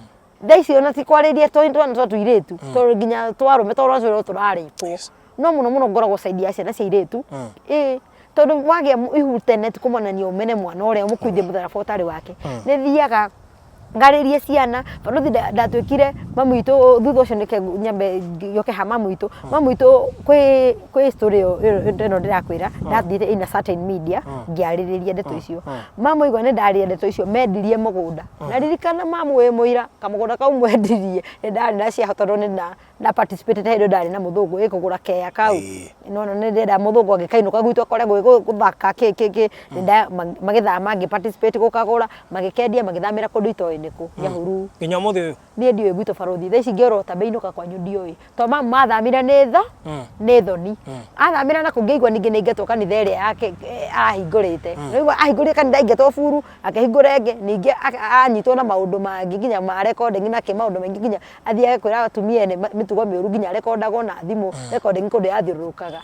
Thaa ici ona ti kwarĩria twana twa tũirĩtu, tondũ nginya twa arũme tondũ acio no tũrarĩpwo. No mũno mũno ngoragwo side ya ciana cia airĩtu. Ĩĩ. Tondũ wagĩa ihu tene ti kũmonania ũmene mwana ũrĩa ũmũkuithie mũtharaba ũtarĩ wake. Nĩ thiaga ngarĩrie ciana. Barũthi, ndatuĩkire mamu witũ thutha ũcio, nĩke nyambe njũke ha mamu witũ. Mamu witũ kwĩ story ĩyo ĩno ndĩrakwĩra, ndathiĩte in a certain media ngĩarĩrĩria ndeto icio. Mamu aigua nĩ ndarĩria ndeto icio, mendirie mũgũnda. Na ririkana mamu wĩ mũira, kamũgũnda kau mwendirie nĩ ndarĩ na ciaho tondũ nĩ Nda participate hĩndĩ ĩyo ndarĩ na mũthũngũ ĩ kũgũra keya kau. Nĩwona nĩ ndĩrenda mũthũngũ angĩkainũka gwitũ akore gwĩ gũthaka kĩ kĩ kĩ. Magĩthama ngĩ participate gũkagũra, magĩkendia magĩthamĩra kũndũ itoĩ nĩkũ, Nyahururu. Nginya ũmũthĩ ũyũ? Niĩ ndiũĩ gwitũ barũthi, thaa ici ingĩorwo ta inũka kwanyu ndiũĩ. To mamu mathamire nĩ tho, nĩ thoni. Athamĩra nakũu ngĩigua ningĩ nĩ aingatwo kanitha ĩrĩa yake arahingũrĩte. Nĩwaigua ahingũrire kanitha aingatwo buru, akĩhingũra ĩngĩ, ningĩ anyitwo na maũndũ mangĩ nginya ma recording na kĩ maũndũ maingĩ nginya athiage kwĩra atumia ene mĩtugo mĩũru nginya arekondagwo na thimũ, recording kũndũ yathiũrũrũkaga.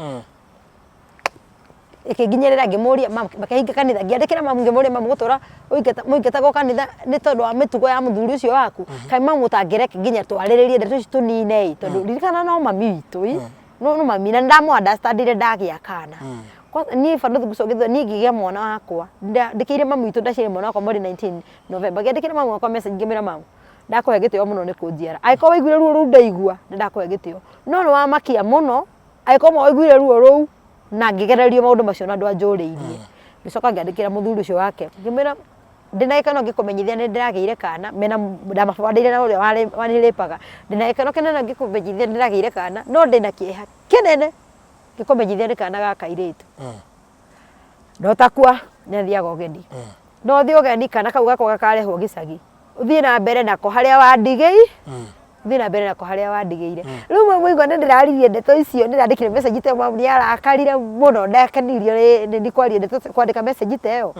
Ĩkĩnginyĩrĩra ngĩmũria makĩhinga kanitha, ngĩandĩkĩra mamu ngĩmũria mamu gũtũra ũingatagwo kanitha nĩ tondũ wa mĩtugo ya mũthuri ũcio waku, kaĩ mamu ũtangĩreke nginya twarĩrĩrie ndeto ici tũnine ĩ, tondũ ririkana no mami witũ ĩ, no mami na nĩ ndamũ understand rĩrĩa ndagĩa kana. Niĩ barũthi ngũcokithia niĩ ngĩgĩa mwana wakwa, ndandĩkĩire mami witũ ndaciarire mwana wakwa mweri 19 November, ngĩandĩkĩra mami wakwa message ngĩmwĩra mamu, ndakũhe gĩtĩo mũno nĩ kũnjiara, angĩkorwo waiguire ruo rũu ndaigua nĩ ndakũhe gĩtĩo, no nĩ wamakia mũno angĩkorwo ma waiguire ruo rũu na ngĩgererio maũndũ macio na ndwanjũrĩirie. Ngĩcoka ngĩandĩkĩra mũthuri ũcio wake ngĩmwĩra ndĩna gĩkeno ngĩkũmenyithia nĩ ndĩragĩire kana mena ndamaforwardĩire na ũrĩa wanirĩpaga, ndĩna gĩkeno kĩnene ngĩkũmenyithia nĩ ndĩragĩire kana no ndĩna kĩeha kĩnene ngĩkũmenyithia nĩ kana ga kairĩtu. No takua nĩ athiaga ũgeni. No ũthiĩ ũgeni kana kau gakwa gakarehwo gĩcagi. Ũthiĩ na mbere nako harĩa wandigĩi ũthiĩ na mbere nako harĩa wandigĩire. Rĩu mwaigua nĩ ndĩraririe ndeto icio nĩ ndandĩkire message ta ĩyo mamu nĩ arakarire mũno ndakenirio nĩ niĩ kwaria ndeto kwandĩka message ta ĩyo.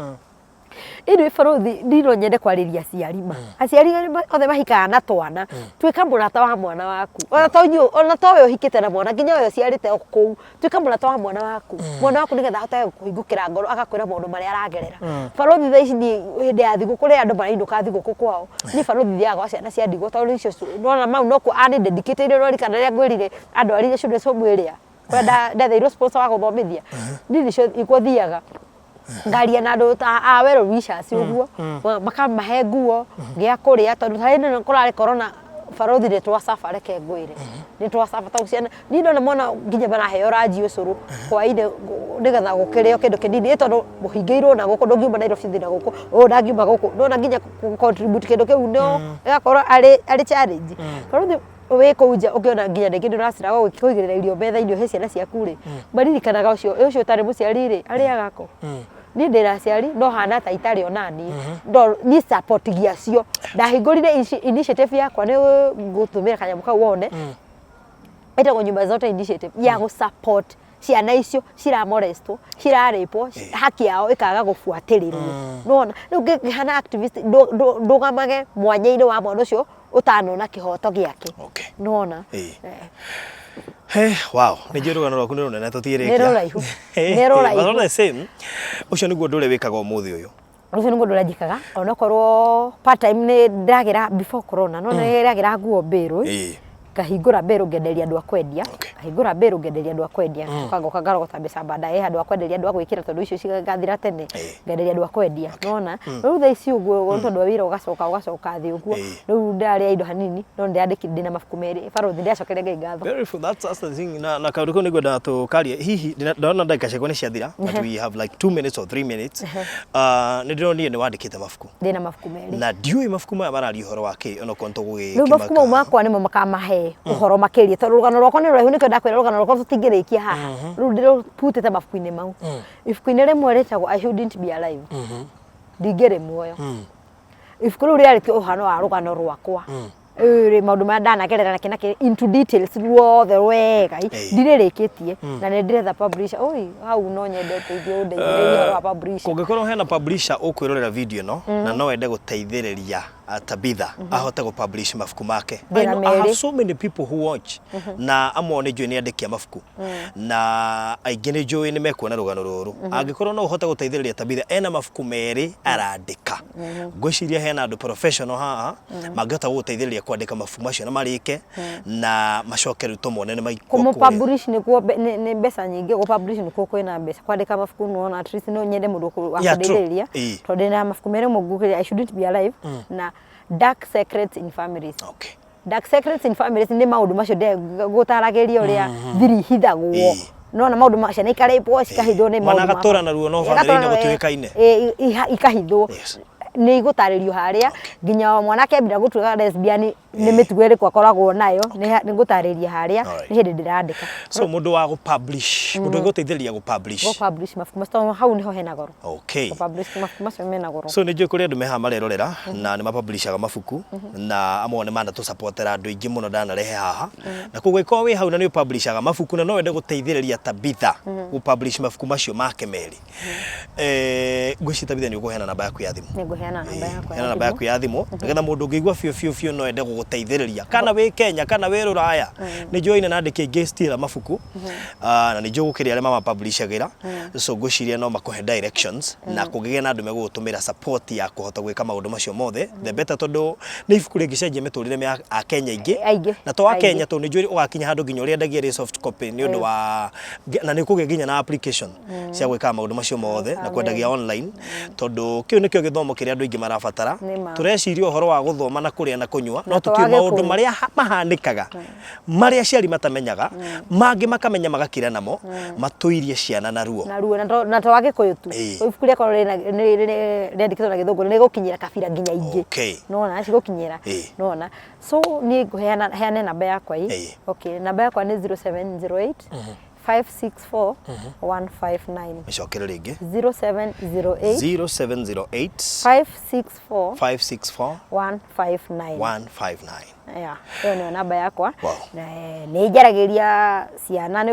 Anyway barũthi niĩ no nyende kwarĩria aciari ma. Aciari othe mahikaga na twana, tuĩka mũrata wa mwana waku. Ona to inyuĩ ona to we ũhikĩte na mwana nginya we ũciarĩte o kũu, tuĩka mũrata wa mwana waku. Mwana waku nĩgetha ahote gũkũhingũkĩra ngoro agakwĩra maũndũ marĩa aragerera. Barũthi thaa ici niĩ hĩndĩ ya thigũkũ rĩrĩa andũ marainũka thigũkũ kwao, niĩ barũthi thiaga gwa ciana cia ndigwa tondũ icio nĩwona mau nokuo anĩ dedicate ire nĩwaririkana rĩrĩa ngwĩrire andwarire children's home ĩrĩa, kũrĩa ndetheirwo sponsor wa gũthomithia. Niĩ nĩcio nĩkuo thiaga. Ngaria na andũ ta a well wishers ũguo, makamahe nguo, gĩa kũrĩa tondũ ta hĩndĩ ĩno kũrarĩ corona barũthi nĩ twa suffer reke ngwĩre. Nĩ twa suffer tondũ ciana, niĩ ndona mwana nginya maraheo ranji ũcũrũ hwainĩ nĩgetha gũkĩrĩo kĩndũ kĩnini ĩ tondũ mũhingĩirwo na gũkũ ndũngiuma Nairobi ũthiĩ na gũkũ, ũyũ ndangiuma gũkũ, nĩwona nginya gũ contribute kĩndũ kĩu no ĩgakorwo arĩ challenge. Barũthi wĩ kũu nja ũkĩona nginya rĩngĩ nĩ ũraciraga kũigĩrĩra irio metha-inĩ ũhe ciana ciaku rĩ, maririkanaga ũcio ũcio ũtarĩ mũciari rĩ, arĩaga kũ? Niĩ ndĩna aciari no hana ta itarĩ ona niĩ. No niĩ support acio. Ndahingũrire initiative yakwa nĩ ngũtũmĩra kanyamũ kau wone. Ĩtagwo Nyumba Zote Initiative ya gũ support ciana icio ciramolestwo, cirarĩpwo, haki yao ĩkaga gũbuatĩrĩrwo. Nĩwona? Rĩu ngĩhana activist ndũgamage mwanya-inĩ wa mwana ũcio ũtanona kĩhoto gĩake. Okay. Nĩwona? Ĩĩ. He, wow, nĩ njũĩ rũgano rwaku nĩ rũnene tũtirĩkia. Nĩ rũraihu. Nĩ rũraihu. But all the same, ũcio nĩguo ũndũ ũrĩa wĩkaga ũmũthĩ ũyũ. Ũcio nĩguo ũndũ ũrĩa njĩkaga onokorwo part time nĩ ndĩragĩra before corona no nĩ ndĩragĩra nguo mbĩrũ Ĩĩ. ngahingũra mbĩrũ ngenderia andũ a kwendia Okay. ngahingũra mbĩrũ ngenderia andũ a kwendia ngacoka ngoka ngarogota mbeca baadaye handũ ha kwenderia andũ a gwĩkĩra tondũ icio cigathira tene Ĩĩ. ngenderia andũ a kwendia nona rĩu thaa ici ũguo tondũ wa wĩra ũgacoka ũgacoka thĩ ũguo Ĩĩ. rĩu ndĩrarĩa indo hanini no ndĩrandĩkire ndĩna mabuku merĩ barũthi ndĩracokeria Ngai ngatho. Beautiful. That's the thing. Na kaũndũ kau nĩngwendaga tũkarie. Hihi ndona ndagĩka ciakwa nĩ ciathira, but we have like 2 minutes or 3 minutes. Nĩ ndĩronire nĩ wandĩkĩte mabuku. Ndĩna mabuku merĩ. Na ndiũĩ mabuku maya mararia ũhoro wa kĩ onokorwo nĩ tũgũgĩkĩmaka. Rĩu mabuku mau makwa nĩmo makamahe ũhoro makĩria tondũ rũgano rwakwa nĩ rũraihu nĩkĩo ndakwĩra rũgano rwakwa tũtingĩrĩkia haha. Rĩu ndĩrũputĩte mabuku-inĩ mau. Ibuku-inĩ rĩmwe rĩtagwo I shouldn't be alive. Ndingĩrĩ muoyo. Ibuku rĩu rĩarĩtie ũhoro wa rũgano rwakwa. Rĩ maũndũ marĩa ndanagerera na kĩ na kĩ into details ruothe wega ndirĩrĩkĩtie na nĩ ndĩretha publisher oi hau no nyende ũteithio ũndeithĩrĩrie ũhoro wa publisher. Kũngĩkorwo hena publisher ũkwĩrorera video ĩno na no ende gũteithĩrĩria Tabitha ahote gũ publish mabuku make. I Ndĩna know, I have merĩ. so many people who watch na amwe ao nĩ njũĩ nĩ andĩki a mabuku na aingĩ nĩ njũĩ nĩ mekuona rũgano rũrũ. Angĩkorwo no ũhote gũteithĩrĩria Tabitha ena mabuku merĩ arandĩka. Ngwĩciria hena andũ professional haha mangĩhota gũgũteithĩrĩria kwandĩka mabuku macio na marĩke na macoke rĩu tũmone nĩ maikwo Kũmũ kũrĩa. publish nĩkuo nĩ mbeca nyingĩ, gũ publish nĩkuo kwĩna mbeca. Kwandĩka mabuku nĩwona at least no nyende mũndũ wa Yeah, true. kũndeithĩrĩria Ĩĩ. tondũ ndĩna mabuku merĩ ũmwe ngugĩrĩria I shouldn't be alive na Dark Secrets in Families. Okay. Dark Secrets in Families nĩ maũndũ macio gũtaragĩria ũrĩa thiri ihithagwo. Nona maũndũ ma ciana ikarĩpwo cikahithwo nĩ Mwana maũndũ ma- agatũra naruo no Ĩĩ, bamĩrĩ-inĩ agatũra naruo, gũtiũĩkaine. ĩĩ, ikahithwo. Yes. Nĩ igũtarĩrio harĩa nginya mwanake ambira gũtuĩka lesbian Nĩ mĩtugo ĩrĩkũ akoragwo nayo, nĩ ngũtarĩria harĩa, nĩ hĩndĩ ndĩrandĩka. So mũndũ wa gũ-publish, mũndũ ũgũteithĩrĩria gũ-publish. Gũ-publish mabuku macio tondũ hau nĩho hena goro. Gũ-publish mabuku macio mena goro. So nĩ njũĩ kũrĩ andũ me haha marerorera na nĩ mapublishaga mabuku na amwe ao nĩ manatũsupportera andũ aingĩ mũno ndanarehe haha. Na koguo ĩkorwo wĩ hau na nĩ ũpublishaga mabuku na no wende gũteithĩrĩria Tabitha gũ-publish mabuku macio make merĩ. Ngwĩciria Tabitha nĩ ũkũheana namba yaku ya thimũ. Nĩ ngũheana namba yakwa ya Heana namba thimũ. yaku ya thimũ nĩgetha mũndũ ũngĩigua biũ biũ biũ no ende gũgũteithĩrĩria kana wĩ Kenya kana wĩ Rũraya. Nĩ njũĩ na andĩki aingĩ still a mabuku. Ah, na nĩ njũĩ gũkĩrĩ arĩa mamapublishagĩra. So ngwĩciria no makũhe directions na kũngĩgĩa na andũ megũgũtũmĩra support ya kũhota gwĩka maũndũ macio mothe the better, tondũ nĩ ibuku rĩngĩcenjia mĩtũrĩre ya Akenya aingĩ. Aingĩ, Na to Akenya aingĩ. tondũ nĩ njũĩ ũgakinya handũ nginya ũrĩendagia ĩrĩ soft copy nĩ ũndũ wa na nĩ ũkũgĩa nginya na application cia gwĩkaga maũndũ macio mothe na kwendagia online, tondũ kĩu nĩkĩo gĩthomo kĩrĩa andũ aingĩ marabatara. Nĩ ma. Tũreciria ũhoro wa gũthoma na kũrĩa na kũnyua, no Na to tũtiũĩ maũndũ Agĩkũyũ. marĩa mahanĩkaga marĩa aciari matamenyaga, mangĩ makamenya magakira namo matũirie ciana na ruo. Na ruo, na to Agĩkũyũ tu. Ibuku rĩakorwo rĩandĩkĩtwo na Gĩthũngũ nĩ rĩgũkinyĩra kabira nginya ingĩ. Nĩwona cigũkinyĩra. Nĩwona. So niĩ ngũheana heane namba yakwa ĩ. Okay, namba yakwa nĩ 0708 564 159. Mĩcokere rĩngĩ. 0708 0708 564 564 159. 159. Yeah, ĩyo nĩyo namba yakwa. Na nĩ Njaragia ciana nĩ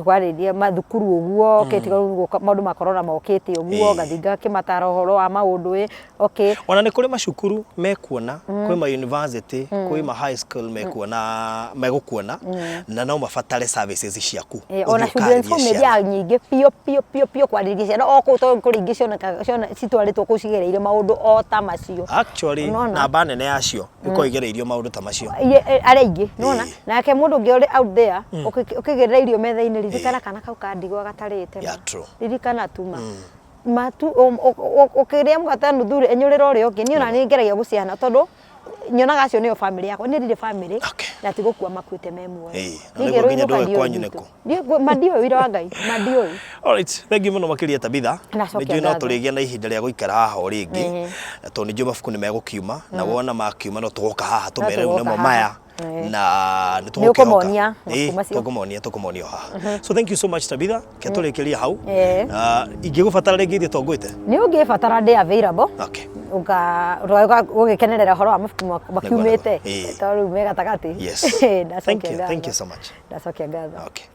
kwarĩria mathukuru ũguo, okay, tiga rĩu gũka maũndũ ma corona mokĩte ũguo, ngathiĩ ngakĩmatara ũhoro wa maũndũ ĩ, okay. Ona nĩ kũrĩ macukuru mekuona, kwĩ ma university, kwĩ ma high school mekuona, megũkuona na no mabatare services ciaku. Ona ũthiĩ children's ũkarĩrie home ciana. ĩthiaga nyingĩ biũ biũ biũ biũ kwarĩria ciana o kũu tondũ kũrĩ ingĩ cionekaga citwarĩtwo kũu cigereire maũndũ o ta macio. Actually, Nĩwona? namba nene yacio ikoragwo igereirio maũndũ ta macio. Arĩa aingĩ nĩwona nake mũndũ ũngĩ ũrĩ out there ũkĩgĩrĩra irio metha-inĩ, ririkana kana kau ka ndigwa gatarĩte ma. Yeah, true. Ririkana tu ma matu ũkĩrĩa mũgate nuthu rĩ, enyũrĩra ũrĩa ũngĩ. Niĩ ona nĩ ngeragia gũciana tondũ nyonaga acio nĩo bamĩrĩ yakwa. Niĩ ndirĩ bamĩrĩ na ti gũkua makuĩte me muoyo. Na nĩguo nginya ndũĩ kwanyu nĩkũ. Ma ndiũĩ ũira wa Ngai, ma ndiũĩ. Alright, thank you mũno makĩria Tabitha. Ndacokia Nĩ njũĩ no ngatho. tũrĩgĩa na ihinda rĩa gũikara haha o rĩngĩ tondũ nĩ njũĩ mabuku nĩ megũkiuma na wona makiuma no tũgoka haha tũmere rĩu tũgoka nĩmo haha. maya na nĩ Nĩ ũkũmonia mabuku macio. Tũkũmonia o haha. So thank you so much, Tabitha. Ke tũrĩkĩrie hau. Ingĩgũbatara rĩngĩ ithuĩ tongwĩte? Nĩ ũngĩbatara, ndĩ available. Ũgĩkenerera ũhoro wa mabuku makiumĩte Ĩĩ. tondũ rĩu me gatagatĩ. Yes. Ndacokia Thank you. Thank ngatho. you so much. Ndacokia ngatho. Okay.